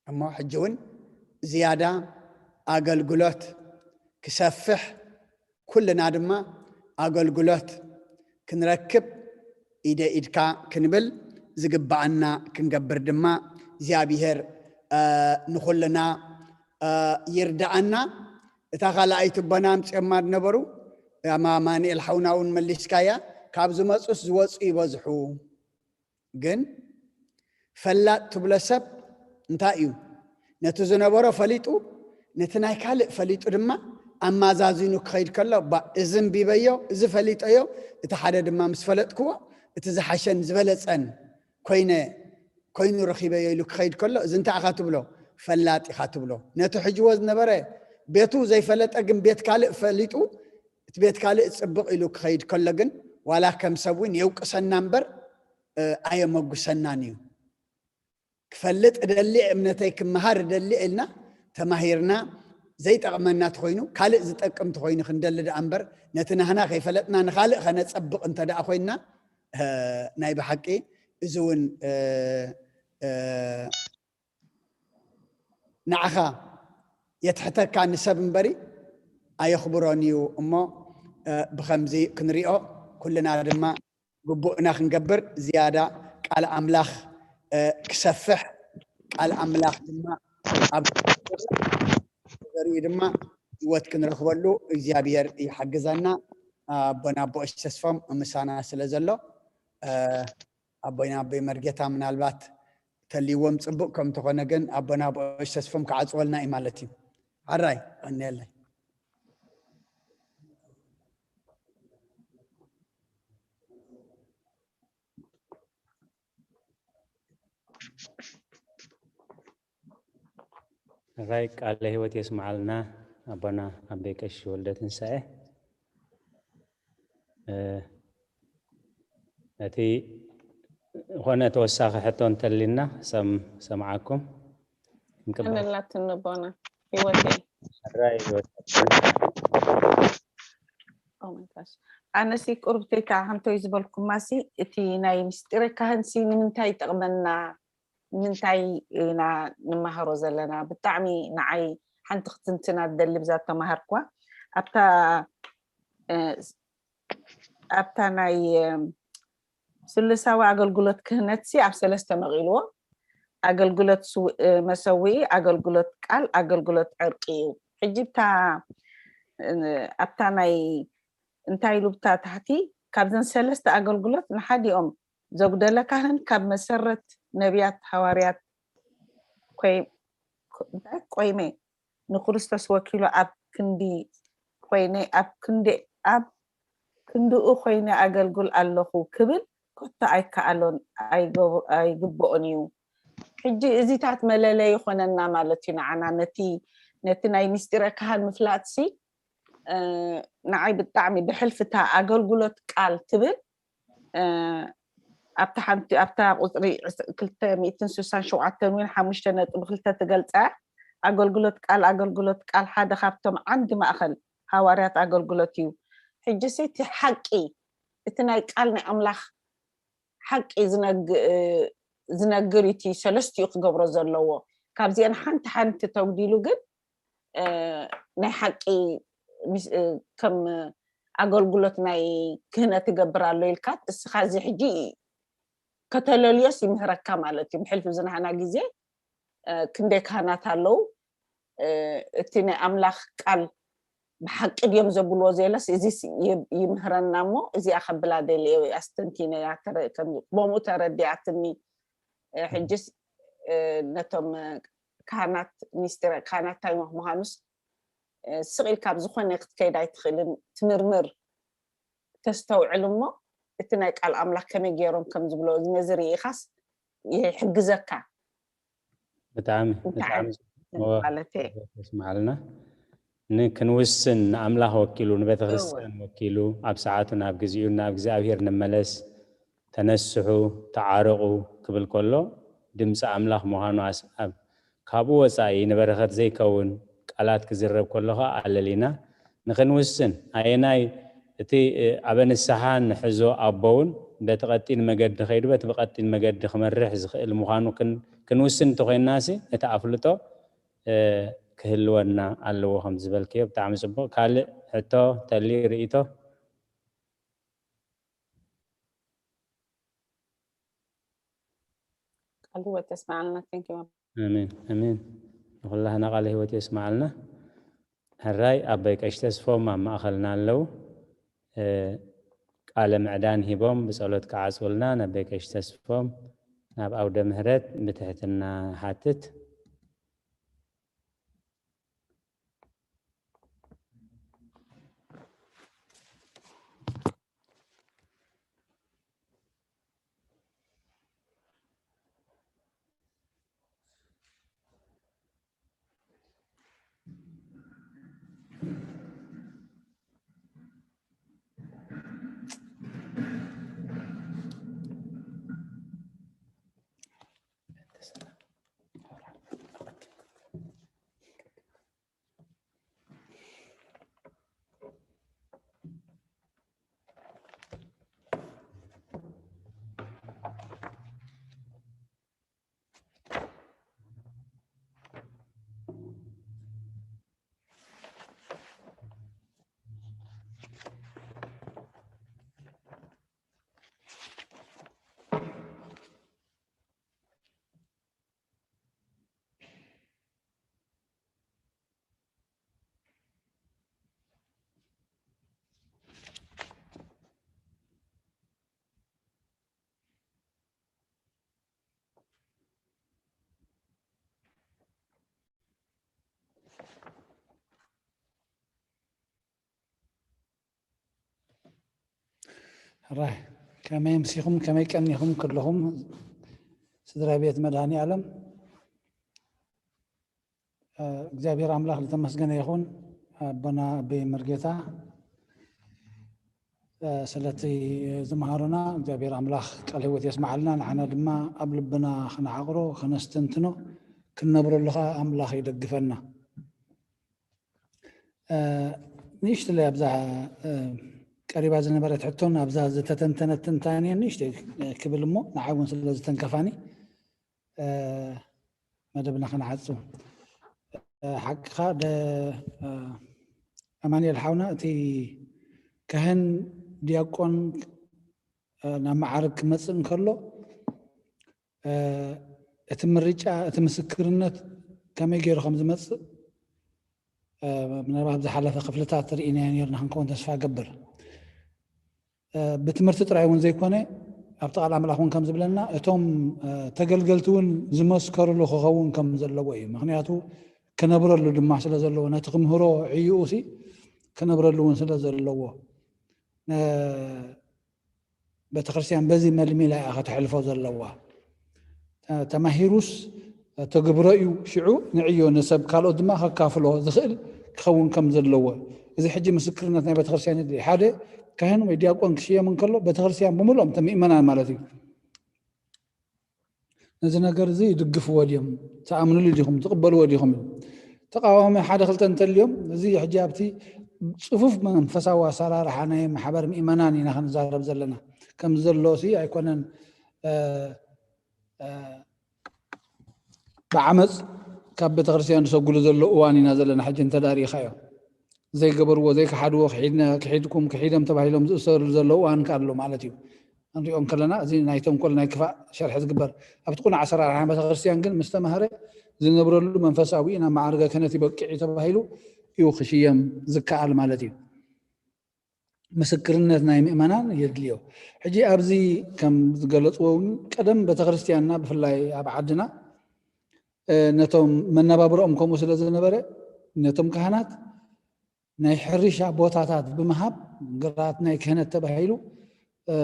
እሞ ሕጂ እውን ዝያዳ ኣገልግሎት ክሰፍሕ፣ ኩልና ድማ ኣገልግሎት ክንረክብ ኢደ ኢድካ ክንብል ዝግብኣና ክንገብር ድማ እግዚኣብሔር ንኹልና ይርድኣና። እታ ካልኣይቲ ኣቦና ኣምፅኦማ ዝነበሩ ኣማኑኤል ሓውና እውን መሊስካያ። ካብ ዝመፁስ ዝወፁ ይበዝሑ። ግን ፈላጥ ትብሎ ሰብ እንታይ እዩ? ነቲ ዝነበሮ ፈሊጡ፣ ነቲ ናይ ካልእ ፈሊጡ ድማ ኣማዛዚኑ ክኸይድ ከሎ፣ ባ፣ እዚ እንቢበዮ፣ እዚ ፈሊጠዮ፣ እቲ ሓደ ድማ ምስ ፈለጥክዎ፣ እቲ ዝሓሸን ዝበለጸን ኮይነ፣ ኮይኑ ረኺበዮ ኢሉ ክኸይድ ከሎ፣ እዚ እንታይ ኢኻ ትብሎ? ፈላጥ ኢኻ ትብሎ። ነቲ ሕጅዎ ዝነበረ ቤቱ ዘይፈለጠ ግን ቤት ካልእ ፈሊጡ፣ እቲ ቤት ካልእ ጽብቕ ኢሉ ክኸይድ ከሎ ግን ዋላ ከም ሰብ እውን የውቅሰና እምበር፣ እ፣ ኣየመጉሰናን እዩ። ክፈልጥ እደሊ፣ እምነተይ ክመሃር እደሊ ኢልና ተማሂርና ዘይጠቕመና ተኾይኑ፣ ካልእ ዝጠቅም ተኾይኑ ክንደሊ ደኣ እምበር፣ ነቲ ናህና ከይፈለጥና ንኻልእ ኸነጸብቕ እንተ ደኣ ኮይንና፣ እ፣ ናይ ብሓቂ እዚ እውን፣ እ፣ እ፣ ንዓኻ የትሕተካ ንሰብ እምበሪ ኣየኽብሮን እዩ እሞ፣ እ፣ ብኸምዚ ክንሪኦ ኩልና ድማ ግቡእና ክንገብር ዝያዳ ቃል ኣምላኽ፣ እ፣ ክሰፍሕ ቃል ኣምላኽ ድማ ኣብ ዘርኢ ድማ ህይወት ክንረኽበሉ እግዚኣብሔር ይሓግዘና። ኣቦና ኣቦ ተስፎም ምሳና ስለ ዘሎ፣ እ፣ ኣቦይና ኣቦይ መርጌታ ምናልባት ተልይዎም ጽቡቕ ከም ተኾነ ግን ኣቦና ኣቦ ተስፎም ክዓጽወልና እዩ ማለት እዩ። ሓራይ ቀንየለይ። ሕራይ ቃለ ህይወት የስምዓልና ኣቦና ኣቦይ ቀሺ ወልደ ትንሳኤ። እ፣ እቲ ዝኾነ ተወሳኺ ሕቶ እንተሊና ሰም-፣ ሰምዓኩም። ክንቅበል። ኣነላትኒ ኣቦና ህይወተይ። ሕራይ ህይወት። Oh my gosh። ኣነሲ ቁርብተይታ ሃንቶይ ዝበልኩማሲ እቲ ናይ ምስጢረ ካህንሲ ንምንታይ ይጠቕመና? ንምንታይ ኢና ንመሃሮ ዘለና? ብጣዕሚ ንዓይ ሓንቲ ክትንትና ትደሊ ብዛ ተማሃርኩዋ። ኣብታ፣ እ፣ ኣብታ ናይ፣ እ፣ ስሉሳዊ ኣገልግሎት ክህነትሲ ኣብ ሰለስተ መቒልዎ። ኣገልግሎት ስው-፣ እ፣ መሰውኢ፣ ኣገልግሎት ቃል፣ ኣገልግሎት ዕርቂ እዩ። ሕጂ ብታ፣ እ፣ ኣብታ ናይ እንታይ ኢሉ ብታ ታሕቲ ካብዘን ሰለስተ ኣገልግሎት ንሓዲኦም ዘጉደለ ካህን ካብ መሰረት ነቢያት ሃዋርያት ኮይ-፣ ኮ-፣ እንታይ? ቆይመ ንክርስቶስ ወኪሉ ኣብ ክንዲ ኮይነ፣ ኣብ ክንዲ፣ ኣብ ክንድኡ ኮይነ ኣገልግል ኣለኹ ክብል ኮቶ ኣይከኣሎን፣ ኣይገብ-፣ ኣይግብኦን እዩ። ሕጂ እዚታት መለለዪ ይኾነና ማለት እዩ ንዓና። ነቲ፣ ነቲ ናይ ምስጢረ ካህን ምፍላጥሲ፣ እ፣ ንዓይ ብጣዕሚ ብሕልፊ እታ ኣገልግሎት ቃል ትብል፣ እ፣ ኣብታ ሓንቲ፣ ኣብታ ቁጽሪ ዕስ-፣ ክልተ ሚእትን ስሳን ሸውዓተን እውን ሓሙሽተ ነጥቢ ክልተ ትገልጻ። ኣገልግሎት ቃል፣ ኣገልግሎት ቃል ሓደ ካብቶም ዓንዲ ማእከል ሃዋርያት ኣገልግሎት እዩ። ሕጂ ሲ እቲ ሓቂ፣ እቲ ናይ ቃል ናይ ኣምላኽ ሓቂ ዝነግ-፣ እ፣ ዝነግር እዩ እቲ ሰለስቲኡ ክገብሮ ዘለዎ። ካብዚአን ሓንቲ ሓንቲ ተጉዲሉ ግን፣ እ፣ ናይ ሓቂ ምስ-፣ እ፣ ከም ኣገልግሎት ናይ ክህነት ይገብር ኣሎ ኢልካ እስኻ እዚ ሕጂ ከተለልዮስ ይምህረካ ማለት እዩ። ብሕልፊ ዝናህና ግዜ፣ እ፣ ክንደይ ካህናት ኣለዉ፣ እ፣ እቲ ናይ ኣምላኽ ቃል ብሓቂ ድዮም ዘብልዎ ዘለስ እዚስ ይ-፣ ይምህረና እሞ እዚኣ ከብላ ደልየ ወይ ኣስተንቲነያ ተረ-፣ ከም-፣ ብምኡ ተረዲኣትኒ። እ፣ ሕጅስ፣ እ፣ ነቶም፣ እ፣ ካህናት ሚስጢረ ካህናት እንታይ ምዃኑስ፣ እ፣ ስቕ ኢልካ ኣብ ዝኾነ ክትከይድ ኣይትኽእልን። ትምርምር፣ ተስተውዕል እሞ እቲ ናይ ቃል ኣምላኽ ከመይ ገይሮም ከም ዝብሎ ነዚ ርኢኻስ ይሕግዘካ። ብጣዕሚ፣ እንታይ ብጣዕሚ ማለት እየ። ተስምዓልና። ንክንውስን ንኣምላኽ ወኪሉ፣ ንቤተ እወ። ክርስቲያን ወኪሉ፣ ኣብ ሰዓቱ ናብ ግዚኡ ናብ እግዚኣብሔር ንመለስ፣ ተነስሑ፣ ተዓረቑ ክብል ከሎ፣ ድምፂ ኣምላኽ ምዃኑ ኣስ-፣ ኣብ፣ ካብኡ ወፃኢ ንበረኸት ዘይከውን፣ ቃላት ክዝረብ ከሎ ኸዓ ኣለሊና ንኽንውስን፣ ኣየናይ እቲ፣ እ፣ ኣበ ንስሓ ንሕዞ ኣቦ እውን በቲ ቀጢን መገዲ ኸይዱ፣ በቲ ብቐጢን መገዲ ክመርሕ ዝኽእል ምዃኑ ክን-፣ ክንውስን እንተኾይንናሲ፣ እቲ ኣፍልጦ፣ እ፣ ክህልወና ኣለዎ ከም ዝበልክዮ ብጣዕሚ ጽቡቕ። ካልእ ሕቶ፣ ተሊ፣ ርእይቶ? ቃል ህይወት የስምዓልና። Thank you። ኣሜን፣ ኣሜን። ንኹላህና ቃለ ህይወት የስምዓልና። ሕራይ ኣቦይ ቀሺ ተስፎም ኣብ ማእኸልና ኣለዉ። እ፣ ቃለ ምዕዳን ሂቦም ብጸሎት ክዓጽውልና ነቦይ ቀሺ ተስፎም ናብ ኣውደ ምህረት ብትሕትና ሓትት። ሕራይ፣ ከመይ ኣምሲኹም፣ ከመይ ቀኒኹም ከለኹም ስድራ ቤት መድኃኔ ዓለም? እ፣ እግዚኣብሔር ኣምላኽ ዝተመስገነ ይኹን። ኣቦና ኣበይ መርጌታ፣ እ፣ ስለቲ ዝመሃሩና እግዚኣብሔር ኣምላኽ ቃል ህይወት የስምዓልና። ንዓና ድማ ኣብ ልብና ክንዓቕሮ፣ ከነስተንትኖ፣ ክንነብረሉ ኸዓ ኣምላኽ ይደግፈና። እ፣ ንእሽትለይ ኣብዛ፣ እ፣ ቀሪባ ዝነበረት ሕቶን ኣብዛ ዝተተንተነት ትንታኔ ንእሽተይ ክብል እሞ ንዓይ እውን ስለ ዝተንከፋኒ፣ እ፣ መደብና ክንዓጹ። እ፣ ሓቅኻ ደ-፣ እ፣ ኣማኑኤል ሓውና፣ እቲ ካህን ዲያቆን፣ እ፣ ናብ መዓርግ ክመጽእ እንከሎ፣ እ፣ እቲ ምርጫ፣ እቲ ምስክርነት ከመይ ገይሩ ከም ዝመጽእ፣ እ፣ ምናልባት ኣብ ዝሓለፈ ክፍልታት ርኢናዮ ነይርና ክንከውን ተስፋ እገብር። እ፣ ብትምህርቲ ጥራይ እውን ዘይኮነ፣ ኣብቲ ቃል ኣምላኽ እውን ከም ዝብለና፣ እቶም፣ እ፣ ተገልገልቲ እውን ዝመስከርሉ ክኸውን ከም ዘለዎ እዩ። ምኽንያቱ ክነብረሉ ድማ ስለ ዘለዎ፣ ነቲ ክምህሮ ዕይኡ ሲ ክነብረሉ እውን ስለ ዘለዎ፣ ነ-፣ ቤተክርስትያን በዚ መልሚላ እያ ከተሕልፎ ዘለዋ። ተ-፣ ተማሂሩስ ተግብሮ እዩ፣ ሽዑ ንዕዮ ንሰብ ካልኦት ድማ ከካፍሎ ዝኽእል ክኸውን ከም ዘለዎ። እዚ ሕጂ ምስክርነት ናይ ቤተክርስትያን የድሊ። ሓደ ካህን ወይ ዲያቆን ክሽየም እንከሎ ቤተክርስትያን ብምልኦም እቶም ምእመናን ማለት እዩ። ነዚ ነገር እዚ ይድግፍዎ ድዮም? ትኣምንሉ ዲኹም? ትቕበልዎ ዲኹም? ተቃዋሚ ሓደ ክልተ እንተልዮም፣ እዚ ሕጂ ኣብቲ ጽፉፍ መንፈሳዊ ኣሰራርሓ ናይ ማሕበር ምእመናን ኢና ክንዛረብ ዘለና። ከም ዘሎ ሲ ኣይኮነን፣ እ፣ እ፣ ብዓመፅ ካብ ቤተክርስትያን ዝሰጉሉ ዘለዉ እዋን ኢና ዘለና። ሕጂ እንተ ዳኣ ርኢኻዮ፣ ዘይገበርዎ፣ ዘይከሓድዎ፣ ክሒድነ-፣ ክሒድኩም፣ ክሒዶም ተባሂሎም ዝእሰሩ ዘለዉ እዋን ከ ኣሎ ማለት እዩ። ክንሪኦ እንከለና፣ እዚ ናይ ተንኮል፣ ናይ ክፋእ ሸርሒ ዝግበር፣ ኣብቲ ቁኑዕ ኣሰራርሓ ቤተክርስትያን ግን ምስ ተማህረ ዝነብረሉ መንፈሳዊ ናብ መዓርገ ክህነት ይበቅዕ እዩ ተባሂሉ እዩ ክሽየም ዝከኣል ማለት እዩ። ምስክርነት ናይ ምእመናን የድልዮ። ሕጂ ኣብዚ ከም ዝገለጽዎ እውን ቀደም ቤተክርስትያንና ብፍላይ ኣብ ዓድና፣ እ፣ ነቶም መነባብሮኦም ከምኡ ስለ ዝነበረ ነቶም ካህናት ናይ ሕርሻ ቦታታት ብምሃብ ግራት ናይ ክህነት ተባሂሉ፣ እ፣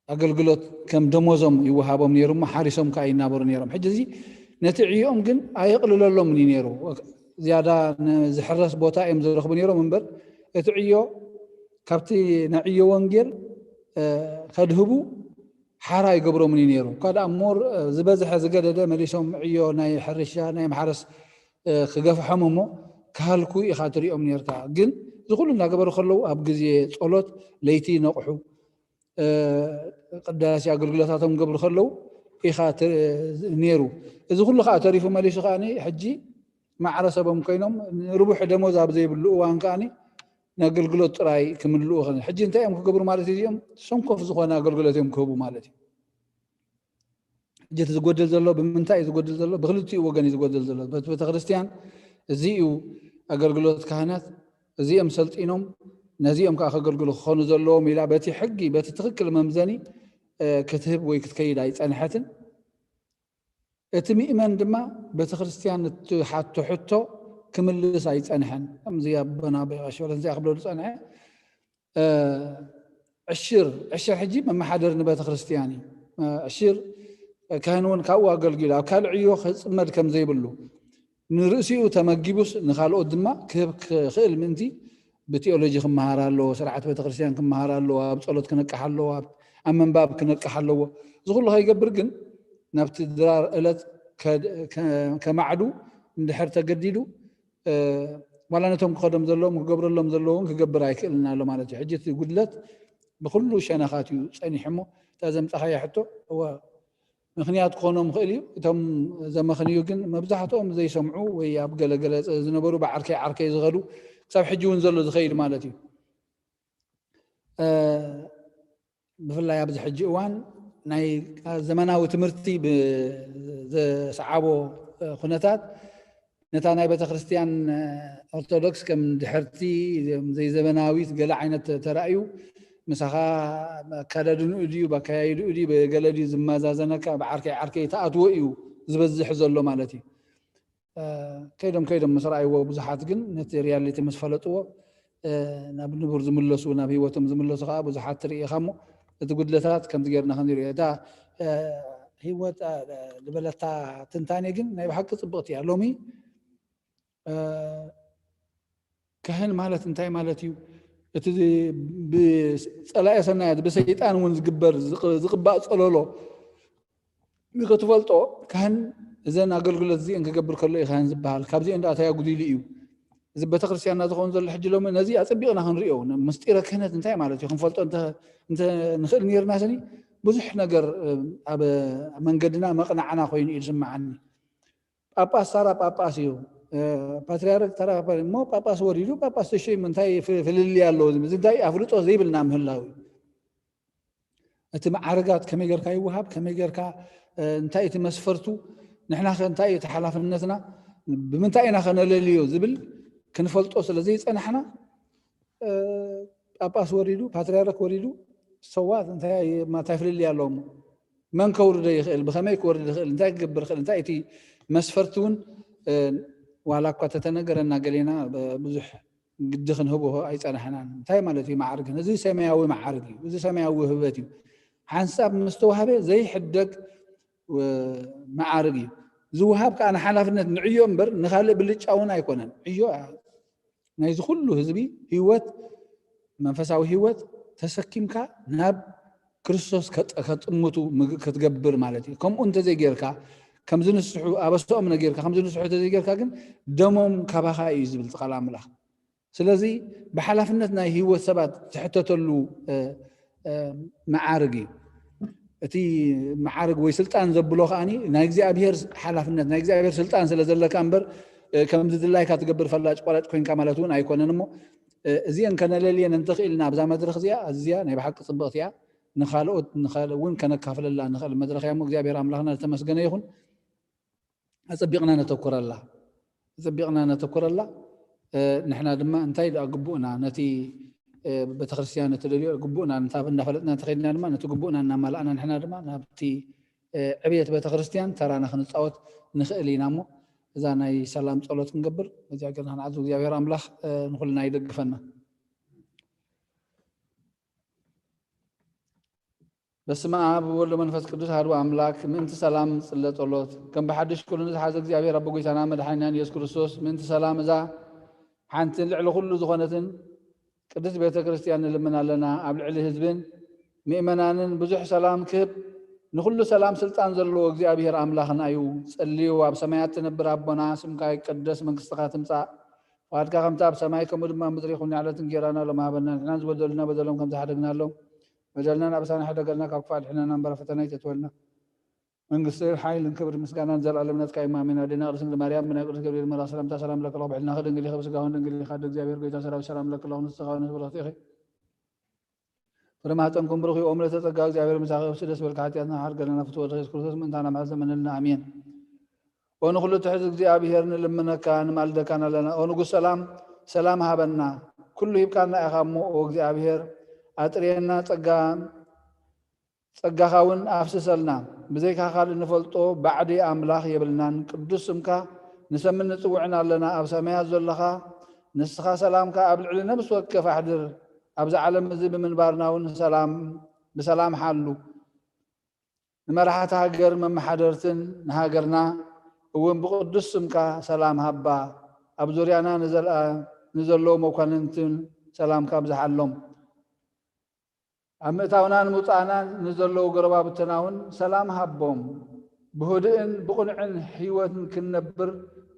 ኣገልግሎት ከም ደሞዞም ይወሃቦም ነይሩ እሞ ሓሪሶም ከኣ ይናበሩ ነይሮም። ሕጂ እዚ ነቲ ዕዮኦም ግን ኣየቕልለሎምን እዩ ነይሩ። ዝያዳ ንዝሕረስ ቦታ እዮም ዝረኽቡ ነይሮም እምበር እቲ ዕዮ ካብቲ ናይ ዕዮ ወንጌል፣ እ፣ ከድህቡ ሓራ ይገብሮምን እዩ ነይሩ። እኳ ደኣ እሞ፣ እ፣ ዝበዝሐ ዝገደደ መሊሶም ዕዮ ናይ ሕርሻ ናይ ማሕረስ ክገፍሖም እሞ ክሃልኩ ኢኻ ትሪኦም ነርካ። ግን እዚ ኩሉ እናገበሩ ከለዉ ኣብ ግዜ ጸሎት ለይቲ ይነቕሑ፣ ቅዳሴ ኣገልግሎታቶም ክገብሩ ከለዉ ኢኻ ነይሩ። እዚ ኩሉ ከዓ ተሪፉ መሊሱ ከዓ ሕጂ ማዕረ ሰቦም ኮይኖም ርቡሕ ደሞዝ ኣብ ዘይብሉ እዋን ከዓ ንኣገልግሎት ጥራይ ክምልኡ። ሕጂ እንታይ እዮም ክገብሩ ማለት እዩ? እዚኦም ሰንኮፍ ዝኾነ ኣገልግሎት እዮም ክህቡ ማለት እዩ። ሕጂ እቲ ዝጎድል ዘሎ ብምንታይ እዩ ዝጎድል ዘሎ? ብክልቲኡ ወገን እዩ ዝጎድል ዘሎ። በቲ ቤተክርስትያን እዚ እዩ ኣገልግሎት ካህናት፣ እዚኦም ሰልጢኖም ነዚኦም ከዓ ከገልግሉ ክኾኑ ዘለዎም ኢላ በቲ ሕጊ በቲ ትኽክል መምዘኒ ክትህብ ወይ ክትከይድ ኣይፀንሐትን። እቲ ምእመን ድማ ቤተክርስትያን እትሓቶ ሕቶ ክምልስ ኣይፀንሐን። ከምዚ ኣቦና ኣቦይ ቀሺ ወለንዚኣ ክብለሉ ፀንሐ ዕሽር ዕሽር ሕጂ መመሓደር ንቤተ ክርስቲያን እዩ። ዕሽር ካህን እውን ካብኡ ኣገልጊሉ ኣብ ካልእ ዕዮ ክፅመድ ከም ዘይብሉ ንርእሲኡ ተመጊቡስ ንካልኦት ድማ ክህብ ክኽእል ምእንቲ ብቴኦሎጂ ክመሃር ኣለዎ፣ ስርዓት ቤተ ክርስቲያን ክመሃር ኣለዎ፣ ኣብ ጸሎት ክነቅሕ ኣለዎ፣ ኣብ ኣብ ምንባብ ክነቅሕ ኣለዎ። እዚ ኩሉ ከይገብር ግን ናብቲ ድራር ዕለት ከማዕዱ እንድሕር ተገዲዱ ዋላ ነቶም ክኸዶም ዘለዎም ክገብረሎም ዘለዎን ክገብር ኣይክእልን ኣሎ ማለት እዩ። ሕጂ እቲ ጉድለት ብኩሉ ሸነኻት እዩ ጸኒሑ እሞ እታ ዘምጻኻያ ሕቶ እወ ምኽንያት ክኾኖም ይኽእል እዩ። እቶም ዘመኽንዩ ግን መብዛሕትኦም ዘይሰምዑ ወይ ኣብ ገለገለ ዝነበሩ ብዓርከይ ዓርከይ ዝኸዱ ክሳብ ሕጂ እውን ዘሎ ዝኸይድ ማለት እዩ። ብፍላይ ኣብዚ ሕጂ እዋን ናይ ዘመናዊ ትምህርቲ ብዘስዓቦ ኩነታት ነታ ናይ ቤተክርስትያን ኦርቶዶክስ ከም ድሕርቲ ዘይዘመናዊት ገለ ዓይነት ተራእዩ ምሳኻ ኣካዳድንኡ ድዩ ብኣካያይድኡ ድዩ ብገለ ድዩ ዝመዛዘነካ ብዓርከይ ዓርከይ ተኣትዎ እዩ ዝበዝሕ ዘሎ ማለት እዩ። ከይዶም ከይዶም ምስ ረኣይዎ ብዙሓት ግን ነቲ ሪያሊቲ ምስ ፈለጥዎ ናብ ንቡር ዝምለሱ ናብ ህይወቶም ዝምለሱ ከዓ ብዙሓት ትርኢ ኢኻ እሞ እቲ ጉድለታት ከምዚ ጌርና ክንሪኦ እታ ህይወት ዝበለታ ትንታኔ ግን ናይ ብሓቂ ፅብቕቲ እያ። ሎሚ ካህን ማለት እንታይ ማለት እዩ? እቲ ብፀላኤ ሰናያት ብሰይጣን እውን ዝግበር ዝቕባእ ፀለሎ ንክትፈልጦ ካህን እዘን ኣገልግሎት እዚአን ክገብር ከሎ እዩ ካህን ዝበሃል። ካብዚአን ደኣ እንታይ ኣጉዲሉ እዩ? እዚ ቤተክርስትያንና ዝኸውን ዘሎ ሕጂ ሎሚ ነዚ ኣፀቢቕና ክንሪኦ ምስጢረ ክህነት እንታይ ማለት እዩ ክንፈልጦ ንኽእል ነርና ስኒ ብዙሕ ነገር ኣብ መንገድና መቕናዕና ኮይኑ እዩ ዝስምዓኒ። ጳጳስ ተራ ጳጳስ እዩ። ፓትሪያርክ ተራ እሞ ጳጳስ ወሪዱ ጳጳስ ተሸይሙ እንታይ ፍልልይ ኣለዎ? እዚ እንታይ ኣፍልጦ ዘይብልና ምህላው እዩ። እቲ መዓርጋት ከመይ ጌርካ ይወሃብ ከመይ ጌርካ እንታይ እቲ መስፈርቱ ንሕና ከ እንታይ እቲ ሓላፍነትና ብምንታይ ኢና ከነለልዮ ዝብል ክንፈልጦ ስለ ዘይፀናሕና ጳጳስ ወሪዱ ፓትሪያርክ ወሪዱ ሰዋት እንታይ ፍልልይ ኣለዎም? መን ከውርዶ ይኽእል ብኸመይ ክወርድ ይኽእል እንታይ ክገብር ይኽእል እንታይ እቲ መስፈርቲ እውን ዋላ እኳ ተተነገረና ገሌና ብዙሕ ግዲ ክንህቦ ኣይፀናሕናን። እንታይ ማለት እዩ መዓርግ? እዚ ሰማያዊ መዓርግ እዩ። እዚ ሰማያዊ ውህበት እዩ። ሓንሳብ ምስ ተዋህበ ዘይሕደግ መዓርግ እዩ። ዝውሃብ ከዓ ንሓላፍነት ንዕዮ እምበር ንካልእ ብልጫ እውን ኣይኮነን። ዕዮ ናይዚ ኩሉ ህዝቢ ህይወት መንፈሳዊ ህይወት ተሰኪምካ ናብ ክርስቶስ ከጥምቱ ክትገብር ማለት እዩ። ከምኡ እንተዘይጌርካ ከምዚ ንስሑ ኣበስኦም ነጌርካ ከምዚ ንስሑ እንተዘይጌርካ ግን ደሞም ካባኻ እዩ ዝብል ቃል ኣምላኽ። ስለዚ ብሓላፍነት ናይ ህይወት ሰባት ትሕተተሉ መዓርግ እዩ። እቲ መዓርግ ወይ ስልጣን ዘብሎ ከዓኒ ናይ እግዚኣብሔር ሓላፍነት ናይ እግዚኣብሔር ስልጣን ስለ ዘለካ እምበር ከምዚ ድላይካ ትገብር ፈላጭ ቆራጭ ኮይንካ ማለት እውን ኣይኮነን እሞ እዚአን ከነለልየን እንተኽኢልና ኣብዛ መድረክ እዚኣ ኣዝያ ናይ ብሓቂ ፅብቕቲ እያ። ንካልኦት እውን ከነካፍለላ ንኽእል መድረክ እያ እሞ እግዚኣብሔር ኣምላኽና ዝተመስገነ ይኹን። ኣፀቢቕና ነተኩረላ ኣፀቢቕና ነተኩረላ ንሕና ድማ እንታይ ደኣ ግቡእና ነቲ ቤተክርስትያን እትደልዮ ግቡእና ንታብ እናፈለጥና እንተኸድና ድማ ነቲ ግቡእና እናማላእና ንሕና ድማ ናብቲ ዕብየት ቤተክርስትያን ተራና ክንፃወት ንኽእል ኢና እሞ እዛ ናይ ሰላም ፀሎት ክንገብር በዚኣ ገርና ክንዓዙ እግዚኣብሔር ኣምላኽ ንኩልና ይደግፈና። በስመ ኣብ ወወልድ ወመንፈስ ቅዱስ ኣሐዱ ኣምላክ ምእንቲ ሰላም ጽለ ጸሎት ከም ብሓድሽ ኩሉ ንዝሓዘ እግዚኣብሔር ኣቦ ጎይታና መድሓኒናን ኢየሱስ ክርስቶስ ምእንቲ ሰላም እዛ ሓንትን ልዕሊ ኩሉ ዝኾነትን ቅድስት ቤተ ክርስቲያን ንልምን ኣለና። ኣብ ልዕሊ ህዝብን ምእመናንን ብዙሕ ሰላም ክህብ ንኹሉ ሰላም ስልጣን ዘለዎ እግዚኣብሔር ኣምላኽና እዩ። ጸልዩ፣ ኣብ ሰማያት ትነብር ኣቦና፣ ስምካ ይቀደስ፣ መንግስትኻ ትምጻእ፣ ፍቓድካ ከምቲ ኣብ ሰማይ ከምኡ ድማ ኣብ ምድሪ ይኹን። ንዕለት እንጌራና ሎም ሃበና፣ ንሕናን ዝበደሉና በደሎም ከም ዝሓደግናሎም፣ በደልና ናብ ኣሳና ሕደገልና፣ ካብ ክፋል ሕነና እምበር ኣብ ፈተና ኣይተትወልና። መንግስቲ፣ ሓይልን ክብሪ ምስጋናን ዘልኣለም ናትካ እዩ። ኣሜን። ኣዴና ቅድስት ድንግል ማርያም፣ ብናይ ቅዱስ ገብርኤል መልኣኽ ሰላምታ ሰላም ለክለኹ፣ ብሕልናኺ ድንግል ኢኺ፣ ብስጋኽን ድንግል ኢኻ፣ ኣደ እግዚኣብሔር ጎይታ ሰራዊት ሰላም ለክለኹ፣ ንስኻ ንስብረኽቲ ኢኺ። ፍረ ማህፀንኩም ብሩኽ እዩ፣ ኦምለ ተጸጋ እግዚኣብሔር ምሳኺ፣ ደስ በልካ፣ ሓጢኣትና ሓርገለና፣ ፍትወ ወልድኺ የሱስ ክርስቶስ ምእንታና ምሕረት ለምነልና፣ ኣሜን። ኦ ንኹሉ ትሕዝ እግዚኣብሔር ንልምነካ ንማልደካን ኣለና። ኦ ንጉስ ሰላም፣ ሰላም ሃበና። ኩሉ ሂብካና ኢኻ እሞ፣ ኦ እግዚኣብሔር፣ ኣጥርየና፣ ጸጋ፣ ጸጋኻ እውን ኣፍስሰልና። ብዘይካ ካልእ ንፈልጦ ባዕዲ ኣምላኽ የብልናን። ቅዱስ ስምካ ንሰምን ንጽውዕን ኣለና። ኣብ ሰማያት ዘለኻ ንስኻ ሰላምካ ኣብ ልዕሊ ነፍሲ ወከፍ ኣሕድር። ኣብዚ ዓለም እዚ ብምንባርና እውን ሰላም፣ ብሰላም ሓሉ። ንመራሕቲ ሃገር መመሓደርትን ንሃገርና እውን ብቅዱስ ስምካ ሰላም ሃባ። ኣብ ዙርያና ንዘለኣ-፣ ንዘለዉ መኳንንትን ሰላምካ ኣብዝሓሎም። ኣብ ምእታውናን ምውጻእናን ንዘለዉ ጎረባብትና እውን ሰላም ሃቦም። ብህዱእን ብቕኑዕን ህይወት ክንነብር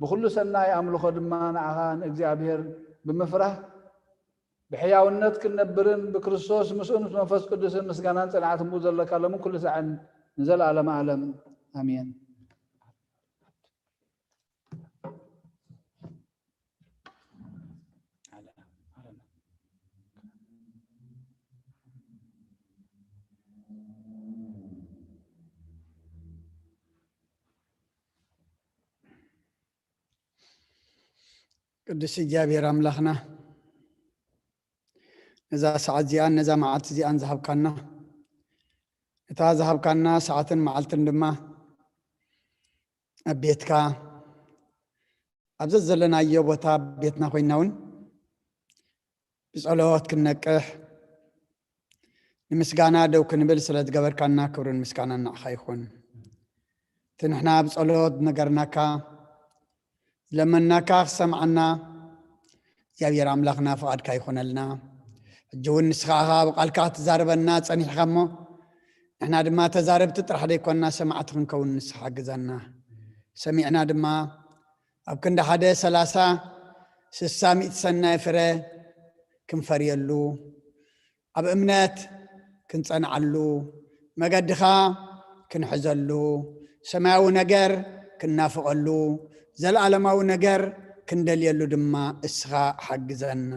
ብኹሉ ሰናይ ኣምልኾ ድማ ንዓኻ ንእግዚኣብሔር ብምፍራህ ብሕያውነት ክንነብርን ብክርስቶስ ምስኡን ምስ መንፈስ ቅዱስን ምስጋናን ጽንዓትን ብኡ ዘለካ ሎምን ኩሉ ሳዕን ንዘለኣለመ ዓለም ኣሜን። ቅዱስ እግዚኣብሔር ኣምላኽና፣ ነዛ ሰዓት እዚኣን ነዛ መዓልቲ እዚኣን ዝሃብካና፣ እታ ዝሃብካና ሰዓትን መዓልትን ድማ ኣብ ቤትካ፣ ኣብ ዘዘለናዮ ቦታ ቤትና ኮይንና እውን ብጸሎት ክንነቅሕ፣ ንምስጋና ደው ክንብል ስለ ዝገበርካና ክብርን ምስጋናን ንዓኻ ይኹን። እቲ ንሕና ብጸሎት ነገርናካ፣ ዝለመንናካ ክሰምዓና እግዚኣብሔር ኣምላኽና ፍቓድካ ይኹነልና። ሕጂ እውን ንስኻ ኢኻ ብቓልካ ክትዛረበና ጸኒሕካ እሞ፣ ንሕና ድማ ተዛረብቲ ጥራሕ ዘይኮንና ሰማዕቲ ክንከውን ንስኻ ሓግዘና። ሰሚዕና ድማ ኣብ ክንዲ ሓደ ሰላሳ፣ ስሳ፣ ሚእቲ ሰናይ ፍረ ክንፈርየሉ፣ ኣብ እምነት ክንጸንዓሉ፣ መገድኻ ክንሕዘሉ፣ ሰማያዊ ነገር ክንናፍቐሉ፣ ዘለኣለማዊ ነገር ክንደልየሉ ድማ እስኻ ሓግዘና።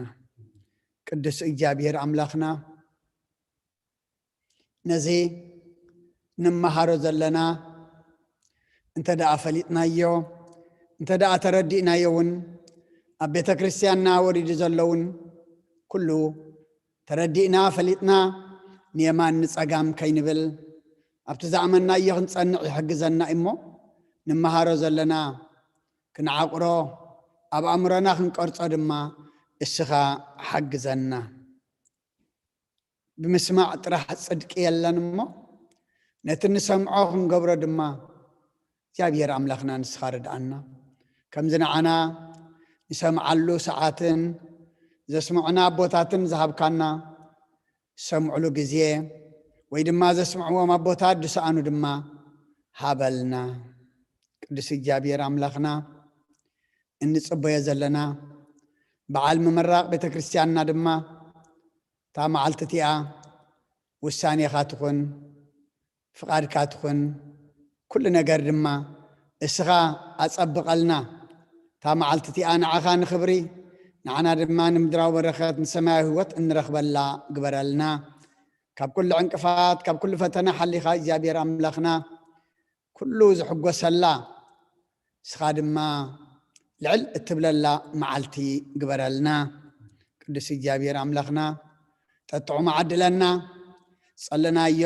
ቅዱስ እግዚኣብሔር ኣምላኽና፣ ነዚ ንመሃሮ ዘለና እንተ ደኣ ፈሊጥናዮ፣ እንተ ደኣ ተረዲእናዮ እውን፣ ኣብ ቤተ ክርስቲያንና ወሪዱ ዘሎ እውን ኩሉ ተረዲእና ፈሊጥና ንየማን ንጸጋም ከይንብል፣ ኣብቲ ዝኣመንናዮ ክንጸንዕ ይሕግዘና እሞ፣ ንመሃሮ ዘለና ክንዓቕሮ፣ ኣብ ኣእምሮና ክንቀርጾ ድማ እስኻ ሓግዘና። ብምስማዕ ጥራሕ ጽድቂ የለን እሞ፣ ነቲ ንሰምዖ ክንገብሮ ድማ እግዚኣብሔር ኣምላኽና ንስኻ ርድኣና። ከምዚ ንዓና ንሰምዓሉ ሰዓትን ዘስምዑና ኣቦታትን ዝሃብካና፣ ዝሰምዑሉ ግዜ ወይ ድማ ዘስምዕዎም ኣቦታት ዝሰኣኑ ድማ ሃበልና። ቅዱስ እግዚኣብሔር ኣምላኽና፣ እንጽበዮ ዘለና በዓል ምምራቕ ቤተ ክርስቲያንና ድማ፣ እታ መዓልቲ እቲኣ ውሳኔኻ ትኹን፣ ፍቓድካ ትኹን፣ ኩሉ ነገር ድማ እስኻ ኣጸብቐልና። እታ መዓልቲ እቲኣ ንዓኻ ንኽብሪ፣ ንዓና ድማ ንምድራዊ በረኸት፣ ንሰማያዊ ህይወት እንረኽበላ ግበረልና። ካብ ኩሉ ዕንቅፋት፣ ካብ ኩሉ ፈተና ሓሊኻ እግዚኣብሔር ኣምላኽና፣ ኩሉ ዝሕጎሰላ፣ ንስኻ ድማ ልዕል እትብለላ መዓልቲ ግበረልና። ቅዱስ እግዚኣብሔር ኣምላኽና፣ ጠጥዑም ዓድለና፣ ጸለናዮ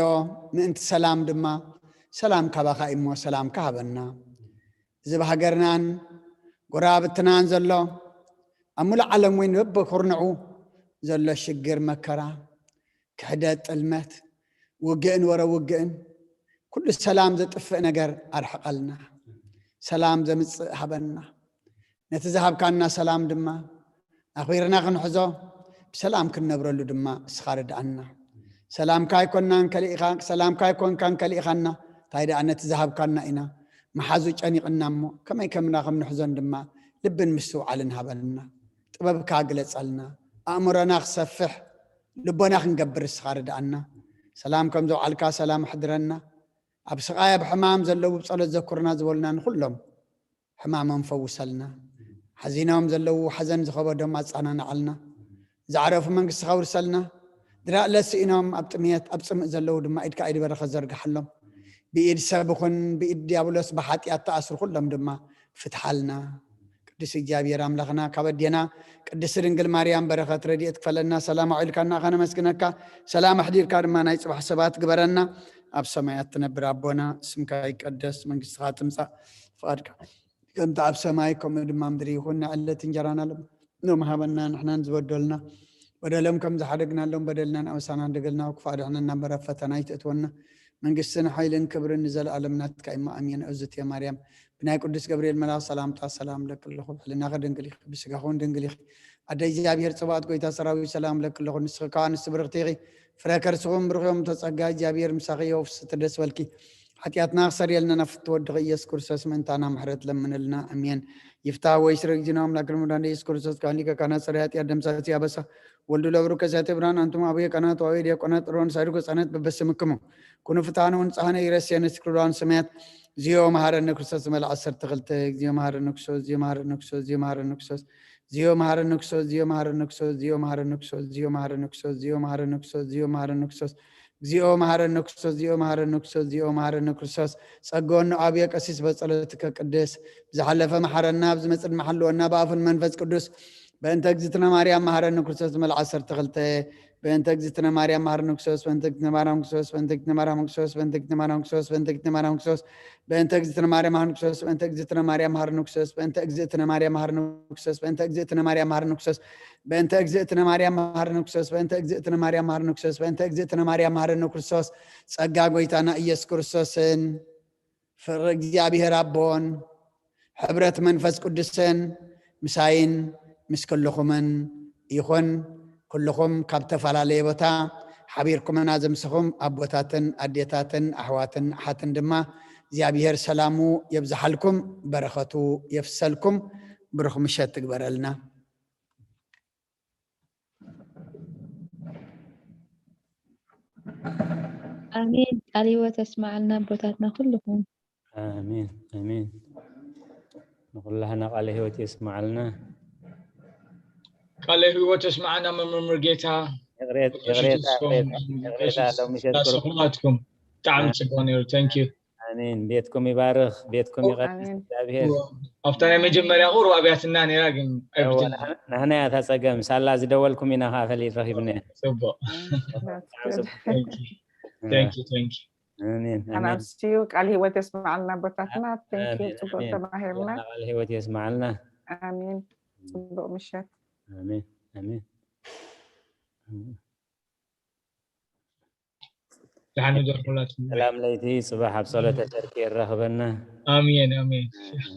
ምእንቲ ሰላም ድማ፣ ሰላም ካባኻ እሞ ሰላምካ ሃበና። እዚ ኣብ ሃገርናን ጎረባብትናን ዘሎ፣ ኣብ ሙሉእ ዓለም እውን በብኩርንዑ ዘሎ ሽግር መከራ፣ ክሕደት፣ ጥልመት፣ ውግእን ወረ ውግእን፣ ኩሉ ሰላም ዘጥፍእ ነገር ኣርሕቐልና። ሰላም ዘምጽእ ሃበና። ነቲ ዝሃብካና ሰላም ድማ ኣኽቢርና ክንሕዞ፣ ብሰላም ክንነብረሉ ድማ እስኻ ርድኣና። ሰላምካ ኣይኮንናን ከሊእኻ፣ ሰላምካ ኣይኮንካን ከሊእኻና፣ እንታይ ደኣ ነቲ ዝሃብካና ኢና። መሓዙ ጨኒቕና እሞ፣ ከመይ ከምና ከም ንሕዞን ድማ ልብን ምስትውዓልን ሃበልና። ጥበብካ ግለጸልና። ኣእምሮና ክሰፍሕ፣ ልቦና ክንገብር እስኻ ርድኣና። ሰላም ከም ዘውዓልካ ሰላም ኣሕድረና። ኣብ ስቓይ ኣብ ሕማም ዘለዉ ብጸሎት ዘኩርና ዝበሉና ንኹሎም ሕማሞም ፈውሰልና። ሓዚኖም ዘለዉ ሓዘን ዝኸበዶም ኣጸናንዓልና። ዝዓረፉ መንግስትኻ ውርሰልና። ድራእ ለስኢኖም ኣብ ጥምየት ኣብ ጽምእ ዘለዉ ድማ ኢድካ ኢድ በረኸት ዘርግሓሎም። ብኢድ ሰብ ይኹን ብኢድ ዲያብሎስ ብሓጢኣት ተኣስሩ ኩሎም ድማ ፍትሓልና። ቅዱስ እግዚኣብሔር ኣምላኽና ካብ ኣዴና ቅድስቲ ድንግል ማርያም በረኸት ረድኤት ክፈለና። ሰላም ኣውዒልካና ከነመስግነካ፣ ሰላም ኣሕዲርካ ድማ ናይ ጽባሕ ሰባት ግበረና። ኣብ ሰማያት ትነብር ኣቦና፣ ስምካ ይቀደስ፣ መንግስትኻ ትምጻእ፣ ፍቓድካ ከምቲ ኣብ ሰማይ ከምኡ ድማ ምድሪ ይኹን። ንዕለት እንጀራና ሎም ሎም ሃበና፣ ንሕናን ዝበደሉና በደሎም ከም ዝሓደግናሎም በደልናን ኣበሳናን ደገልና፣ ክፉእ ኣድሕነና እምበር ኣብ ፈተና ኣይትእትወና። መንግስትን ሓይልን ክብርን ንዘለኣለም ናትካ እሞ ኣሜን። እግዝእትየ ማርያም ብናይ ቅዱስ ገብርኤል መልኣኽ ሰላምታ ሰላም እብለኪ ኣለኹ። ብሕልናኺ ድንግል ኢኺ፣ ብስጋኺ እውን ድንግል ኢኺ። ኣደ እግዚኣብሔር ጽባኦት ጎይታ ሰራዊት ሰላም እብለኪ ኣለኹ። ንስኺ ከኣ ኣንስቲ ብርኽቲ ኢኺ፣ ፍረ ከርስኺ እውን ብሩኽ እዩ። እም ተጸጋ እግዚኣብሔር ምሳኺ እዩ፣ ፍስሕቲ ደስ በልኪ። ሓጢኣትና ክሰርየልና ናብ ፍትወ ወድኺ ኢየሱስ ክርስቶስ ምእንታና ምሕረት ለምንልና። ኣሜን። ይፍታ ወይ ስረ ጊዜና ኣምላክ ልሙዳን ኢየሱስ ክርስቶስ ካህን ሊቀ ካህናት ጸሪ ሓጢኣት ደምሳሲ ኣበሳ ወልዱ ለብሩ ከሳቴ ብርሃን ኣንቱም ኣቡየ ካህናት ዋዊ ዲያቆናት ጥሮን ሳድጎ ጻነት በበስምክሙ ኩኑ ፍትሓነ ወንጽሓነ ይረስየነ ስክርዶን ሰማያት። እግዚኦ መሐረነ ክርስቶስ መልዓ ዓሰርተ ክልተ። እግዚኦ መሐረነ ክርስቶስ፣ እግዚኦ መሐረነ ክርስቶስ፣ እግዚኦ መሐረነ ክርስቶስ፣ እግዚኦ መሐረነ ክርስቶስ፣ እግዚኦ መሐረነ ክርስቶስ፣ እግዚኦ መሐረነ ክርስቶስ፣ እግዚኦ መሐረነ ክርስቶስ፣ እግዚኦ መሐረነ ክርስቶስ፣ እግዚኦ መሐረነ ክርስቶስ፣ እግዚኦ መሐረነ ክርስቶስ፣ እግዚኦ መሐረነ ክርስቶስ። ጸግኦን ንኣብየ ቀሲስ በጸሎትከ ቅድስ ብዝሓለፈ መሐረና፣ ብዝመጽእ ድማ ሓልወና ብኣፉን መንፈስ ቅዱስ። በእንተ እግዝእትነ ማርያም መሐረነ ክርስቶስ መልዓ ዓሰርተ ክልተ። በእንተ እግዝእትነ ማርያም መሐረነ ክርስቶስ፣ በእንተ እግዝእትነ ማርያም ክርስቶስ፣ በእንተ እግዝእትነ ማርያም ክርስቶስ፣ በእንተ እግዝእትነ ማርያም ክርስቶስ፣ በእንተ እግዝእትነ ማርያም መሐረነ ክርስቶስ፣ በእንተ እግዝእትነ ማርያም መሐረነ ክርስቶስ፣ በእንተ እግዝእትነ ማርያም መሐረነ ክርስቶስ፣ በእንተ እግዝእትነ ማርያም መሐረነ ክርስቶስ፣ በእንተ እግዝእትነ ማርያም መሐረነ ክርስቶስ፣ በእንተ እግዝእትነ ማርያም መሐረነ ክርስቶስ፣ በእንተ እግዝእትነ ማርያም መሐረነ ክርስቶስ። ጸጋ ጎይታና ኢየሱስ ክርስቶስን ፍቕሪ እግዚኣብሔር ኣቦን ሕብረት መንፈስ ቅዱስን ምሳይን ምስ ኩልኹምን ይኹን። ኩልኹም ካብ ዝተፈላለየ ቦታ ሓቢርኩምና ዘምስኹም ኣቦታትን ኣዴታትን ኣሕዋትን ኣሓትን ድማ እግዚኣብሔር ሰላሙ የብዝሓልኩም፣ በረኸቱ የፍሰልኩም። ብሩኽ ምሸት ትግበረልና። ኣሜን። ቃለ ህይወት የስምዓልና ኣቦታትና ኩልኹም። ኣሜን ኣሜን። ንኩላህና ቃለ ህይወት የስምዓልና። ቃለ ህይወት የስምዓና መምህር ሙሉጌታ። ይቕሬት- ይቕሬታ ይቕሬታ- ይቕሬታ ሎም ምሸት ዳስኹማትኩም ብጣዕሚ ጽቡቕ ነይሩ። Thank you። ኣሜን። ቤትኩም ይባርኽ፣ ቤትኩም ይቐድስ ኣሜን። እግዚኣብሔር። ኣብታ ናይ መጀመርያ ቁሩብ ኣብያትና ነይራ ግን እወ፣ ኣይብትን። ንሕና- ንሕና እያ እታ ጸገም፣ ሳላ ዝደወልኩም ኢና ከኣ ፈሊጥ ረኺብና። ጽቡቕ። ብጣዕሚ ጽቡቕ። Thank you. Thank you. Thank you. Thank you. ኣሜን ኣሜን። ኣናብስዩ ቃል ህይወት የስምዓልና ኣቦታትና። Thank you። ኣሜን ጽቡቅ ኣሜን። ተማሂርና። ቃል ህይወት የስምዓልና። ኣሜን። ጽቡቅ ምሸት። ኣሜን ኣሜን። ደሓን ሕደሩ ኩላትኩም። ሰላም ለይቲ፣ ጽባሕ ኣብ ጸሎተ ሰርኪ የራኽበና። ኣሜን ኣሜን።